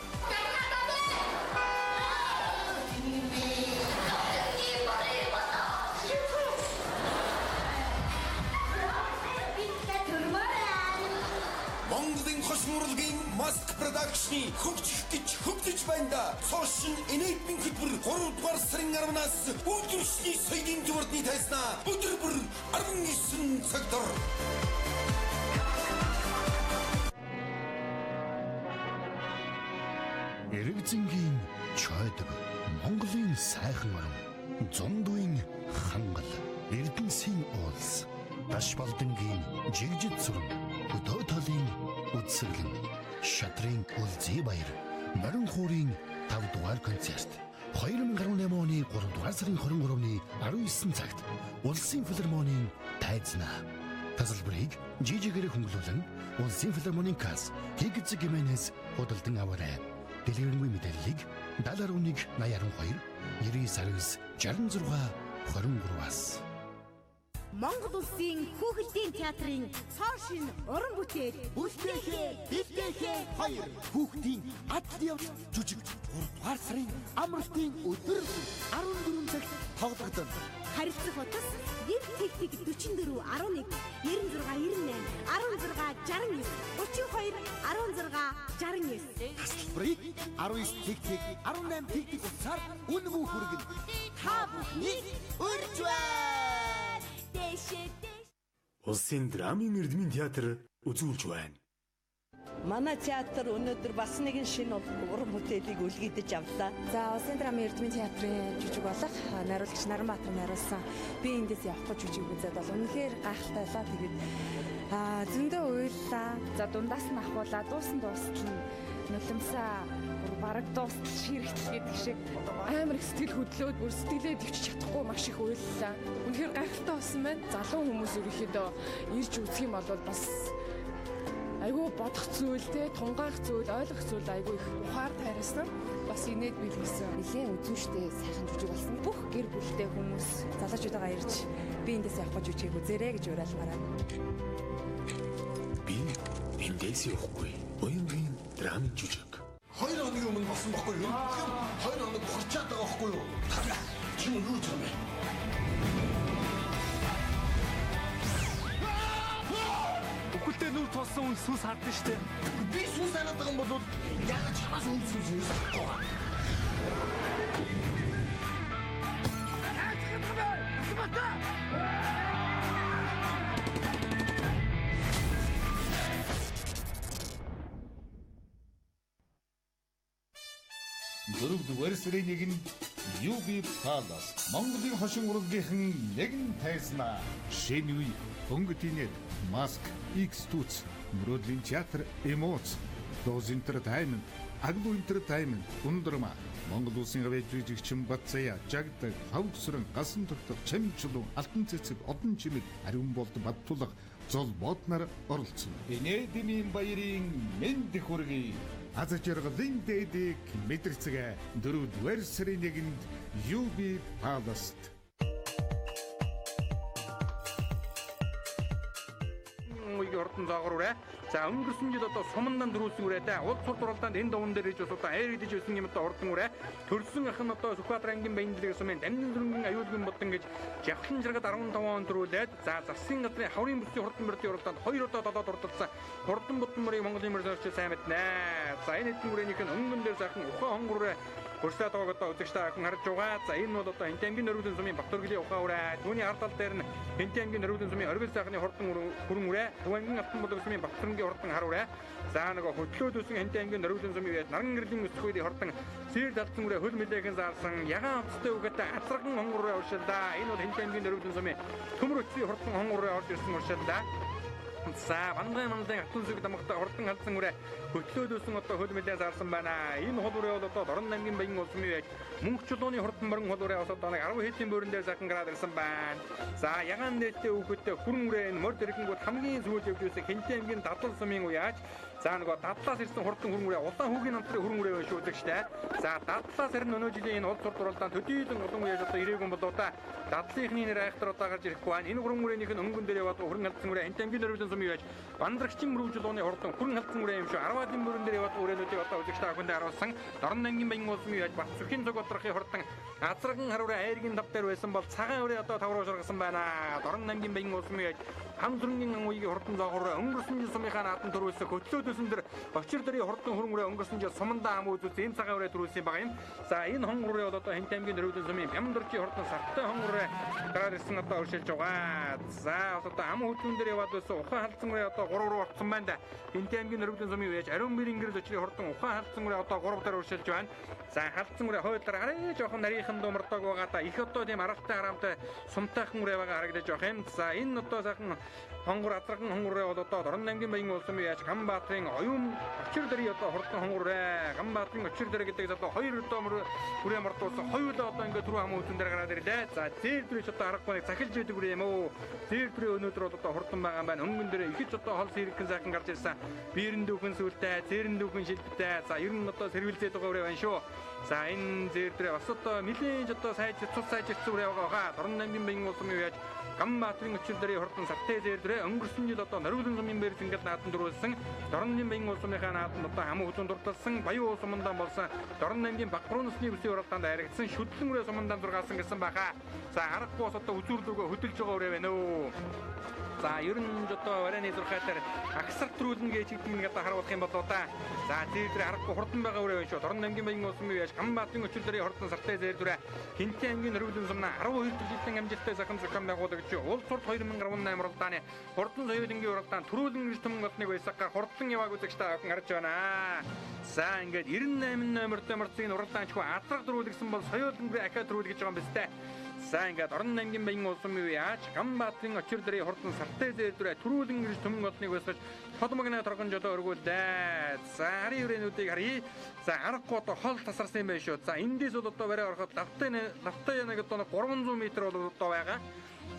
S10: Монголын хошин урлагийн Mask Production-ы хөгжих гэж хөгжиж байна да. Цоошин инээдмийн хөтөлбөр 3 дугаар сарын 10-наас өдрөшний соёлын төвөрдний тайзнаа өдөр бүр 19 цаг дор.
S11: Эрэгзэнгийн чойдог, Монголын сайхан орон, Зундуйн хангал, Эрдэнсийн уулс, Дашбалдангийн жигжид сүрэн, Хөдөө талын үдсэглэн, Шатрын үлзий баяр, Морин хуурын 5 дугаар концерт. 2018 оны 3 дугаар сарын 23-ны 19 цагт Улсын филармонийн тайзнаа. Тасалбарыг жижигээрээ хөнгөлүүлэн Улсын филармонийн касс Хигц Гименес худалдан аваарай. Дэлгэрэнгүй мэдээллийг 70.1 80.2 99 66 23-аас.
S12: Монгол Улсын хүүхэлдэйн театрын цоо шинэ уран бүтээл
S4: Үлдээхээ бэлдээхээ хоёр хүүхдийн адал явц жүжиг 3 дугаар сарын амралтын өдөр 14 цагт тоглогдоно.
S12: Харилцах утас 90 тэг 44 11 96 98 16 69 32 16 69.
S4: Тасалбарыг 19 тэг тэг 18 тэг тэг утсаар үнэгүй хүргэнэ.
S12: Та бүхнийг урьж байна. Дэшээ дэш.
S13: Улсын драмын эрдмийн театр үзүүлж байна.
S14: Манай театр өнөөдөр бас нэгэн шинэ уран бүтээлийг үлгийдэж авлаа.
S15: За Улсын драмын эрдмийн театрын жүжиг болох найруулагч Наранбаатар найруулсан би эндээс явахгүй жүжиг үзээд бол үнэхээр гайхалтай байлаа. Тэгээд зөндөө уйллаа.
S16: За дундаас нь ахуулаа дуусан дуустал нь нулимсаа бараг дуустал ширэгтэл гэдэг шиг
S17: амар их сэтгэл хөдлөөд бүр сэтгэлээ төвчж чадахгүй маш их уйллаа. Үнэхээр гайхалтай болсон байна. Залуу хүмүүс ерөнхийдөө ирж үзэх юм бол бас айгүй бодох зүйл те тунгаах зүйл, ойлгох зүйл айгүй их ухаар тайрсан. Бас инээд бэлгэсэн.
S15: Нилээн үзүүштэй сайхан жүжиг болсон.
S16: Бүх гэр бүлтэй хүмүүс
S15: залуучуудагаа ирж би эндээс явахгүй жүжигийг үзээрэй гэж уриалмаар байна.
S13: Би эндээс явахгүй. Уянгийн драмын жүжиг.
S4: 2 хоногийн өмнө болсон байхгүй юу? 2 хоног хурцаад байгаа байхгүй юу? Чи юу хийж байгаа юм бэ?
S22: Үхэлтэй нүр тулсан хүн сүс хардсан штэ.
S4: Би сүс хараад байгаа юм бол яагаад чамаас үл сүс юус авахгүй байгаа?
S19: Дөрөвдүгээр сарын 1-нд UB Palace Монголын хошин урлагийнхан нэгэн тайзнаа. Шинэ үе, өнгө тинет, Mask, X Toots, Мөрөөдлийн театр, Эмоц, Dose Entertainment, Aglu Entertainment, Ундрама, Монгол Улсын гавьяа жүжигчин Батзаяа, Жагдаг, Хавгсран, Гасан тогтох, Чамчлуу, Алтан цэцэг, Одон чимэг, Ариун болд Баттулга, Зол боднор оролцсон. Инээдмийн баярын мэнд хүргэе. Аз жаргалын дээдийг мэдэрцгээ 4-р сарын 1-нд UB Palace-т.
S1: Үеийн хурдан зоогоор үрээ. За өнгөрсөн жил одоо сумандан төрүүлсэн үрээтэй уд сурд уралдаанд энэ даван дээр иж бас одоо айр идэж байсан юм одоо хурдан үрээ. Төрсөн ах нь одоо Сүхбаатар ангийн Баянделэг сумын Дамжин зүрэнгийн аюулгүй бодон гэж Жавхлан жаргад 15 он төрүүлээд за засгийн газрын хаврын бүсийн хурдан мөрдийн уралдаанд 2 удаа 7 дурдалсан хурдан бодон мөрийг Монголын мөр зорч сайн мэднэ. За энэ хэдэн үрээнийх нь өнгөн дээр сайхан ухаан хонгор үрээ хөрсөө тоог одоо үзэгч та бүхэн харж байгаа. За энэ бол одоо Хэнтэн аймгийн Нөрвөлэн сумын Батөргөлийн ухаан үрээ. Түүний ард тал дээр нь Хэнтэн аймгийн Нөрвөлэн сумын Оргил сайхны хурдан хүрэн үрээ. Төв аймгийн Алтан булаг сумын Батөрнгийн хурдан хар үрээ. За нөгөө хөтлөөд өсөн Хэнтэн аймгийн Нөрвөлэн сумын үеэд наран гэрлийн өсөх үеийн хурдан сэр талцсан үрээ хөл мэлээхэн заарсан ягаан хувцастай үгээтэй азарган хонгор үрээ уршилдаа. Энэ бол Хэнтэн аймгийн Нөрвөлэн сумын төмөр өцгийн хурдан хонгор үрээ орж ирсэн уршилдаа. За Бангай манлын Алтан сүг дамгата хурдан халдсан үрээ хөтлөөд өсөн одоо хөл мэлээ заарсан байна. Энэ хол үрээ бол одоо Дорн аймгийн Баян улсын байж мөнх чулууны хурдан морин хол үрээ бас одоо нэг 10 хэдийн бөөрөн дээр сайхан гараад ирсэн байна. За ягаан нээлттэй хүүхэдтэй хүрэн үрээ энэ морь дэргэнгүүд хамгийн сүүлд явж байсан Хэнтэн аймгийн Дадлал сумын уяаж за нөгөө дадлаас ирсэн хурдан хүрэн үрээ улаан хүүгийн намтрын хүрэн үрээ байна шүү үзэгчтэй. За дадлаас харин өнөө жилийн энэ уд сурд уралдаан төдийлөн олон үеэж одоо ирээгүй болоо да. Дадлынхны нэр айхтар одоо гарч ирэхгүй байна. Энэ хүрэн үрээнийх нь өнгөн дээр яваад хүрэн халдсан үрээ Хэнтэн аймгийн Нөрвөлэн сумын яаж Бандрагчин мөрөвжлууны хурдан хүрэн халдсан үрээ юм шүү. 10-ын мөрөн дээр яваад үрээнүүдийг одоо үзэгч та бүхэндээ харуулсан. Дорн аймгийн Баян улсын яаж Бат зүхийн цог бодрохын хурдан азарган хар үрээ айргийн тав дээр байсан бол цагаан үрээ одоо тав руу шургасан байна. Дорн аймгийн Баян улсын яаж хам зүрнгийн үеийн хурдан зоогоор өнгөрсөн жил сумынхаа наадам төрүүлсэн хөтлөөд өсөн дэр очир дэрийн хурдан хүрэн үрээ өнгөрсөн жил сумандаа ам үзүүлсэн энэ цагаан үрээ төрүүлсэн байгаа юм. За энэ хонгор үрээ бол одоо Хэнтэн аймгийн Нөрвөлэн сумын Бямдорчийн хурдан сартай хонгор үрээ гараад ирсэн одоо өршилж байгаа. За одоо ам хөдлөн дээр яваад байсан ухаан халдсан үрээ одоо 3 руу орцсон байна да. Хэнтэн аймгийн Нөрвөлэн сумын үеэж ариун мөрийн гэрэл өчрийн хурдан ухаан халдсан үрээ одоо 3 дээр өршилж байна. За халдсан үрээ хойдлоор арай жоохон нарийнхан дуумардаг байгаа да. Их одоо тийм аралтай харамтай сумтайхан үрээ байгаа харагдаж байх юм. За энэ одоо сайхан хонгор азарган хонгор үрээ бол одоо Дорн аймгийн Баян улсын яаж Ганбаатарын оюун очир дэрийн одоо хурдан хонгор үрээ Ганбаатарын очир дэр гэдэг одоо хоёр одоо үрээ мордуулсан хоёулаа одоо ингээд түрүү хамуу үзэн дээр гараад ирлээ. За зээр дүрээс одоо аргагүй нэг захилж байдаг үрээ юм уу. Зээр дүрээ өнөөдөр бол одоо хурдан байгаа юм байна. Өнгөн дээр их ч одоо хол сэргэн сайхан гарч ирсэн. Биерэн дүүхэн сүлтэй, зээрэн дүүхэн шилдтэй. За ер нь одоо сэрвэлзээд байгаа үрээ байна шүү. За энэ зээр дүрээ бас одоо нэлээд одоо сайж цус сайжирсан үрээ байгаа хаа. Дорн аймгийн Баян улсын яаж Ганбаатарын өчил дэрийн хурдан сартай зээр дүрээ өнгөрсөн жил одоо Нөрвөлэн сумын бэр зингэл наадам дөрүүлсэн Дорн аймгийн улсынхаа наадам одоо хамуу хөзөн дурдалсан Баян уус сумандан болсон Дорн аймгийн Багруу насны бүсийн уралдаанд харагдсан шүдлэн үрээ сумандан зургаасан гэсэн баха. За аргагүй бас одоо үзүүрлүүгөө хөдөлж байгаа үрээ байна өө. За ер нь одоо вараны зурхай дээр агсар төрүүлнэ гэж гэдэг нэг одоо харуулах юм болоо да. За зээр дээр аргагүй хурдан байгаа үрээ байна шүү. Дорн аймгийн Баян улсын яаж Ганбаатарын өчил дэрийн хурдан сартай зээр дүрээ Хэнтэн аймгийн Нөрвөлэн сумна 12 жилийн амжилттай сайхан зохион байгуулагч уул сурд 2018 уралдааны хурдан соёлынгийн уралдаан төрүүлэн гэж түмэн олныг байсагаар хурдан явааг үзэгч та бүхэн харж байна. За ингээд 98 номертой мөрцгийн уралдаанч хүү азраг төрүүлгсэн бол соёлынгийн ахиа төрүүл гэж байгаа юм биз дээ. За ингээд Орон аймгийн Баян улсын яаж Ганбаатарын очир дэрийн хурдан сартай зээр дүрээ төрүүлэн гэж түмэн олныг байсгаж тодмогны торгон жолоо өргүүлдэ. За харын үрээнүүдийг харъя. За аргагүй одоо хол тасарсан юм байна шүү. За эндээс бол одоо барай ороход лавтай нэг одоо 300 м бол одоо байгаа.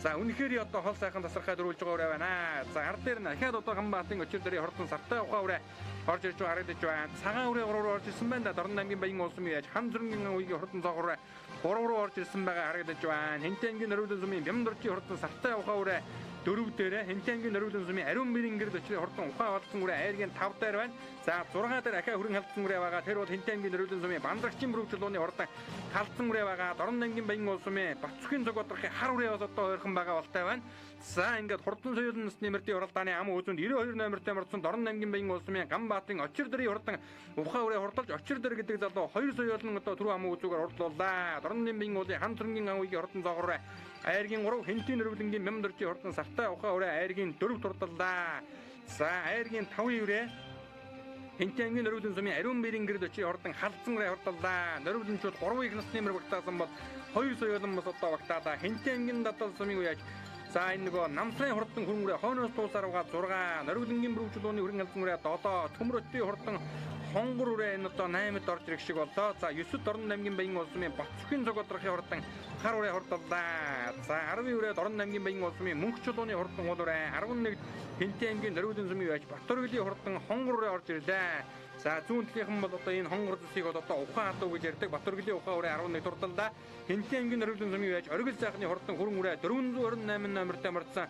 S1: За үнэхээр одоо хол сайхан тасархай дөрүүлж байгаа үрээ байна. За ард дээр нь ахаад одоо Ганбаатын өчир дэрийн хурдан сартай ухаан үрээ орж ирж байгаа харагдаж байна. Цагаан үрээ 3 руу орж ирсэн байна да. Дорн аймгийн Баян улсын яаж хам зүрнгийн үеийн хурдан цоогоор үрээ 3 руу орж ирсэн байгаа харагдаж байна. Хэнтэн аймгийн Нөрвөлэн сумын Бямдорчийн хурдан сартай ухаан үрээ 4 дээр Хэнтэн аймгийн Нөрвөлэн сумын ариун мөрийн гэрэл өчрийн хурдан ухаан халдсан үрээ айргийн 5 дээр байна. За 6 дээр ахаа хүрэн халдсан үрээ байгаа. Тэр бол Хэнтэн аймгийн Нөрвөлэн сумын Бандрагчийн бүрүүжлууны хурдан халдсан үрээ байгаа. Дорн аймгийн Баян улсын Батцхийн цог бодрохын хар үрээ бас одоо ойрхон байгаа болтой байна. За ингээд хурдан соёлын насны мөрдийн уралдааны ам үзүнд 92 номертой мордсон Дорн аймгийн Баян улсын Ганбаатын очир дэрийн хурдан ухаан үрээ хурдалж очир дэр гэдэг залуу хоёр соёлын одоо түрүү ам үзүүгээр хурдлууллаа. Дорн аймгийн уулын хан зүрнгийн ам үеийн хурдан зоогоор айргийн 3 Хэнтийн Нөрвөлэнгийн Мямдоржийн хурдан сартай ухаан үрээ айргийн 4 турдаллаа. За айргийн 5 үрээ Хэнтэн аймгийн Нөрвөлэн сумын ариун мөрийн гэрэл өчийн хурдан халдсан үрээ хурдаллаа. Нөрвөлэнчүүд 3 их насны мөр багтаасан бол хоёр соёлон бас одоо багтаалаа. Хэнтэн аймгийн дадал сумын үеэж за энэ нөгөө намсрын хурдан хүрэн үрээ хойноос дуусаар байгаа 6 Нөрвөлэнгийн бүрүүжлууны хүрэн халдсан үрээ 7 Төмөр өтийн хурдан хонгор үрээ энэ одоо 8-д орж ирэх шиг боллоо. За 9-д Дорн аймгийн Баян улсын Батцхийн цог бодрохын хурдан хар үрээ хурдаллаа. За 10-ын үрээ Дорн аймгийн Баян улсын мөнх чулууны хурдан хул үрээ 11-д Хэнтэн аймгийн Нөрвөлэн сумын яаж Батөргөлийн хурдан хонгор үрээ орж ирлээ. За зүүн талынхан бол одоо энэ хонгор зүсийг бол одоо ухаан адуу гэж ярьдаг. Батөргөлийн ухаан үрээ 11 дурдаллаа. Хэнтэн аймгийн Нөрвөлэн сумын яаж Оргил сайхны хурдан хүрэн үрээ 428 номертой мордсон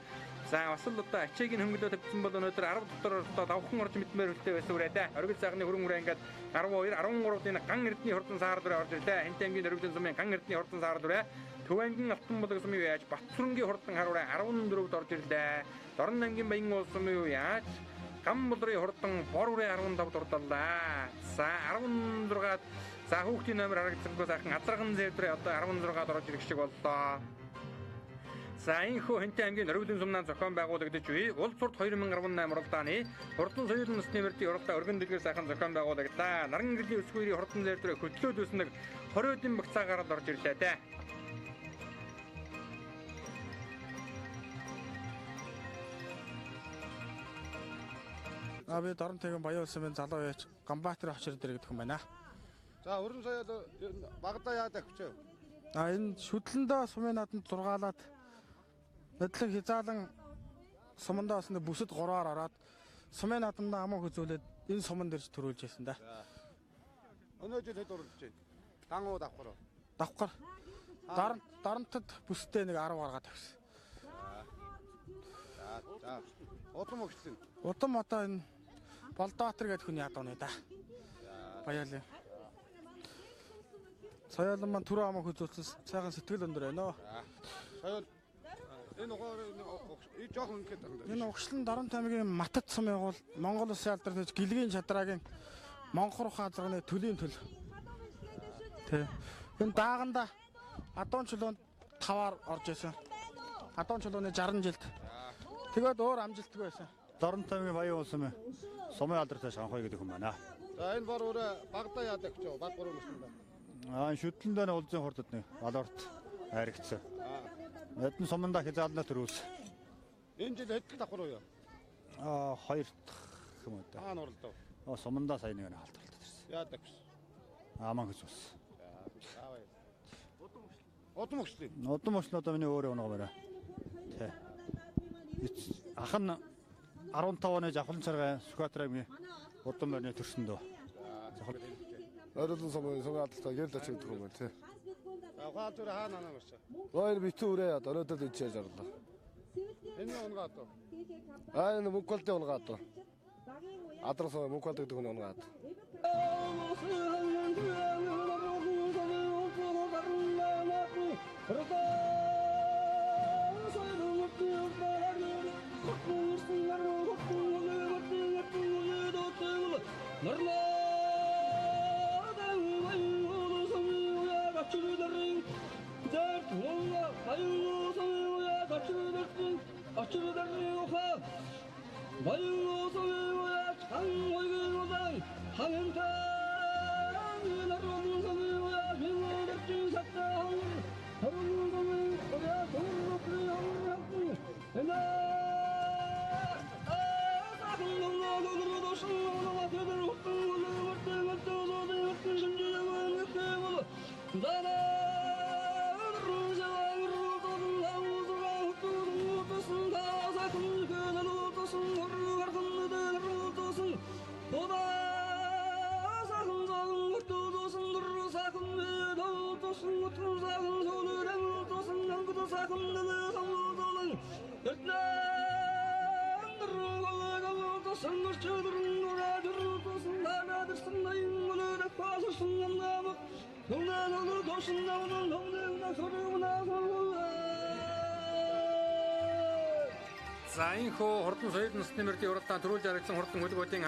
S1: За бас л одоо ачаагийн хөнгөлөө тавьсан бол өнөөдөр 10 дотор одоо давхан орж мэдмээр хөлтэй байсан үрээ. Оргил сайхны хөрөн үрээ ингээд 12 13-ын ган эрдний хурдан саар дүрээ орж ирлээ. Хинт аймгийн Нөрвөлэн сумын ган эрдний хурдан саар дүрээ. Төв аймгийн Алтан булаг сумын яаж Батсүрэнгийн хурдан хар үрээ 14-д орж ирлээ. Дорн аймгийн Баян уул сумын яаж Гам булрын хурдан бор үрээ 15-д ордоллаа. За 16-ад за хүүхдийн номер харагдсангүй сайхан азарган зэвдрээ одоо 16-ад орж ирэх шиг боллоо. За энэхүү Хэнтэй аймгийн Нөрвөлэн сумнаа зохион байгуулагдаж буй Улс сурд 2018 уралдааны хурдан соёлын насны мөрдийн уралдаа өргөн дэлгэр сайхан зохион байгуулагдлаа. Наран гэрлийн өсгүйрийн хурдан зэвдрээ хөтлөөд өснөг 20-ын багцаагаар л орж ирлээ дээ.
S2: Би Дорн тэгэн Баян улсын залуу яач Ганбаатар очир дээр гэдэг хүн байна.
S3: За өрн соёл багадаа яа давхичээ.
S2: А энэ шүдлэндээ сумын нааданд зургаалаад Надлаг хязаалан сумандаа бас бүсэд 3-аар ороод сумын наадамдаа аман хөзөөлөд энэ суманд ирж төрүүлж байсан да.
S3: Өнөө жил хэд уралдаж байна? Дан уу давхар уу?
S2: Давхар. Дарамтад бүстэй нэг 10 гаргаад тавьсан.
S3: За за. Удам өгчлэн.
S2: Удам одоо энэ Болдоотор гэдэг хүний ядуу нэ да. Баярлалаа. Соёлон маань түрүү аман хөзөөлсөн сайхан сэтгэл өндөр байна.
S3: Соёл энэ угаар энэ жоохон ингээд байна.
S2: Энэ угшлан Дорнот аймгийн Матат сумын бол Монгол Улсын алдар төж Гэлгийн чадраагийн Монхор ухаан азарганы төлийн төл. Тэ. Энэ дааганда адуун чулуунд 5-аар орж исэн. Адуун чулууны 60 жилд. Тэгээд өөр амжилтгүй байсан.
S5: Дорнот аймгийн Баян улсын сумын алдар тааш анхой гэдэг хүн байна.
S3: За энэ бор өөрөө багадаа яадаг ч баг 3 настай.
S5: Аа шүтлэндээ нь улзын хурдад нэг балуурт айрагдсан. Эдэн сумандаа хязаалнаа төрүүлсэн.
S3: Энэ жил хэд давхар уу?
S5: Аа хоёр дахь юм уу да.
S3: Хаана уралдав?
S5: Аа сумандаа сая нэг халтарлаад ирсэн.
S3: Яадаг гэсэн.
S5: Аман гэж болсон.
S3: За баяр. Удам өгчлээ.
S5: Удам өгчлээ одоо миний өөрөө унгаа барай. Тэ. Ах нь 15 оны Жавхлан царгай Сүхбаатар аймгийн удам морины төрсөн дөө.
S6: Ойролон сумын сумын алдартай гэрэл ач гэдэг юм байна тий.
S3: Ухаан зүрэ хаана наа марчаа.
S6: Хоёр битүү үрээ яд өнөөдөр энэ чиж орлоо.
S3: Энэ унгаа дөө.
S6: Аа энэ мөнхөлдийн унгаа дөө. Адрас мөнхөлд гэдэг хүн унгаа дөө.
S1: За энэхүү хурдан соёл насны мөрдийн уралдаан төрүүлж харагдсан хурдан хөлбөмбөгийн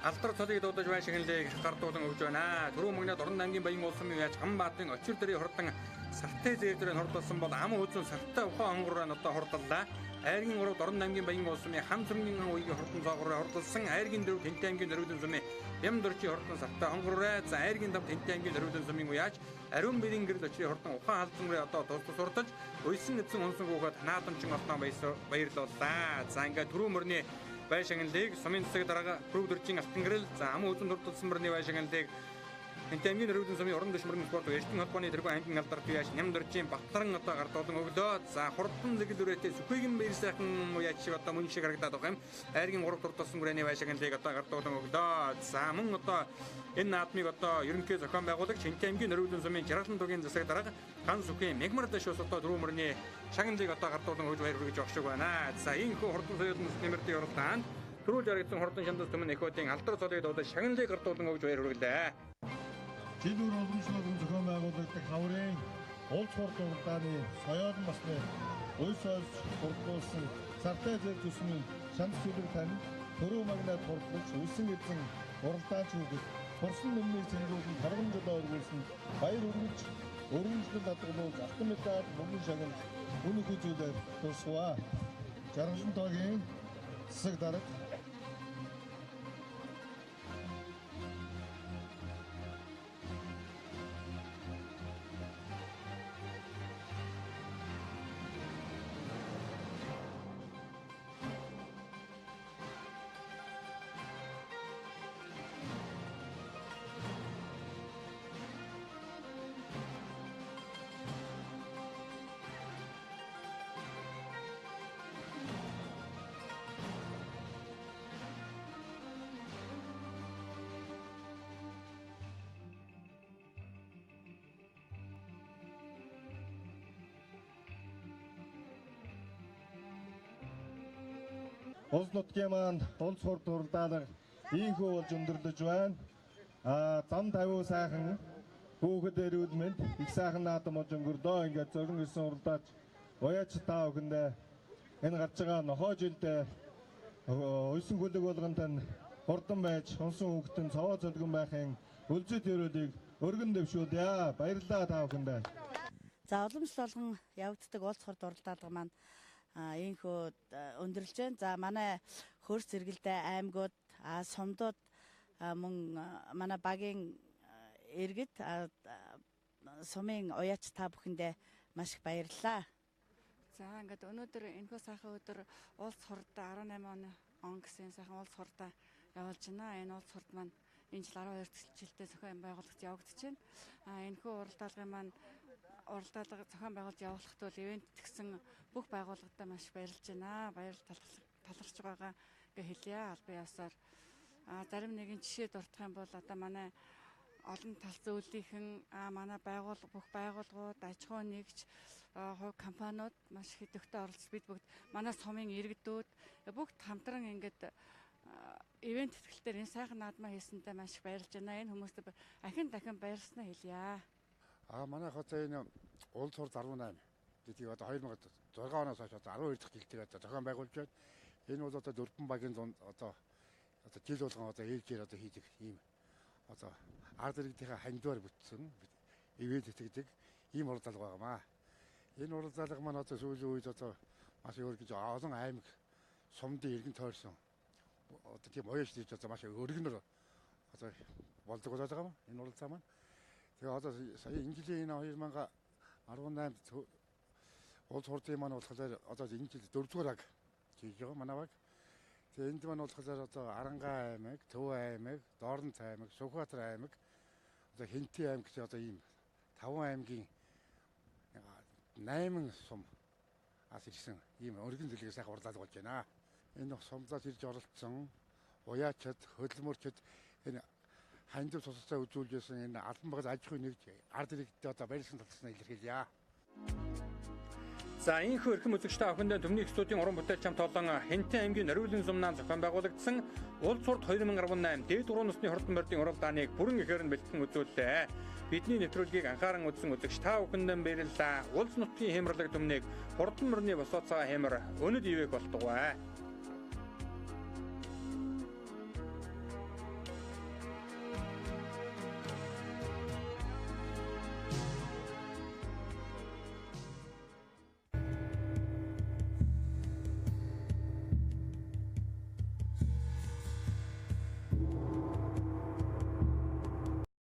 S1: алдар цолыг дуудаж бай шагналыг гардуулан өгж байна. Түрүү мөнгөд Дорнот аймгийн Баян улсын яаж Ганбаатарын очир дэрийн хурдан сартай зээвдрээр хурдлсан бол ам үзэн сартай ухаан хонгороор нь одоо хурдлаа. Айргийн 3 Дорнот аймгийн Баян улсын хам зүргийн үеийн хурдан цоогоор хурдалсан. Айргийн 4 Тэнтэй аймгийн Нөрвөлэн сумын Бям дөржийн хурдан сартай хонгороор, за айргийн 5 Тэнтэй аймгийн Нөрвөлэн сумын уяаж ариун бэрийн гэрэл очрын хурдан ухаан халдварын одоо тус тус хурдаж уйсан эзэн унсан хүүхэд наадамчин олноо баярлууллаа. За ингээд түрүү мөрний бай шагналыг сумын засаг дарга Пүрв дөржийн алтан гэрэл, за ам үзэн дурдсан мөрний бай шагналыг Хэнтэй аймгийн Нөрвөлэн сумын уран дэш мөрөн спорт Эрдэнэ холбооны тэргүүн аймгийн алдар туяаш Нямдоржийн Батларан одоо гардуулан өглөө. За хурдан зэгэл үрээтэй Сүхийгэн баяр сайхан уяач шиг одоо мөн шиг харагдаад байгаа юм. Айргийн 3 дур тосон хүрээний байшаглалыг одоо гардуулан өглөө. За мөн одоо энэ наадмыг одоо ерөнхий зохион байгуулагч Хэнтэй аймгийн Нөрвөлэн сумын Жаргалан тугийн засаг дарга Ган Сүхийн Мегмар дэш ус одоо дөрвөн мөрний шагналыг одоо гардуулан өгж баяр хүргэж явах шиг байна. За ийхүү хурдан соёлын нэмэртийн уралдаанд түрүүлж харагдсан хурдан шандас түмэн эхүүдийн алдар цолыг дуудаж шагналыг гардуулан өгж баяр хүргэлээ.
S7: Жил бүр уламжлалт зохион байгуулагддаг хаврын улс хурд уралдааны соёол масны уйс ойс хурдлуулсан сартай зэр зүсмийн шанд сүлэг тань төрөө магнаад хурдлаж үлсэн эзэн уралдаач хүүхэд хурсан нэмнийг цэнгүүлэн торгон жолоо өргүүлсэн баяр хүргэж өргөнжлөл хадгалуулж алтан медаль мөнгөн шагнал үнэх зүйлээр тусваа. Жаргалан тоогийн засаг дарга Улс нутгийн маань улс хурд уралдаанаар ийхүү болж өндөрлөж байна. Зам тавиу сайхан хүүхэд эрүүл мэнд их сайхан наадам болж өнгөрлөө. Ингээд зорин ирсэн уралдаач уяач та бүхэндээ энэ гарч байгаа нохоо жилдээ уйсан хүлэг болгонтой нь хурдан байж унсан хүүхдэн цовоо цөлгөн байхын өлзөт өрөөлийг өргөн дэвшүүлье. Баярлалаа та бүхэндээ.
S18: За уламжлал болгон явагддаг улс хурд уралдаалга маань ийхүү өндөрлөж байна. За манай хөрс зэрэгэлдээ аймагуд, сумдууд мөн манай багийн иргэд сумын уяач та бүхэндээ маш их баярлалаа.
S15: За ингээд өнөөдөр энэхүү сайхан өдөр улс хурд 18 оны он гэсэн сайхан улс хурдаа явуулж байна. Энэ улс хурд маань энэ жил 12 жилдээ зохион байгуулагдж явагдаж байна. Энэхүү уралдаалгын маань уралдаалга зохион байгуулж явуулахад бол ивент тэгсэн бүх байгууллагадаа маш баярлж байна. Баяр талархаж байгаа ингээ хэлье албан ёсоор. Зарим нэгэн жишээ дурдах юм бол одоо манай олон тал зөвлөлийнхэн манай бүх байгууллагууд, аж ахуйн нэгж, хувь компаниуд маш их идэвхтэй оролцож бид бүгд манай сумын иргэдүүд бүгд хамтран ингээд ивент тэтгэлээр энэ сайхан наадмаа хийсэндээ маш их баярлж байна. Энэ хүмүүст ахин дахин баярлснаа хэлье.
S21: Манай хотоо энэ улс хурд 18 гэдгийг одоо 2006 оноос хойш одоо 12 дахь жил дээр одоо зохион байгуулж байна. Энэ бол одоо дөрвөн багийн дунд одоо жил болгон одоо ээлжээр одоо хийдэг ийм одоо ард иргэдийнхээ хандиваар бүтсэн ивент итгэдэг ийм уралдаалга байгаамаа. Энэ уралдаалга маань одоо сүүлийн үед одоо маш өөр гэж олон аймаг сумдын иргэн тойрсон одоо тийм оёш гэж одоо маш өргөнөр одоо болдог болоод байгаа юм. Энэ уралдаан маань. Тэгээ одоо сая энэ жилийн энэ 2018 улс хурлын маань болохоор одоо энэ жил 4-р аг хийж байгаа манай баг. Тэгээ энд маань болохоор одоо Арангаа аймаг, Төв аймаг, Доорнц аймаг, Сүхбаатар аймаг, одоо Хэнтий аймаг гэж одоо ийм 5 аймгийн 8 сум ас ирсэн ийм өргөн зэлгээ сайхан уралдаалга болж байна. Энэ сумдаас ирж оролцсон уяачд, хөдөлмөрчд энэ хандив тусалцаа үзүүлж байсан энэ албан багц аж ахуйн нэгж ард иргэдтэй одоо баярлсан талснаа илэрхийлье.
S1: За ийхүү эрхэм үзэгч та бүхэндээ Төмний студийн уран бүтээлч хамт олон Хэнтэн аймгийн Нориулын сумнаан зохион байгуулагдсан Улс хурд 2018 дээд 3 насны хурдан мордын уралдааныг бүрэн ихээр нь бэлтгэн үзүүллээ. Бидний нэвтрүүлгийг анхааран үзсэн үзэгч та бүхэндээ баярлалаа. Улс нутгийн хямралаг төмнийг хурдан морины босооцоо хямар өнөд ивэх болтугай.